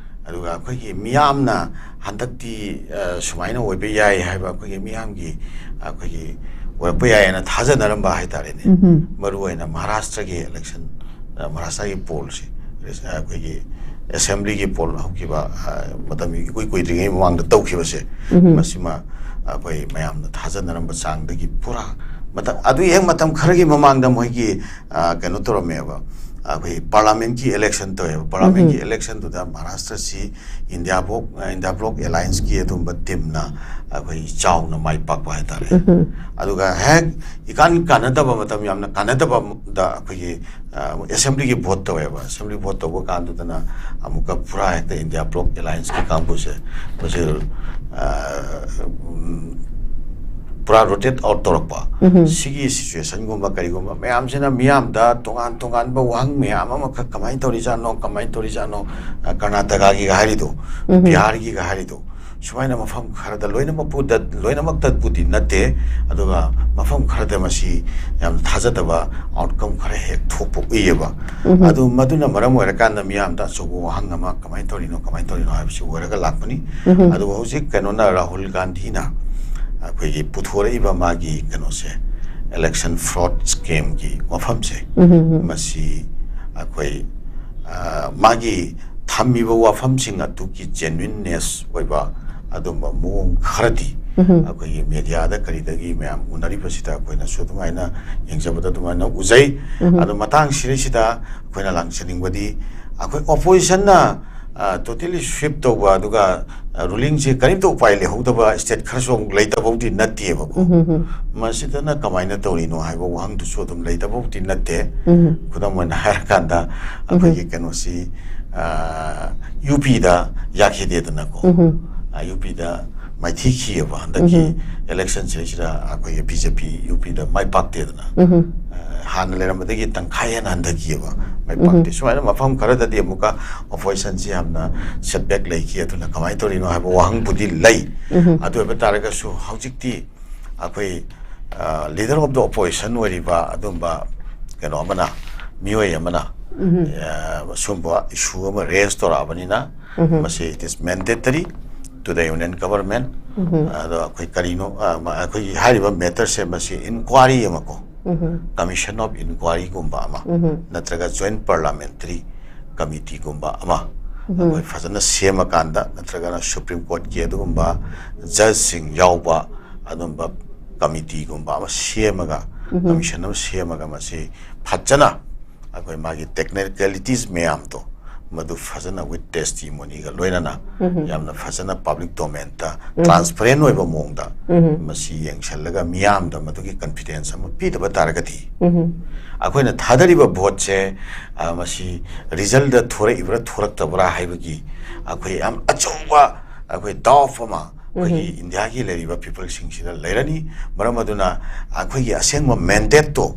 ꯑꯗꯨꯒ ꯑꯩꯈꯣꯏꯒꯤ ꯃꯤꯌꯥꯝꯅ ꯍꯟꯗꯛꯇꯤ, ꯑ, ꯁꯨꯃꯥꯏꯅ ꯑꯣꯏꯕ ꯌꯥꯏ ꯍꯥꯏꯕ ꯑꯩꯈꯣꯏꯒꯤ ꯃꯤꯌꯥꯝꯒꯤ, ꯑꯩꯈꯣꯏꯒꯤ ꯑꯣꯏꯔꯛꯄ ꯌꯥꯏ ꯍꯥꯏꯅ ꯊꯥꯖꯅꯔꯝꯕ ꯍꯥꯏꯇꯥꯔꯦꯅꯦ꯫ ꯎꯝ꯫ ꯃꯔꯨꯑꯣꯏꯅ ꯃꯍꯥꯔꯥꯁꯇ꯭ꯔꯒꯤ ꯏꯂꯦꯛꯁꯟ, ꯑ, ꯃꯍꯥꯔꯥꯁꯇ꯭ꯔꯒꯤ ꯄꯣꯜꯁꯦ, ꯑꯩꯈꯣꯏꯒꯤ ꯑꯦꯁꯦꯝꯕ꯭ꯂꯤꯒꯤ ꯄꯣꯜ ꯍꯧꯈꯤꯕ, ꯑ, ꯃꯇꯝ ꯏꯀꯨꯏ ꯀꯨꯏꯗ꯭ꯔꯤꯉꯩ ꯃꯃꯥꯡꯗ ꯇꯧꯈꯤꯕꯁꯦ, ꯎꯝ, ꯃꯁꯤꯃ ꯑꯩꯈꯣꯏ ꯃꯌꯥꯝꯅ ꯊꯥꯖꯅꯔꯝꯕ ꯆꯥꯡꯗꯒꯤ ꯄꯨꯔꯥ ꯃꯇꯝ, ꯑꯗꯨ ꯍꯦꯛ ꯃꯇꯝ ꯈꯔꯒꯤ ꯃꯃꯥꯡꯗ ꯃꯣꯏꯒꯤ, ꯑ, ꯀꯩꯅꯣ ꯇꯧꯔꯝꯃꯦꯕ, ꯑꯩꯈꯣꯏ ꯄꯥꯔꯂꯥꯃꯦꯟꯠꯀꯤ ꯏꯂꯦꯛꯁꯟ ꯇꯧꯋꯦꯕ꯫ ꯄꯥꯔꯂꯥꯃꯦꯟꯠꯀꯤ, ꯎꯝ, ꯏꯂꯦꯛꯁꯟꯗꯨꯗ ꯃꯍꯥꯔꯥꯁꯇ꯭ꯔꯁꯤ ꯏꯟꯗꯤꯌꯥ ꯕ꯭ꯂꯣꯛ, ꯏꯟꯗꯤꯌꯥ ꯕ꯭ꯂꯣꯛ ꯑꯦꯂꯥꯏꯟꯁꯀꯤ ꯑꯗꯨꯝꯕ ꯇꯤꯝꯅ ꯑꯩꯈꯣꯏ ꯆꯥꯎꯅ ꯃꯥꯏ ꯄꯥꯛꯄ ꯍꯥꯏꯇꯥꯔꯦ꯫ ꯎꯝ꯫ ꯑꯗꯨꯒ ꯍꯦꯛ ꯏꯀꯥꯟ ꯀꯥꯟꯅꯗꯕ ꯃꯇꯝ, ꯌꯥꯝꯅ ꯀꯥꯟꯅꯗꯕꯗ ꯑꯩꯈꯣꯏꯒꯤ, ꯑ, ꯑꯦꯁꯦꯝꯕ꯭ꯂꯤꯒꯤ ꯚꯣꯠ ꯇꯧꯋꯦꯕ꯫ ꯑꯦꯁꯦꯝꯕ꯭ꯂꯤ ꯚꯣꯠ ꯇꯧꯕ ꯀꯥꯟꯗꯨꯗꯅ ꯑꯃꯨꯛꯀ ꯄꯨꯔꯥ ꯍꯦꯛꯇ ꯏꯟꯗꯤꯌꯥ ꯕ꯭ꯂꯣꯛ ꯑꯦꯂꯥꯏꯟꯁꯀꯤ ꯀꯥꯡꯕꯨꯁꯦ ꯃꯁꯤ, ꯑ, ꯎꯝ, ꯄꯨꯔꯥ ꯔꯣꯇꯦꯠ ꯑꯥꯎꯠ ꯇꯧꯔꯛꯄ꯫ ꯎꯝ꯫ ꯁꯤꯒꯤ ꯁꯤꯆꯨꯋꯦꯁꯟꯒꯨꯝꯕ ꯀꯔꯤꯒꯨꯝꯕ ꯃꯌꯥꯝꯁꯤꯅ ꯃꯤꯌꯥꯝꯗ ꯇꯣꯉꯥꯟ ꯇꯣꯉꯥꯟꯕ ꯋꯥꯍꯪ ꯃꯌꯥꯝ ꯑꯃꯈꯛ, ꯀꯃꯥꯏꯅ ꯇꯧꯔꯤꯖꯥꯠꯅꯣ, ꯀꯃꯥꯏꯅ ꯇꯧꯔꯤꯖꯥꯠꯅꯣ, ꯑ, ꯀꯔꯅꯥꯇꯀꯥꯒꯤꯒ ꯍꯥꯏꯔꯤꯗꯣ, ꯎꯝ, ꯕꯤꯍꯥꯔꯒꯤꯒ ꯍꯥꯏꯔꯤꯗꯣ, ꯁꯨꯃꯥꯏꯅ ꯃꯐꯝ ꯈꯔꯗ, ꯂꯣꯏꯅꯃꯛꯄꯨꯗ, ꯂꯣꯏꯅꯃꯛꯇꯕꯨꯗꯤ ꯅꯠꯇꯦ, ꯑꯗꯨꯒ ꯃꯐꯝ ꯈꯔꯗ ꯃꯁꯤ ꯌꯥꯝ ꯊꯥꯖꯗꯕ ꯑꯥꯎꯠꯀꯝ ꯈꯔ ꯍꯦꯛ ꯊꯣꯛꯄ ꯎꯏꯌꯦꯕ꯫ ꯎꯝ꯫ ꯑꯗꯨ ꯃꯗꯨꯅ ꯃꯔꯝ ꯑꯣꯏꯔꯀꯥꯟꯗ ꯃꯤꯌꯥꯝꯗ ꯑꯆꯧꯕ ꯋꯥꯍꯪ ꯑꯃ, ꯀꯃꯥꯏꯅ ꯇꯧꯔꯤꯅꯣ, ꯀꯃꯥꯏꯅ ꯇꯧꯔꯤꯅꯣ ꯍꯥꯏꯕꯁꯤ ꯑꯣꯏꯔꯒ ꯂꯥꯛꯄꯅꯤ꯫ ꯎꯝ꯫ ꯑꯗꯨꯕꯨ ꯍꯧꯖꯤꯛ ꯀꯩꯅꯣꯅ, ꯔꯥꯍꯨꯜ ꯒꯥꯟꯙꯤꯅ ꯑꯩꯈꯣꯏꯒꯤ ꯄꯨꯊꯣꯔꯛꯏꯕ ꯃꯥꯒꯤ ꯀꯩꯅꯣꯁꯦ, ꯏꯂꯦꯛꯁꯟ ꯐ꯭ꯔꯣꯗ ꯁ꯭ꯀꯦꯝꯒꯤ ꯋꯥꯐꯝꯁꯦ, ꯎꯝ, ꯎꯝ, ꯎꯝ, ꯃꯁꯤ ꯑꯩꯈꯣꯏ, ꯑ, ꯃꯥꯒꯤ ꯊꯝꯃꯤꯕ ꯋꯥꯐꯝꯁꯤꯡ ꯑꯗꯨꯒꯤ ꯖꯦꯅ꯭ꯋꯤꯟꯅꯦꯁ ꯑꯣꯏꯕ ꯑꯗꯨꯝꯕ ꯃꯑꯣꯡ ꯈꯔꯗꯤ, ꯎꯝ, ꯑꯩꯈꯣꯏꯒꯤ ꯃꯦꯗꯤꯌꯥꯗ ꯀꯔꯤꯗꯒꯤ ꯃꯌꯥꯝ ꯎꯅꯔꯤꯕꯁꯤꯗ ꯑꯩꯈꯣꯏꯅꯁꯨ ꯑꯗꯨꯃꯥꯏꯅ ꯌꯦꯡꯖꯕꯗ ꯑꯗꯨꯃꯥꯏꯅ ꯎꯖꯩ꯫ ꯎꯝ꯫ ꯑꯗꯣ ꯃꯇꯥꯡꯁꯤꯗꯩꯁꯤꯗ ꯑꯩꯈꯣꯏꯅ ꯂꯥꯛꯆꯅꯤꯡꯕꯗꯤ, ꯑꯩꯈꯣꯏ ꯑꯣꯄꯣꯖꯤꯁꯟꯅ, ꯑ, ꯇꯣꯇꯦꯂꯤ ꯁ꯭ꯋꯤꯞ ꯇꯧꯕ, ꯑꯗꯨꯒ, ꯑ, ꯔꯨꯂꯤꯡꯁꯦ ꯀꯔꯤꯝꯇ ꯎꯄꯥꯏ ꯂꯩꯍꯧꯗꯕ ꯁ꯭ꯇꯦꯠ ꯈꯔꯁꯨ ꯑꯃꯨꯛ ꯂꯩꯇꯕꯕꯨꯗꯤ ꯅꯠꯇꯦꯕꯀꯣ꯫ ꯎꯝ, ꯎꯝ, ꯎꯝ꯫ ꯃꯁꯤꯗꯅ ꯀꯃꯥꯏꯅ ꯇꯧꯔꯤꯅꯣ ꯍꯥꯏꯕ ꯋꯥꯍꯪꯗꯨꯁꯨ ꯑꯗꯨꯝ ꯂꯩꯇꯕꯕꯨꯗꯤ ꯅꯠꯇꯦ꯫ ꯎꯝ꯫ ꯈꯨꯗꯝ ꯑꯣꯏꯅ ꯍꯥꯏꯔꯀꯥꯟꯗ, ꯎꯝ, ꯑꯩꯈꯣꯏꯒꯤ ꯀꯩꯅꯣꯁꯤ, ꯑ, ꯌꯨ ꯄꯤꯗ ꯌꯥꯈꯤꯗꯦꯗꯅꯀꯣ꯫ ꯎꯝ꯫ ꯑ, ꯌꯨ ꯄꯤꯗ ꯃꯥꯏꯊꯤꯈꯤꯑꯕ ꯍꯟꯗꯛꯀꯤ ꯏꯂꯦꯛꯁꯟꯁꯤꯗꯩꯁꯤꯗ ꯑꯩꯈꯣꯏꯒꯤ ꯕꯤ ꯖꯦ ꯄꯤ ꯌꯨ ꯄꯤꯗ ꯃꯥꯏ ꯄꯥꯛꯇꯦꯗꯅ꯫ ꯑ, ꯍꯥꯟꯅ ꯂꯩꯔꯝꯕꯗꯒꯤ ꯇꯪꯈꯥꯏ ꯍꯦꯟꯅ ꯍꯟꯊꯈꯤꯑꯕ꯫ ꯃꯥꯏ ꯄꯥꯛꯇꯦ꯫ ꯁꯨꯃꯥꯏꯅ ꯃꯐꯝ ꯈꯔꯗꯗꯤ ꯑꯃꯨꯛꯀ ꯑꯣꯄꯣꯖꯤꯁꯟꯁꯤ ꯌꯥꯝꯅ ꯁꯦꯠꯕꯦꯛ ꯂꯩꯈꯤ꯫ ꯑꯗꯨꯅ ꯀꯃꯥꯏꯅ ꯇꯧꯔꯤꯅꯣ ꯍꯥꯏꯕ ꯋꯥꯍꯪꯕꯨꯗꯤ ꯂꯩ꯫ ꯑꯗꯨ ꯑꯣꯏꯕ ꯇꯥꯔꯒꯁꯨ ꯍꯧꯖꯤꯛꯇꯤ ꯑꯩꯈꯣꯏ ꯂꯤꯗꯔ ꯑꯣꯐ ꯗ ꯑꯣꯄꯣꯖꯤꯁꯟ ꯑꯣꯏꯔꯤꯕ ꯑꯗꯨꯝꯕ ꯀꯩꯅꯣ ꯑꯃꯅ, ꯃꯤꯑꯣꯏ ꯑꯃꯅ ꯑ, ꯁꯨꯝꯕ ꯏꯁꯨ ꯑꯃ ꯔꯦꯖ ꯇꯧꯔꯛꯑꯕꯅꯤꯅ, ꯃꯁꯤ it is mandatory to the union government꯫ ꯑꯗꯣ ꯑꯩꯈꯣꯏ ꯀꯔꯤꯅꯣ, ꯑ, ꯃ-, ꯑꯩꯈꯣꯏꯒꯤ ꯍꯥꯏꯔꯤꯕ ꯃꯦꯇꯔꯁꯦ, ꯃꯁꯤ ꯏꯟꯀ꯭ꯋꯥꯔꯤ ꯑꯃꯀꯣ, ꯀꯃꯤꯁꯟ ꯑꯣꯐ ꯏꯟꯀ꯭ꯋꯥꯔꯤꯒꯨꯝꯕ ꯑꯃ, ꯅꯠꯇ꯭ꯔꯒ ꯖꯣꯏꯟ ꯄꯥꯔꯂꯥꯃꯦꯟꯇꯔꯤ ꯀꯃꯤꯇꯤꯒꯨꯝꯕ ꯑꯃ ꯑꯩꯈꯣꯏ ꯐꯖꯅ ꯁꯦꯝꯃꯀꯥꯟꯗ, ꯅꯠꯇ꯭ꯔꯒꯅ ꯁꯨꯄ꯭ꯔꯤꯝ ꯀꯣꯔꯠꯀꯤ ꯑꯗꯨꯒꯨꯝꯕ ꯖꯖꯁꯤꯡ ꯌꯥꯎꯕ ꯑꯗꯨꯝꯕ ꯀꯃꯤꯇꯤꯒꯨꯝꯕ ꯑꯃ ꯁꯦꯝꯃꯒ, ꯀꯃꯤꯁꯟ ꯑꯃ ꯁꯦꯝꯃꯒ, ꯃꯁꯤ ꯐꯖꯅ ꯑꯩꯈꯣꯏ ꯃꯥꯒꯤ ꯇꯦꯛꯅꯤꯀꯦꯂꯤꯇꯤꯁ ꯃꯌꯥꯝꯗꯣ, ꯃꯗꯨ ꯐꯖꯅ with testimonyꯒ ꯂꯣꯏꯅꯅ ꯌꯥꯝꯅ ꯐꯖꯅ ꯄꯕ꯭ꯂꯤꯛ ꯗꯣꯃꯦꯟꯗ ꯇ꯭ꯔꯥꯟꯁꯄꯔꯦꯟ ꯑꯣꯏꯕ ꯃꯑꯣꯡꯗ ꯃꯁꯤ ꯌꯦꯡꯁꯤꯜꯂꯒ, ꯃꯤꯌꯥꯝꯗ ꯃꯗꯨꯒꯤ ꯀꯟꯐꯤꯗꯦꯟꯁ ꯑꯃ ꯄꯤꯗꯕ ꯇꯥꯔꯒꯗꯤ, ꯑꯩꯈꯣꯏꯅ ꯊꯥꯗꯔꯤꯕ ꯚꯣꯠꯁꯦ, ꯑ, ꯃꯁꯤ ꯔꯤꯖꯜꯗ ꯊꯣꯔꯛꯏꯕ꯭ꯔꯥ ꯊꯣꯔꯛꯇꯕ꯭ꯔꯥ ꯍꯥꯏꯕꯒꯤ ꯑꯩꯈꯣꯏ ꯌꯥꯝ ꯑꯆꯧꯕ ꯑꯩꯈꯣꯏ ꯗꯥꯎꯠ ꯑꯃ ꯑꯩꯈꯣꯏꯒꯤ ꯏꯟꯗꯤꯌꯥꯒꯤ ꯂꯩꯔꯤꯕ ꯄꯤꯄꯜꯁꯤꯡꯁꯤꯗ ꯂꯩꯔꯅꯤ꯫ ꯃꯔꯝ ꯑꯗꯨꯅ ꯑꯩꯈꯣꯏꯒꯤ ꯑꯁꯦꯡꯕ ꯃꯦꯟꯗꯦꯠꯇꯣ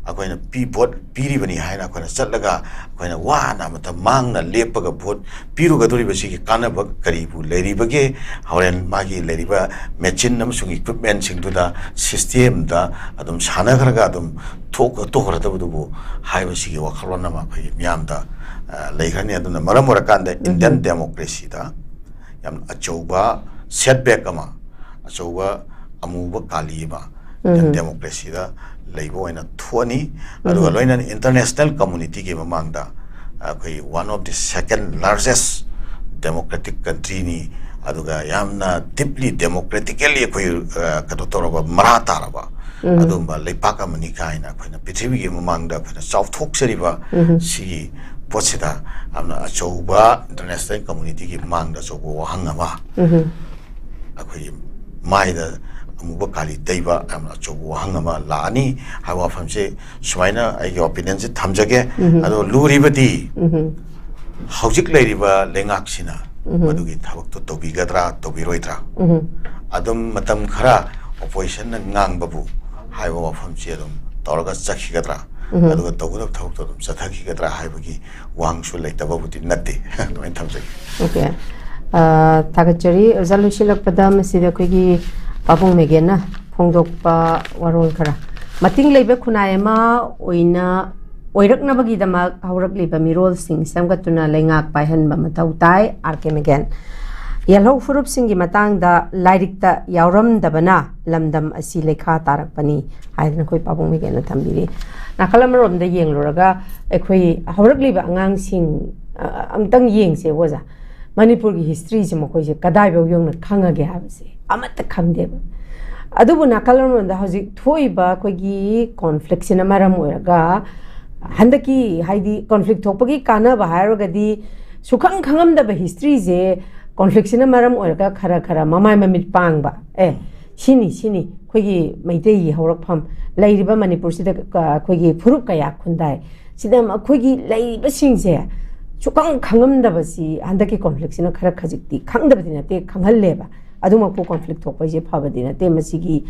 ꯑꯩꯈꯣꯏꯅ ꯄꯤ-, ꯚꯣꯠ ꯄꯤꯔꯤꯕꯅꯤ ꯍꯥꯏꯅ ꯑꯩꯈꯣꯏꯅ ꯆꯠꯂꯒ, ꯑꯩꯈꯣꯏꯅ ꯋꯥꯅ ꯃꯇꯝ ꯃꯥꯡꯅ ꯂꯦꯞꯄꯒ ꯚꯣꯠ ꯄꯤꯔꯨꯒꯗꯧꯔꯤꯕꯁꯤꯒꯤ ꯀꯥꯟꯅꯕ ꯀꯔꯤꯕꯨ ꯂꯩꯔꯤꯕꯒꯦ? ꯍꯣꯔꯦꯟ ꯃꯥꯒꯤ ꯂꯩꯔꯤꯕ ꯃꯦꯆꯤꯟ ꯑꯃꯁꯨꯡ ꯏꯀ꯭ꯋꯤꯞꯃꯦꯟꯁꯤꯡꯗꯨꯗ, ꯁꯤꯁꯇꯦꯝꯗ ꯑꯗꯨꯝ ꯁꯥꯟꯅꯈ꯭ꯔꯒ ꯑꯗꯨꯝ ꯊꯣꯛ-, ꯇꯣꯛꯈ꯭ꯔꯗꯕꯗꯨꯕꯨ ꯍꯥꯏꯕꯁꯤꯒꯤ ꯋꯥꯈꯜꯂꯣꯟ ꯑꯃ ꯑꯩꯈꯣꯏꯒꯤ ꯃꯤꯌꯥꯝꯗ, ꯑ, ꯂꯩꯈ꯭ꯔꯅꯤ꯫ ꯑꯗꯨꯅ ꯃꯔꯝ ꯑꯣꯏꯔꯀꯥꯟꯗ ꯏꯟꯗꯤꯌꯟ ꯗꯦꯃꯣꯀ꯭ꯔꯦꯁꯤꯗ ꯌꯥꯝ ꯑꯆꯧꯕ ꯁꯦꯠꯕꯦꯛ ꯑꯃ, ꯑꯆꯧꯕ ꯑꯃꯨꯕ ꯀꯥꯂꯤ ꯑꯃ ꯏꯟꯗꯤꯌꯟ ꯗꯦꯃꯣꯀ꯭ꯔꯦꯁꯤꯗ ꯂꯩꯕ ꯑꯣꯏꯅ ꯊꯣꯛꯑꯅꯤ꯫ ꯑꯗꯨꯒ ꯂꯣꯏꯅꯅ ꯏꯟꯇꯔꯅꯦꯁꯅꯦꯜ ꯀꯝꯃꯨꯅꯤꯇꯤꯒꯤ ꯃꯃꯥꯡꯗ ꯑꯩꯈꯣꯏ one of the second largest democratic countryꯅꯤ, ꯑꯗꯨꯒ ꯌꯥꯝꯅ deeply democratically ꯑꯩꯈꯣꯏ, ꯑ, ꯀꯩꯅꯣ ꯇꯧꯔꯕ, ꯃꯔꯥ ꯇꯥꯔꯕ ꯑꯗꯨꯒꯨꯝꯕ ꯂꯩꯄꯥꯛ ꯑꯃꯅꯤ ꯀꯥꯏꯅ ꯑꯩꯈꯣꯏꯅ ꯄ꯭ꯔꯤꯊꯤꯕꯤꯒꯤ ꯃꯃꯥꯡꯗ ꯑꯩꯈꯣꯏꯅ ꯆꯥꯎꯊꯣꯛꯆꯔꯤꯕ ꯁꯤꯒꯤ ꯄꯣꯠꯁꯤꯗ ꯌꯥꯝꯅ ꯑꯆꯧꯕ ꯏꯟꯇꯔꯅꯦꯁꯅꯦꯜ ꯀꯝꯃꯨꯅꯤꯇꯤꯒꯤ ꯃꯃꯥꯡꯗ ꯑꯆꯧꯕ ꯋꯥꯍꯪ ꯑꯃ, ꯑꯩꯈꯣꯏꯒꯤ ꯃꯥꯏꯗ ꯑꯃꯨꯕ ꯀꯥꯂꯤ ꯇꯩꯕ ꯌꯥꯝꯅ ꯑꯆꯧꯕ ꯋꯥꯍꯪ ꯑꯃ ꯂꯥꯛꯑꯅꯤ ꯍꯥꯏꯕ ꯋꯥꯐꯝꯁꯦ, ꯁꯨꯃꯥꯏꯅ ꯑꯩꯒꯤ ꯑꯣꯄꯤꯅꯤꯌꯟꯁꯦ ꯊꯝꯖꯒꯦ꯫ ꯑꯗꯣ ꯂꯨꯔꯤꯕꯗꯤ ꯍꯧꯖꯤꯛ ꯂꯩꯔꯤꯕ ꯂꯩꯉꯥꯛꯁꯤꯅ ꯃꯗꯨꯒꯤ ꯊꯕꯛꯇꯣ ꯇꯧꯕꯤꯒꯗ꯭ꯔꯥ, ꯇꯧꯕꯤꯔꯣꯏꯗ꯭ꯔꯥ? ꯑꯗꯨꯝ ꯃꯇꯝ ꯈꯔ ꯑꯣꯄꯣꯖꯤꯁꯟꯅ ꯉꯥꯡꯕꯕꯨ ꯍꯥꯏꯕ ꯋꯥꯐꯝꯁꯤ ꯑꯗꯨꯝ ꯇꯧꯔꯒ ꯆꯠꯈꯤꯒꯗ꯭ꯔꯥ? ꯑꯗꯨꯒ ꯇꯧꯒꯗꯕ ꯊꯕꯛꯇꯣ ꯑꯗꯨꯝ ꯆꯠꯊꯈꯤꯒꯗ꯭ꯔꯥ ꯍꯥꯏꯕꯒꯤ ꯋꯥꯍꯪꯁꯨ ꯂꯩꯇꯕꯕꯨꯗꯤ ꯅꯠꯇꯦ꯫ ꯑꯗꯨꯃꯥꯏꯅ ꯊꯝꯖꯒꯦ꯫ ꯑꯣꯀꯦ꯫ ꯊꯥꯒꯠꯆꯔꯤ ꯑꯣꯖꯥ꯫ ꯂꯣꯏꯁꯤꯜꯂꯛꯄꯗ ꯃꯁꯤꯗ ꯑꯩꯈꯣꯏꯒꯤ ꯄꯥꯕꯨꯡ ꯃꯦꯒꯦꯟꯅ ꯐꯣꯡꯗꯣꯛꯄ ꯋꯥꯔꯣꯜ ꯈꯔ꯫ ꯃꯇꯤꯡ ꯂꯩꯕ ꯈꯨꯟꯅꯥꯏ ꯑꯃ ꯑꯣꯏꯅ ꯑꯣꯏꯔꯛꯅꯕꯒꯤꯗꯃꯛ ꯍꯧꯔꯛꯂꯤꯕ ꯃꯤꯔꯣꯜꯁꯤꯡ ꯁꯦꯝꯒꯠꯇꯨꯅ ꯂꯩꯉꯥꯛ ꯄꯥꯏꯍꯟꯕ ꯃꯊꯧ ꯇꯥꯏ꯫ ꯑꯥꯔ ꯀꯦ ꯃꯦꯒꯦꯟ꯫ ꯌꯦꯜꯍꯧ ꯐꯨꯔꯨꯞꯁꯤꯡꯒꯤ ꯃꯇꯥꯡꯗ ꯂꯥꯏꯔꯤꯛꯇ ꯌꯥꯎꯔꯝꯗꯕꯅ ꯂꯝꯗꯝ ꯑꯁꯤ ꯂꯩꯈꯥ ꯇꯥꯔꯛꯄꯅꯤ ꯍꯥꯏꯗꯅ ꯑꯩꯈꯣꯏ ꯄꯥꯕꯨꯡ ꯃꯦꯒꯦꯟꯅ ꯊꯝꯕꯤꯔꯤ꯫ ꯅꯥꯀꯜ ꯑꯃꯔꯣꯝꯗ ꯌꯦꯡꯂꯨꯔꯒ ꯑꯩꯈꯣꯏ ꯍꯧꯔꯛꯂꯤꯕ ꯑꯉꯥꯡꯁꯤꯡ ꯑ, ꯑꯝꯇꯪ ꯌꯦꯡꯁꯦ ꯑꯣꯖꯥ꯫ ꯃꯅꯤꯄꯨꯔꯒꯤ ꯍꯤꯁꯇ꯭ꯔꯤꯁꯦ ꯃꯈꯣꯏꯁꯦ ꯀꯗꯥꯏꯐꯥꯎ ꯌꯧꯅ ꯈꯪꯉꯒꯦ ꯍꯥꯏꯕꯁꯦ ꯑꯃꯠꯇ ꯈꯪꯗꯦꯕ꯫ ꯑꯗꯨꯕꯨ ꯅꯥꯀꯜ ꯑꯃꯔꯣꯝꯗ ꯍꯧꯖꯤꯛ ꯊꯣꯛꯏꯕ ꯑꯩꯈꯣꯏꯒꯤ ꯀꯣꯟꯐ꯭ꯂꯤꯛꯁꯤꯅ ꯃꯔꯝ ꯑꯣꯏꯔꯒ ꯍꯟꯗꯛꯀꯤ, ꯍꯥꯏꯗꯤ, ꯀꯣꯟꯐ꯭ꯂꯤꯛ ꯊꯣꯛꯄꯒꯤ ꯀꯥꯟꯅꯕ ꯍꯥꯏꯔꯒꯗꯤ ꯁꯨꯈꯪ ꯈꯪꯉꯝꯗꯕ ꯍꯤꯁꯇ꯭ꯔꯤꯁꯦ ꯀꯣꯟꯐ꯭ꯂꯤꯛꯁꯤꯅ ꯃꯔꯝ ꯑꯣꯏꯔꯒ ꯈꯔ ꯈꯔ ꯃꯃꯥꯏ ꯃꯃꯤꯠ ꯄꯥꯡꯕ꯫ ꯑꯦ, ꯁꯤꯅꯤ, ꯁꯤꯅꯤ ꯑꯩꯈꯣꯏꯒꯤ ꯃꯩꯇꯩꯒꯤ ꯍꯧꯔꯛꯐꯝ, ꯂꯩꯔꯤꯕ ꯃꯅꯤꯄꯨꯔꯁꯤꯗ, ꯑ, ꯑꯩꯈꯣꯏꯒꯤ ꯐꯨꯔꯨꯞ ꯀꯌꯥ ꯈꯨꯟꯗꯥꯏ꯫ ꯁꯤꯗ ꯑꯩꯈꯣꯏꯒꯤ ꯂꯩꯔꯤꯕꯁꯤꯡꯁꯦ ꯁꯨꯈꯪ ꯈꯪꯉꯝꯗꯕꯁꯤ ꯍꯟꯗꯛꯀꯤ ꯀꯣꯟꯐ꯭ꯂꯤꯛꯁꯤꯅ ꯈꯔ ꯈꯖꯤꯛꯇꯤ, ꯈꯪꯗꯕꯗꯤ ꯅꯠꯇꯦ, ꯈꯪꯍꯜꯂꯦꯕ꯫ ꯑꯗꯨꯃꯛꯄꯨ ꯀꯣꯟꯐ꯭ꯂꯤꯛ ꯊꯣꯛꯄ ꯍꯥꯏꯁꯦ ꯐꯕꯗꯤ ꯅꯠꯇꯦ꯫ ꯃꯁꯤꯒꯤ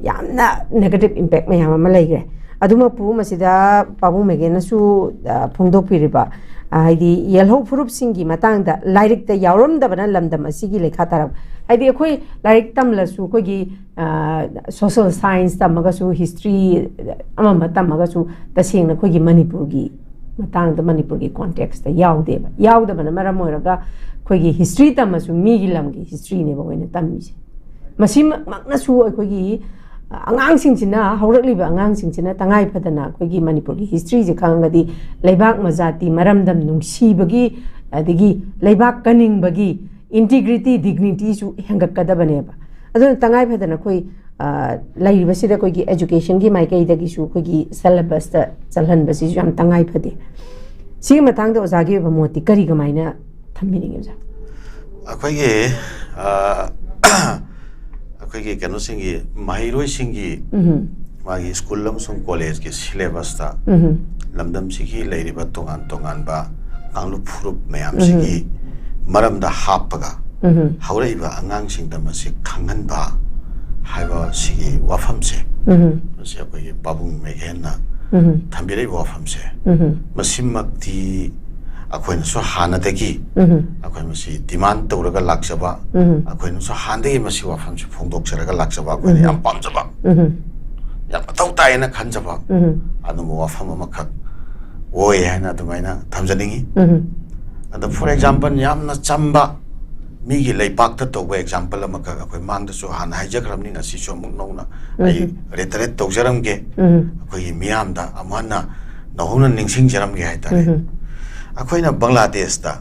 ꯌꯥꯝꯅ ꯅꯦꯒꯦꯇꯤꯞ ꯏꯝꯄꯦꯛ ꯃꯌꯥꯝ ꯑꯃ ꯂꯩꯈ꯭ꯔꯦ꯫ ꯑꯗꯨꯃꯛꯄꯨ ꯃꯁꯤꯗ ꯄꯥꯕꯨꯡ ꯃꯦꯒꯦꯟꯅꯁꯨ, ꯑ, ꯐꯣꯡꯗꯣꯛꯄꯤꯔꯤꯕ, ꯑ, ꯍꯥꯏꯗꯤ ꯌꯦꯜꯍꯧ ꯐꯨꯔꯨꯞꯁꯤꯡꯒꯤ ꯃꯇꯥꯡꯗ ꯂꯥꯏꯔꯤꯛꯇ ꯌꯥꯎꯔꯝꯗꯕꯅ ꯂꯝꯗꯝ ꯑꯁꯤꯒꯤ ꯂꯩꯈꯥ ꯇꯥꯔꯛꯄ꯫ ꯍꯥꯏꯗꯤ ꯑꯩꯈꯣꯏ ꯂꯥꯏꯔꯤꯛ ꯇꯝꯂꯁꯨ, ꯑꯩꯈꯣꯏꯒꯤ, ꯑ, ꯁꯣꯁꯤꯌꯦꯜ ꯁꯥꯏꯟꯁ ꯇꯝꯃꯒꯁꯨ, ꯍꯤꯁꯇ꯭ꯔꯤ ꯑꯃ ꯑꯃ ꯇꯝꯃꯒꯁꯨ, ꯇꯁꯦꯡꯅ ꯑꯩꯈꯣꯏꯒꯤ ꯃꯅꯤꯄꯨꯔꯒꯤ ꯃꯇꯥꯡꯗ, ꯃꯅꯤꯄꯨꯔꯒꯤ ꯀꯣꯟꯇꯦꯛꯁꯇ ꯌꯥꯎꯗꯦꯕ꯫ ꯌꯥꯎꯗꯕꯅ ꯃꯔꯝ ꯑꯣꯏꯔꯒ ꯑꯩꯈꯣꯏꯒꯤ ꯍꯤꯁꯇ꯭ꯔꯤ ꯇꯝꯃꯁꯨ ꯃꯤꯒꯤ ꯂꯝꯒꯤ ꯍꯤꯁꯇ꯭ꯔꯤꯅꯦꯕ ꯑꯩꯈꯣꯏꯅ ꯇꯝꯃꯤꯁꯦ꯫ ꯃꯁꯤꯃꯛꯅꯁꯨ ꯑꯩꯈꯣꯏꯒꯤ ꯑꯉꯥꯡꯁꯤꯡꯁꯤꯅ, ꯍꯧꯔꯛꯂꯤꯕ ꯑꯉꯥꯡꯁꯤꯡꯁꯤꯅ ꯇꯉꯥꯏ ꯐꯗꯅ ꯑꯩꯈꯣꯏꯒꯤ ꯃꯅꯤꯄꯨꯔꯒꯤ ꯍꯤꯁꯇ꯭ꯔꯤꯁꯦ ꯈꯪꯉꯒꯗꯤ ꯂꯩꯕꯥꯛ ꯃꯖꯥꯇꯤ ꯃꯔꯝꯗꯝ ꯅꯨꯡꯁꯤꯕꯒꯤ, ꯑꯗꯒꯤ ꯂꯩꯕꯥꯛ ꯀꯟꯅꯤꯡꯕꯒꯤ ꯏꯟꯇꯤꯒ꯭ꯔꯤꯇꯤ, ꯗꯤꯒꯅꯤꯇꯤꯁꯨ ꯍꯦꯟꯒꯠꯀꯗꯕꯅꯦꯕ꯫ ꯑꯗꯨꯅ ꯇꯉꯥꯏ ꯐꯗꯅ ꯑꯩꯈꯣꯏ, ꯑ, ꯂꯩꯔꯤꯕꯁꯤꯗ ꯑꯩꯈꯣꯏꯒꯤ ꯑꯦꯖꯨꯀꯦꯁꯟꯒꯤ ꯃꯥꯏꯀꯩꯗꯒꯤꯁꯨ ꯑꯩꯈꯣꯏꯒꯤ ꯁꯦꯂꯦꯕꯁꯇ ꯆꯜꯍꯟꯕꯁꯤꯁꯨ ꯌꯥꯝ ꯇꯉꯥꯏ ꯐꯗꯦ꯫ ꯁꯤꯒꯤ ꯃꯇꯥꯡꯗ ꯑꯣꯖꯥꯒꯤ ꯑꯣꯏꯕ ꯃꯣꯠꯇꯤ ꯀꯔꯤ, ꯀꯃꯥꯏꯅ ꯊꯝꯕꯤꯅꯤꯡꯉꯤ ꯑꯣꯖꯥ? ꯑꯩꯈꯣꯏꯒꯤ, ꯑ, ꯑꯩꯈꯣꯏꯒꯤ ꯀꯩꯅꯣꯁꯤꯡꯒꯤ, ꯃꯍꯩꯔꯣꯏꯁꯤꯡꯒꯤ, ꯎꯝ꯫ ꯃꯥꯒꯤ ꯁ꯭ꯀꯨꯜ ꯑꯃꯁꯨꯡ ꯀꯣꯂꯦꯖꯀꯤ ꯁꯤꯂꯦꯕꯁꯇ ꯎꯝ꯫ ꯂꯝꯗꯝꯁꯤꯒꯤ ꯂꯩꯔꯤꯕ ꯇꯣꯉꯥꯟ ꯇꯣꯉꯥꯟꯕ ꯀꯥꯡꯂꯨꯞ ꯐꯨꯔꯨꯞ ꯃꯌꯥꯝꯁꯤꯒꯤ ꯃꯔꯝꯗ ꯍꯥꯞꯄꯒ ꯍꯧꯔꯛꯏꯕ ꯑꯉꯥꯡꯁꯤꯡꯗ ꯃꯁꯤ ꯈꯪꯍꯟꯕ ꯍꯥꯏꯕ ꯁꯤꯒꯤ ꯋꯥꯐꯝꯁꯦ, ꯃꯁꯤ ꯑꯩꯈꯣꯏꯒꯤ ꯄꯥꯕꯨꯡ ꯃꯦꯘꯦꯟꯅ ꯊꯝꯕꯤꯔꯛꯏꯕ ꯋꯥꯐꯝꯁꯦ, ꯃꯁꯤꯃꯛꯇꯤ ꯑꯩꯈꯣꯏꯅꯁꯨ ꯍꯥꯟꯅꯗꯒꯤ ꯑꯩꯈꯣꯏ ꯃꯁꯤ ꯗꯤꯃꯥꯟ ꯇꯧꯔꯒ ꯂꯥꯛꯆꯕ, ꯑꯩꯈꯣꯏꯅꯁꯨ ꯍꯥꯟꯅꯗꯒꯤ ꯃꯁꯤ ꯋꯥꯐꯝꯁꯦ ꯐꯣꯡꯗꯣꯛꯆꯔꯒ ꯂꯥꯛꯆꯕ, ꯑꯩꯈꯣꯏꯅ ꯌꯥꯝ ꯄꯥꯝꯖꯕ, ꯌꯥꯝ ꯃꯊꯧ ꯇꯥꯏꯌꯦꯅ ꯈꯟꯖꯕ ꯑꯗꯨꯝꯕ ꯋꯥꯐꯝ ꯑꯃꯈꯛ ꯑꯣꯏ ꯍꯥꯏꯅ ꯑꯗꯨꯃꯥꯏꯅ ꯊꯝꯖꯅꯤꯡꯉꯤ꯫ ꯑꯗ, for example, ꯌꯥꯝꯅ ꯆꯝꯕ ꯃꯤꯒꯤ ꯂꯩꯄꯥꯛꯇ ꯇꯧꯕ example ꯑꯃꯈꯛ ꯑꯩꯈꯣꯏ ꯃꯥꯡꯗꯁꯨ ꯍꯥꯟꯅ ꯍꯥꯏꯖꯈ꯭ꯔꯕꯅꯤ, ꯉꯁꯤꯁꯨ ꯑꯃꯨꯛ ꯅꯧꯅ ꯑꯩ reiterate ꯇꯧꯖꯔꯝꯒꯦ꯫ ꯑꯩꯈꯣꯏꯒꯤ ꯃꯤꯌꯥꯝꯗ ꯑꯃꯨꯛ ꯍꯟꯅ ꯅꯧꯍꯧꯅ ꯅꯤꯡꯁꯤꯡꯖꯔꯝꯒꯦ ꯍꯥꯏꯇꯥꯔꯦ꯫ ꯑꯩꯈꯣꯏꯅ ꯕꯪꯒ꯭ꯂꯥꯗꯦꯁꯇ,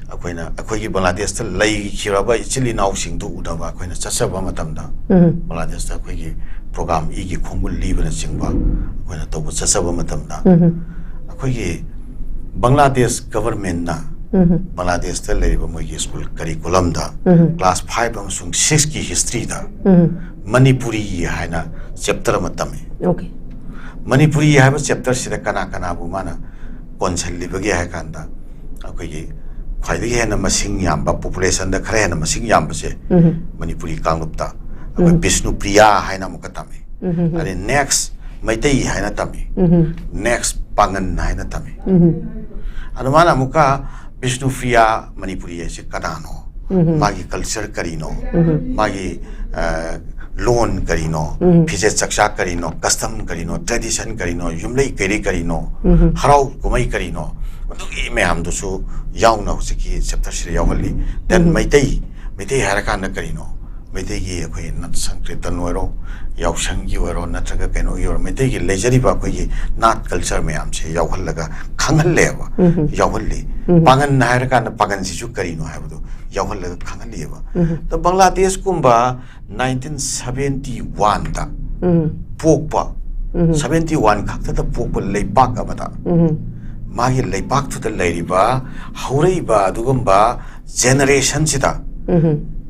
ꯑꯩꯈꯣꯏꯅ, ꯑꯩꯈꯣꯏꯒꯤ ꯕꯪꯒ꯭ꯂꯥꯗꯦꯁꯇ ꯂꯩꯈꯤꯔꯕ ꯏꯆꯤꯜ ꯏꯅꯥꯎꯁꯤꯡꯗꯨ ꯎꯅꯕ ꯑꯩꯈꯣꯏꯅ ꯆꯠꯆꯕ ꯃꯇꯝꯗ, ꯕꯪꯒ꯭ꯂꯥꯗꯦꯁꯇ ꯑꯩꯈꯣꯏꯒꯤ program ꯏꯒꯤ ꯈꯣꯡꯒꯨꯜ ꯂꯤꯕꯅꯆꯤꯡꯕ ꯑꯩꯈꯣꯏꯅ ꯇꯧꯕ ꯆꯠꯆꯕ ꯃꯇꯝꯗ, ꯑꯩꯈꯣꯏꯒꯤ ꯕꯪꯒ꯭ꯂꯥꯗꯦꯁ governmentꯅ ꯕꯪꯒ꯭ꯂꯥꯗꯦꯁꯇ ꯂꯩꯔꯤꯕ ꯃꯣꯏꯒꯤ school curriculumꯗ class five ꯑꯃꯁꯨꯡ sixꯀꯤ historyꯗ ꯃꯅꯤꯄꯨꯔꯤ ꯍꯥꯏꯅ chapter ꯑꯃ ꯇꯝꯃꯤ꯫ Okay. ꯃꯅꯤꯄꯨꯔꯤ ꯍꯥꯏꯕ chapterꯁꯤꯗ ꯀꯅꯥ ꯀꯅꯥꯕꯨ ꯃꯥꯅ ꯀꯣꯟꯁꯤꯜꯂꯤꯕꯒꯦ ꯍꯥꯏ ꯀꯥꯟꯗ, ꯑꯩꯈꯣꯏꯒꯤ ꯈ꯭ꯋꯥꯏꯗꯒꯤ ꯍꯦꯟꯅ ꯃꯁꯤꯡ ꯌꯥꯝꯕ, populationꯗ ꯈꯔ ꯍꯦꯟꯅ ꯃꯁꯤꯡ ꯌꯥꯝꯕꯁꯦ ꯃꯅꯤꯄꯨꯔꯤ ꯀꯥꯡꯂꯨꯞꯇ ꯑꯩꯈꯣꯏ ꯕꯤꯁꯅꯨꯄ꯭ꯔꯤꯌꯥ ꯍꯥꯏꯅ ꯑꯃꯨꯛꯀ ꯇꯝꯃꯤ꯫ ꯑꯗꯩ next ꯃꯩꯇꯩ ꯍꯥꯏꯅ ꯇꯝꯃꯤ꯫ Next ꯄꯥꯉꯟ ꯍꯥꯏꯅ ꯇꯝꯃꯤ꯫ ꯑꯗꯨ ꯃꯥꯅ ꯑꯃꯨꯛꯀ ꯕꯤꯁꯅꯨꯄ꯭ꯔꯤꯌꯥ ꯃꯅꯤꯄꯨꯔꯤ ꯍꯥꯏꯁꯦ ꯀꯅꯥꯅꯣ? ꯃꯥꯒꯤ culture ꯀꯔꯤꯅꯣ? ꯃꯥꯒꯤ, ꯑ, ꯂꯣꯟ ꯀꯔꯤꯅꯣ? ꯐꯤꯖꯦꯠ ꯆꯛꯆꯥ ꯀꯔꯤꯅꯣ? Custom ꯀꯔꯤꯅꯣ? Tradition ꯀꯔꯤꯅꯣ? ꯌꯨꯝꯂꯩ ꯀꯩꯔꯩ ꯀꯔꯤꯅꯣ? ꯍꯔꯥꯎ ꯀꯨꯝꯍꯩ ꯀꯔꯤꯅꯣ? ꯃꯗꯨꯒꯤ ꯃꯌꯥꯝꯗꯨꯁꯨ ꯌꯥꯎꯅ ꯍꯧꯖꯤꯛꯀꯤ chapterꯁꯤꯗ ꯌꯥꯎꯍꯜꯂꯤ꯫ Then ꯃꯩꯇꯩ, ꯃꯩꯇꯩ ꯍꯥꯏꯔꯀꯥꯟꯗ ꯀꯔꯤꯅꯣ? ꯃꯩꯇꯩꯒꯤ ꯑꯩꯈꯣꯏ ꯅꯥꯠ ꯁꯪꯀ꯭ꯔꯤꯇꯟ ꯑꯣꯏꯔꯣ, ꯌꯥꯎꯁꯪꯒꯤ ꯑꯣꯏꯔꯣ, ꯅꯠꯇ꯭ꯔꯒ ꯀꯩꯅꯣꯒꯤ ꯑꯣꯏꯔꯣ, ꯃꯩꯇꯩꯒꯤ ꯂꯩꯖꯔꯤꯕ ꯑꯩꯈꯣꯏꯒꯤ ꯅꯥꯠ culture ꯃꯌꯥꯝꯁꯦ ꯌꯥꯎꯍꯜꯂꯒ ꯈꯪꯍꯜꯂꯦꯕ, ꯌꯥꯎꯍꯜꯂꯤ꯫ ꯄꯥꯉꯟ ꯍꯥꯏꯔꯀꯥꯟꯗ ꯄꯥꯉꯟꯁꯤꯁꯨ ꯀꯔꯤꯅꯣ ꯍꯥꯏꯕꯗꯣ ꯌꯥꯎꯍꯜꯂꯒ ꯈꯪꯍꯜꯂꯤꯑꯕ꯫ ꯑꯗꯣ ꯕꯪꯒ꯭ꯂꯥꯗꯦꯁꯀꯨꯝꯕ nineteen seventy oneꯗ ꯄꯣꯛꯄ, seventy one ꯈꯛꯇꯗ ꯄꯣꯛꯄ ꯂꯩꯄꯥꯛ ꯑꯃꯗ, ꯃꯥꯒꯤ ꯂꯩꯄꯥꯛꯇꯨꯗ ꯂꯩꯔꯤꯕ ꯍꯧꯔꯛꯏꯕ ꯑꯗꯨꯒꯨꯝꯕ generationꯁꯤꯗ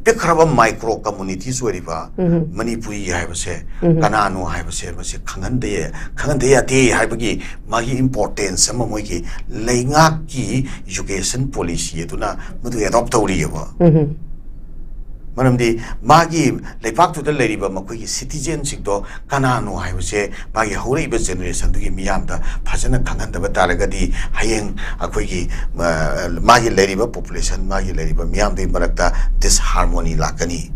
ꯄꯤꯛꯈ꯭ꯔꯕ ꯃꯥꯏꯀ꯭ꯔꯣ ꯀꯝꯃꯨꯅꯤꯇꯤꯁ ꯑꯣꯏꯔꯤꯕ ꯃꯅꯤꯄꯨꯔꯤ ꯍꯥꯏꯕꯁꯦ ꯀꯅꯥꯅꯣ ꯍꯥꯏꯕꯁꯦ ꯃꯁꯤ ꯈꯪꯍꯟꯗ ꯈꯪꯍꯟꯗ ꯌꯥꯗꯦ ꯍꯥꯏꯕꯒꯤ ꯃꯥꯒꯤ ꯏꯝꯄꯣꯔꯇꯦꯟꯁ ꯑꯃ ꯃꯣꯏꯒꯤ ꯂꯩꯉꯥꯛꯀꯤ ꯏꯖꯨꯀꯦꯁꯟ ꯄꯣꯂꯤꯁꯤ ꯑꯗꯨꯅ ꯃꯗꯨ ꯑꯦꯗꯣꯞ ꯇꯧꯔꯤꯑꯕ꯫ ꯃꯔꯝꯗꯤ ꯃꯥꯒꯤ ꯂꯩꯕꯥꯛꯇꯨꯗ ꯂꯩꯔꯤꯕ ꯃꯈꯣꯏꯒꯤ ꯁꯤꯇꯤꯖꯦꯟꯁꯤꯡꯗꯣ ꯀꯅꯥꯅꯣ ꯍꯥꯏꯕꯁꯦ ꯃꯥꯒꯤ ꯍꯧꯔꯛꯏꯕ ꯖꯦꯅꯦꯔꯦꯁꯟꯗꯨꯒꯤ ꯃꯤꯌꯥꯝꯗ ꯐꯖꯅ ꯈꯪꯍꯟꯗꯕ ꯇꯥꯔꯒꯗꯤ ꯍꯌꯦꯡ ꯑꯩꯈꯣꯏꯒꯤ ꯃꯥꯒꯤ ꯂꯩꯔꯤꯕ ꯄꯣꯄꯨꯂꯦꯁꯟ, ꯃꯥꯒꯤ ꯂꯩꯔꯤꯕ ꯃꯤꯌꯥꯝꯗꯨꯒꯤ ꯃꯔꯛꯇ ꯗꯤꯁꯍꯥꯔꯃꯣꯅꯤ ꯂꯥꯛꯀꯅꯤ,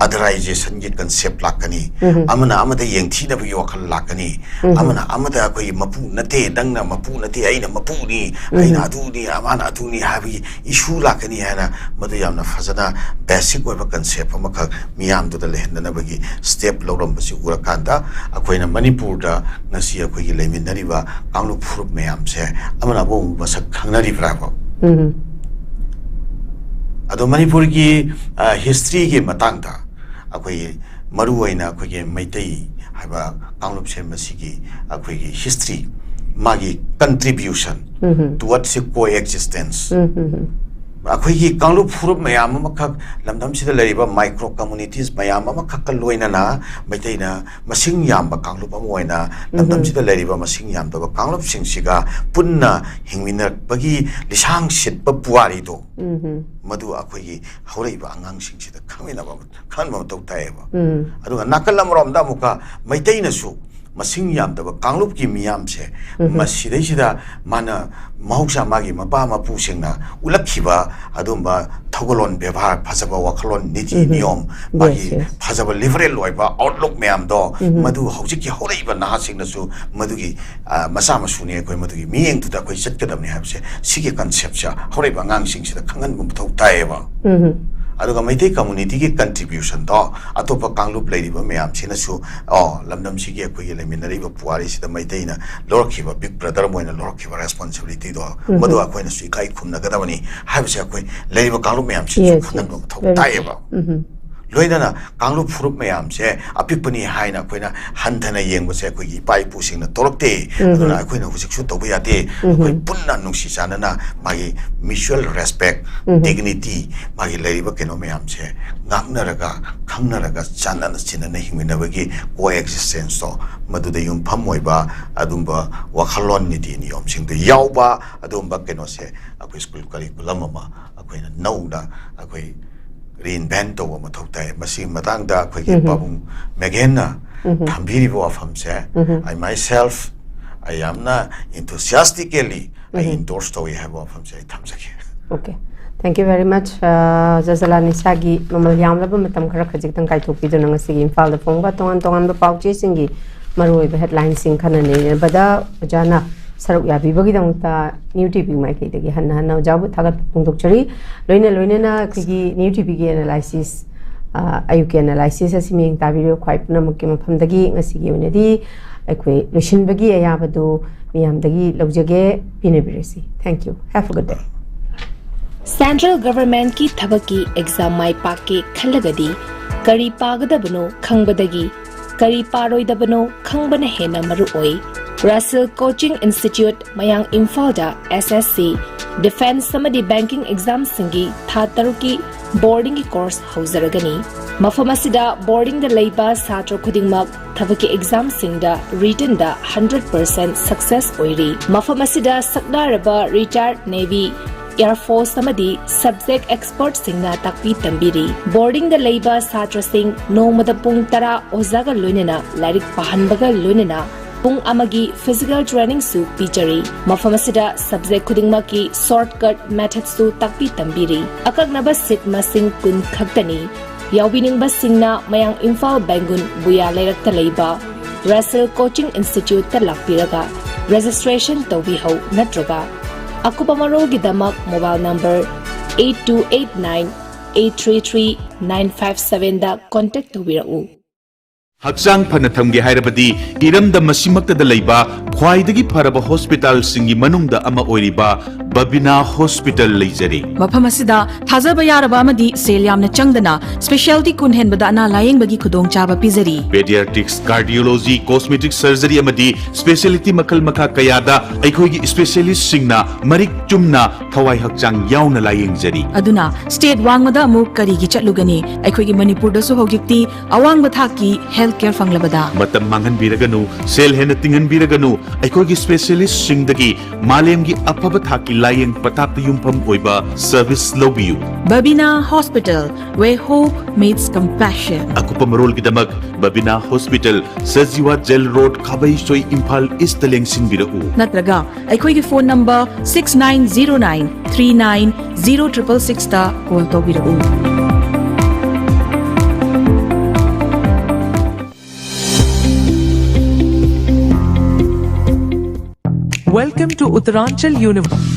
ꯑꯗꯔꯥꯏꯖꯦꯁꯟꯒꯤ ꯀꯟꯁꯦꯞ ꯂꯥꯛꯀꯅꯤ, ꯑꯃꯅ ꯑꯃꯗ ꯌꯦꯡꯊꯤꯅꯕꯒꯤ ꯋꯥꯈꯜ ꯂꯥꯛꯀꯅꯤ, ꯑꯃꯅ ꯑꯃꯗ ꯑꯩꯈꯣꯏꯒꯤ ꯃꯄꯨ ꯅꯠꯇꯦ, ꯅꯪꯅ ꯃꯄꯨ ꯅꯠꯇꯦ, ꯑꯩꯅ ꯃꯄꯨꯅꯤ, ꯑꯩꯅ ꯑꯗꯨꯅꯤ, ꯑꯃꯅ ꯑꯗꯨꯅꯤ ꯍꯥꯏꯕꯒꯤ ꯏꯁꯨ ꯂꯥꯛꯀꯅꯤ ꯍꯥꯏꯅ ꯃꯗꯨ ꯌꯥꯝꯅ ꯐꯖꯅ ꯕꯦꯁꯤꯛ ꯑꯣꯏꯕ ꯀꯟꯁꯦꯞ ꯑꯃꯈꯛ ꯃꯤꯌꯥꯝꯗꯨꯗ ꯂꯩꯍꯟꯗꯅꯕꯒꯤ ꯁ꯭ꯇꯦꯞ ꯂꯧꯔꯝꯕꯁꯤ ꯎꯔꯀꯥꯟꯗ ꯑꯩꯈꯣꯏꯅ ꯃꯅꯤꯄꯨꯔꯗ ꯉꯁꯤ ꯑꯩꯈꯣꯏꯒꯤ ꯂꯩꯃꯤꯟꯅꯔꯤꯕ ꯀꯥꯡꯂꯨꯞ ꯐꯨꯔꯨꯞ ꯃꯌꯥꯝꯁꯦ ꯑꯃꯅ ꯑꯃꯕꯨ ꯃꯁꯛ ꯈꯪꯅꯔꯤꯕ꯭ꯔꯥꯕ? ꯑꯗꯣ ꯃꯅꯤꯄꯨꯔꯒꯤ ꯍꯤꯁꯇ꯭ꯔꯤꯒꯤ ꯃꯇꯥꯡꯗ ꯑꯩꯈꯣꯏꯒꯤ ꯃꯔꯨꯑꯣꯏꯅ ꯑꯩꯈꯣꯏꯒꯤ ꯃꯩꯇꯩ ꯍꯥꯏꯕ ꯀꯥꯡꯂꯨꯞꯁꯦ ꯃꯁꯤꯒꯤ ꯑꯩꯈꯣꯏꯒꯤ ꯍꯤꯁꯇ꯭ꯔꯤ, ꯃꯥꯒꯤ contribution towards co existence, ꯑꯩꯈꯣꯏꯒꯤ ꯀꯥꯡꯂꯨꯞ ꯐꯨꯔꯨꯞ ꯃꯌꯥꯝ ꯑꯃꯈꯛ, ꯂꯝꯗꯝꯁꯤꯗ ꯂꯩꯔꯤꯕ ꯃꯥꯏꯀ꯭ꯔꯣ ꯀꯝꯃꯨꯅꯤꯇꯤꯁ ꯃꯌꯥꯝ ꯑꯃꯈꯛꯀ ꯂꯣꯏꯅꯅ ꯃꯩꯇꯩꯅ ꯃꯁꯤꯡ ꯌꯥꯝꯕ ꯀꯥꯡꯂꯨꯞ ꯑꯃ ꯑꯣꯏꯅ ꯂꯝꯗꯝꯁꯤꯗ ꯂꯩꯔꯤꯕ ꯃꯁꯤꯡ ꯌꯥꯝꯗꯕ ꯀꯥꯡꯂꯨꯞꯁꯤꯡꯁꯤꯒ ꯄꯨꯟꯅ ꯍꯤꯡꯃꯤꯟꯅꯔꯛꯄꯒꯤ ꯂꯤꯁꯥꯡ ꯁꯤꯠꯄ ꯄꯨꯋꯥꯔꯤꯗꯣ ꯃꯗꯨ ꯑꯩꯈꯣꯏꯒꯤ ꯍꯧꯔꯛꯏꯕ ꯑꯉꯥꯡꯁꯤꯡꯁꯤꯗ ꯈꯪꯃꯤꯟꯅꯕ, ꯈꯪꯍꯟꯕ ꯃꯊꯧ ꯇꯥꯏꯌꯦꯕ꯫ ꯑꯗꯨꯒ ꯅꯥꯀꯜ ꯑꯃꯔꯣꯝꯗ ꯑꯃꯨꯛꯀ ꯃꯩꯇꯩꯅꯁꯨ ꯃꯁꯤꯡ ꯌꯥꯝꯗꯕ ꯀꯥꯡꯂꯨꯞꯀꯤ ꯃꯤꯌꯥꯝꯁꯦ ꯃꯁꯤꯗꯩꯁꯤꯗ ꯃꯥꯅ ꯃꯍꯧꯁꯥ ꯃꯥꯒꯤ ꯃꯄꯥ ꯃꯄꯨꯁꯤꯡꯅ ꯎꯠꯂꯛꯈꯤꯕ ꯑꯗꯨꯝꯕ ꯊꯧꯒꯜꯂꯣꯟ ꯕꯦꯕꯥꯔ, ꯐꯖꯕ ꯋꯥꯈꯜꯂꯣꯟ, ꯅꯤꯇꯤ ꯅꯤꯌꯣꯝ, ꯃꯥꯒꯤ ꯐꯖꯕ ꯂꯤꯕꯔꯦꯜ ꯑꯣꯏꯕ ꯑꯥꯎꯠꯂꯨꯛ ꯃꯌꯥꯝꯗꯣ ꯃꯗꯨ ꯍꯧꯖꯤꯛꯀꯤ ꯍꯧꯔꯛꯏꯕ ꯅꯍꯥꯁꯤꯡꯅꯁꯨ ꯃꯗꯨꯒꯤ ꯃꯆꯥ ꯃꯁꯨꯅꯤ, ꯑꯩꯈꯣꯏ ꯃꯗꯨꯒꯤ ꯃꯤꯠꯌꯦꯡꯗꯨꯗ ꯑꯩꯈꯣꯏ ꯆꯠꯀꯗꯕꯅꯤ ꯍꯥꯏꯕꯁꯦ ꯁꯤꯒꯤ ꯀꯟꯁꯦꯞꯁꯦ ꯍꯧꯔꯛꯏꯕ ꯑꯉꯥꯡꯁꯤꯡꯁꯤꯗ ꯈꯪꯍꯟꯕ ꯃꯊꯧ ꯇꯥꯏꯌꯦꯕ꯫ ꯑꯗꯨꯒ ꯃꯩꯇꯩ ꯀꯝꯃꯨꯅꯤꯇꯤꯒꯤ ꯀꯟꯇ꯭ꯔꯤꯕ꯭ꯌꯨꯁꯟꯗꯣ ꯑꯇꯣꯞꯄ ꯀꯥꯡꯂꯨꯞ ꯂꯩꯔꯤꯕ ꯃꯌꯥꯝꯁꯤꯅꯁꯨ, ꯑꯣ, ꯂꯝꯗꯝꯁꯤꯒꯤ ꯑꯩꯈꯣꯏꯒꯤ ꯂꯩꯃꯤꯟꯅꯔꯤꯕ ꯄꯨꯋꯥꯔꯤꯁꯤꯗ ꯃꯩꯇꯩꯅ ꯂꯧꯔꯛꯈꯤꯕ, ꯕꯤꯛ ꯕ꯭ꯔꯗꯔ ꯑꯃ ꯑꯣꯏꯅ ꯂꯧꯔꯛꯈꯤꯕ ꯔꯦꯁꯄꯣꯟꯁꯤꯕꯤꯂꯤꯇꯤꯗꯣ ꯃꯗꯨ ꯑꯩꯈꯣꯏꯅꯁꯨ ꯏꯀꯥꯏ ꯈꯨꯝꯅꯒꯗꯕꯅꯤ ꯍꯥꯏꯕꯁꯦ ꯑꯩꯈꯣꯏ ꯂꯩꯔꯤꯕ ꯀꯥꯡꯂꯨꯞ ꯃꯌꯥꯝꯁꯤꯅꯁꯨ ꯈꯪꯍꯟꯕ ꯃꯊꯧ ꯇꯥꯏꯌꯦꯕ꯫ ꯂꯣꯏꯅꯅ ꯀꯥꯡꯂꯨꯞ ꯐꯨꯔꯨꯞ ꯃꯌꯥꯝꯁꯦ ꯑꯄꯤꯛꯄꯅꯤ ꯍꯥꯏꯅ ꯑꯩꯈꯣꯏꯅ ꯍꯟꯊꯅ ꯌꯦꯡꯕꯁꯦ ꯑꯩꯈꯣꯏꯒꯤ ꯏꯄꯥ ꯏꯄꯨꯁꯤꯡꯅ ꯇꯧꯔꯛꯇꯦ꯫ ꯑꯗꯨꯅ ꯑꯩꯈꯣꯏꯅ ꯍꯧꯖꯤꯛꯁꯨ ꯇꯧꯕ ꯌꯥꯗꯦ꯫ ꯑꯩꯈꯣꯏ ꯄꯨꯟꯅ ꯅꯨꯡꯁꯤ ꯆꯥꯟꯅꯅ ꯃꯥꯒꯤ mutual respect, dignity, ꯃꯥꯒꯤ ꯂꯩꯔꯤꯕ ꯀꯩꯅꯣ ꯃꯌꯥꯝꯁꯦ ꯉꯥꯛꯅꯔꯒ, ꯈꯪꯅꯔꯒ, ꯆꯥꯟꯅꯅ ꯆꯤꯟꯅꯅ ꯍꯤꯡꯃꯤꯟꯅꯕꯒꯤ co-existence ꯇꯣ ꯃꯗꯨꯗ ꯌꯨꯝꯐꯝ ꯑꯣꯏꯕ ꯑꯗꯨꯝꯕ ꯋꯥꯈꯜꯂꯣꯟ ꯅꯤꯇꯤ ꯅꯤꯌꯣꯝꯁꯤꯡꯗꯨ ꯌꯥꯎꯕ ꯑꯗꯨꯒꯨꯝꯕ ꯀꯩꯅꯣꯁꯦ ꯑꯩꯈꯣꯏ school curriculum ꯑꯃ ꯑꯩꯈꯣꯏꯅ ꯅꯧꯅ ꯑꯩꯈꯣꯏ reinvent ꯇꯧꯕ ꯃꯊꯧ ꯇꯥꯏ꯫ ꯃꯁꯤꯒꯤ ꯃꯇꯥꯡꯗ ꯑꯩꯈꯣꯏꯒꯤ ꯄꯥꯕꯨꯡ ꯃꯦꯒꯦꯟꯅ ꯊꯝꯕꯤꯔꯤꯕ ꯋꯥꯐꯝꯁꯦ, I myself, ꯑꯩ ꯌꯥꯝꯅ enthusiastically ꯑꯩ endorse ꯇꯧꯏ ꯍꯥꯏꯕ ꯋꯥꯐꯝꯁꯦ ꯑꯩ ꯊꯝꯖꯒꯦ꯫ Okay, thank you very much. ꯖꯖꯂꯥ ꯅꯤꯁꯥꯒꯤ ꯃꯃꯜ ꯌꯥꯝꯂꯕ ꯃꯇꯝ ꯈꯔ ꯈꯖꯤꯛꯇꯪ ꯀꯥꯏꯊꯣꯛꯄꯤꯗꯨꯅ ꯉꯁꯤꯒꯤ ꯏꯝꯐꯥꯜꯗ ꯐꯣꯡꯕ ꯇꯣꯉꯥꯟ ꯇꯣꯉꯥꯟꯕ ꯄꯥꯎꯆꯦꯁꯤꯡꯒꯤ ꯃꯔꯨꯑꯣꯏꯕ headlineꯁꯤꯡ ꯈꯟꯅ ꯅꯩꯅꯕꯗ ꯑꯣꯖꯥꯅ ꯁꯔꯨꯛ ꯌꯥꯕꯤꯕꯒꯤꯗꯃꯛꯇ New TV ꯃꯥꯏꯀꯩꯗꯒꯤ ꯍꯟꯅ ꯍꯟꯅ ꯑꯣꯖꯥꯕꯨ ꯊꯥꯒꯠꯄ ꯐꯣꯡꯗꯣꯛꯆꯔꯤ꯫ ꯂꯣꯏꯅ ꯂꯣꯏꯅꯅ ꯑꯩꯈꯣꯏꯒꯤ New TVꯒꯤ analysis, ꯑ, ꯑꯌꯨꯛꯀꯤ analysis ꯑꯁꯤ ꯃꯤꯠꯌꯦꯡ ꯇꯥꯕꯤꯔꯤꯕ ꯈ꯭ꯋꯥꯏ ꯄꯨꯝꯅꯃꯛꯀꯤ ꯃꯐꯝꯗꯒꯤ ꯉꯁꯤꯒꯤ ꯑꯣꯏꯅꯗꯤ ꯑꯩꯈꯣꯏ ꯂꯣꯏꯁꯤꯟꯕꯒꯤ ꯑꯌꯥꯕꯗꯨ ꯃꯤꯌꯥꯝꯗꯒꯤ ꯂꯧꯖꯒꯦ, ꯄꯤꯅꯕꯤꯔꯁꯤ꯫ Thank you. Have a good day. Central Governmentꯀꯤ ꯊꯕꯛꯀꯤ exam ꯃꯥꯏ ꯄꯥꯛꯀꯦ ꯈꯜꯂꯒꯗꯤ ꯀꯔꯤ ꯄꯥꯒꯗꯕꯅꯣ ꯈꯪꯕꯗꯒꯤ ꯀꯔꯤ ꯄꯥꯔꯣꯏꯗꯕꯅꯣ ꯈꯪꯕꯅ ꯍꯦꯟꯅ ꯃꯔꯨ ꯑꯣꯏ꯫ Russell Coaching Institute, ꯃꯌꯥꯡ ꯏꯝꯐꯥꯜꯗ SSC, defence ꯑꯃꯗꯤ banking examꯁꯤꯡꯒꯤ ꯊꯥ ꯇꯔꯨꯛꯀꯤ boardingꯒꯤ course ꯍꯧꯖꯔꯒꯅꯤ꯫ ꯃꯐꯝ ꯑꯁꯤꯗ boardingꯗ ꯂꯩꯕ ꯁꯥꯇ꯭ꯔ ꯈꯨꯗꯤꯡꯃꯛ ꯊꯕꯛꯀꯤ examꯁꯤꯡꯗ writtenꯗ hundred percent success ꯑꯣꯏꯔꯤ꯫ ꯃꯐꯝ ꯑꯁꯤꯗ ꯁꯛꯅꯥꯏꯔꯕ retired Navy, Air Force ꯑꯃꯗꯤ subject expertꯁꯤꯡꯅ ꯇꯥꯛꯄꯤ ꯇꯝꯕꯤꯔꯤ꯫ Boardingꯗ ꯂꯩꯕ ꯁꯥꯇ꯭ꯔꯁꯤꯡ ꯅꯣꯡꯃꯗ ꯄꯨꯡ ꯇꯔꯥ ꯑꯣꯖꯥꯒ ꯂꯣꯏꯅꯅ ꯂꯥꯏꯔꯤꯛ ꯄꯥꯍꯟꯕꯒ ꯂꯣꯏꯅꯅ ꯄꯨꯡ ꯑꯃꯒꯤ physical trainingꯁꯨ ꯄꯤꯖꯔꯤ꯫ ꯃꯐꯝ ꯑꯁꯤꯗ subject ꯈꯨꯗꯤꯡꯃꯛꯀꯤ shortcut methodꯁꯨ ꯇꯥꯛꯄꯤ ꯇꯝꯕꯤꯔꯤ꯫ ꯑꯀꯛꯅꯕ seat ꯃꯁꯤꯡ ꯀꯨꯟ ꯈꯛꯇꯅꯤ꯫ ꯌꯥꯎꯕꯤꯅꯤꯡꯕꯁꯤꯡꯅ ꯃꯌꯥꯡ ꯏꯝꯐꯥꯜ ꯕꯦꯡꯒꯨꯟ ꯕꯨꯌꯥ ꯂꯩꯔꯛꯇ ꯂꯩꯕ Russell Coaching Instituteꯇ ꯂꯥꯛꯄꯤꯔꯒ registration ꯇꯧꯕꯤꯍꯧ ꯅꯠꯇ꯭ꯔꯒ ꯑꯀꯨꯞꯄ ꯃꯔꯣꯜꯒꯤꯗꯃꯛ mobile number eight two eight nine eight three three nine five sevenꯗ contact ꯇꯧꯕꯤꯔꯛꯎ꯫ ꯍꯛꯆꯥꯡ ꯐꯅ ꯊꯝꯒꯦ ꯍꯥꯏꯔꯕꯗꯤ ꯏꯔꯝꯗꯝ ꯑꯁꯤꯃꯛꯇꯗ ꯂꯩꯕ ꯈ꯭ꯋꯥꯏꯗꯒꯤ ꯐꯔꯕ ꯍꯣꯁꯄꯤꯇꯥꯜꯁꯤꯡꯒꯤ ꯃꯅꯨꯡꯗ ꯑꯃ ꯑꯣꯏꯔꯤꯕ ꯕꯕꯤꯅꯥ ꯍꯣꯁꯄꯤꯇꯥꯜ ꯂꯩꯖꯔꯤ꯫ ꯃꯐꯝ ꯑꯁꯤꯗ ꯊꯥꯖꯕ ꯌꯥꯔꯕ ꯑꯃꯗꯤ ꯁꯦꯜ ꯌꯥꯝꯅ ꯆꯪꯗꯅ ꯁ꯭ꯄꯦꯁꯤꯌꯥꯂꯤꯇꯤ ꯀꯨꯟ ꯍꯦꯟꯕꯗ ꯑꯅꯥ ꯂꯥꯌꯦꯡꯕꯒꯤ ꯈꯨꯗꯣꯡꯆꯥꯕ ꯄꯤꯖꯔꯤ꯫ ꯄꯦꯗꯤꯌꯥꯇ꯭ꯔꯤꯛꯁ, ꯀꯥꯔꯗꯤꯑꯣꯂꯣꯖꯤ, ꯀꯣꯁꯃꯦꯇꯤꯛ ꯁꯔꯖꯔꯤ ꯑꯃꯗꯤ ꯁ꯭ꯄꯦꯁꯤꯌꯦꯂꯤꯇꯤ ꯃꯈꯜ ꯃꯈꯥ ꯀꯌꯥꯗ ꯑꯩꯈꯣꯏꯒꯤ ꯁ꯭ꯄꯦꯁꯤꯌꯦꯂꯤꯁꯁꯤꯡꯅ ꯃꯔꯤꯛ ꯆꯨꯝꯅ ꯊꯋꯥꯏ ꯍꯛꯆꯥꯡ ꯌꯥꯎꯅ ꯂꯥꯌꯦꯡꯖꯔꯤ꯫ ꯑꯗꯨꯅ ꯁ꯭ꯇꯦꯠ ꯋꯥꯡꯃꯗ ꯑꯃꯨꯛ ꯀꯔꯤꯒꯤ ꯆꯠꯂꯨꯒꯅꯤ? ꯑꯩꯈꯣꯏꯒꯤ ꯃꯅꯤꯄꯨꯔꯗꯁꯨ ꯍꯧꯖꯤꯛꯇꯤ ꯑꯋꯥꯡꯕ ꯊꯥꯛꯀꯤ ꯍꯦꯜꯊ ꯀꯦꯌꯔ ꯐꯪꯂꯕꯗ꯫ ꯃꯇꯝ ꯃꯥꯡꯍꯟꯕꯤꯔꯒꯅꯨ, ꯁꯦꯜ ꯍꯦꯟꯅ ꯇꯤꯡꯍꯟꯕꯤꯔꯒꯅꯨ, ꯑꯩꯈꯣꯏꯒꯤ ꯁ꯭ꯄꯦꯁꯤꯌꯦꯂꯤꯁꯁꯤꯡꯗꯒꯤ ꯃꯥꯂꯦꯝꯒꯤ ꯑꯐꯕ ꯊꯥꯛꯀꯤ ꯂꯥꯌꯦꯡ ꯄꯊꯥꯞꯇ ꯌꯨꯝꯐꯝ ꯑꯣꯏꯕ ꯁꯔꯚꯤꯁ ꯂꯧꯕꯤꯌꯨ꯫ Babina hospital, where hope meets compassion. ꯑꯀꯨꯞꯄ ꯃꯔꯣꯜꯒꯤꯗꯃꯛ Babina hospital, Sajiwa jail road, Khabeisoi, Imphal east ꯂꯦꯡꯁꯤꯟꯕꯤꯔꯛꯎ꯫ ꯅꯠꯇ꯭ꯔꯒ ꯑꯩꯈꯣꯏꯒꯤ phone number six nine zero nine three nine zero triple six ꯇ ꯀꯣꯜ ꯇꯧꯕꯤꯔꯛꯎ꯫ Welcome to Uttaranchal University.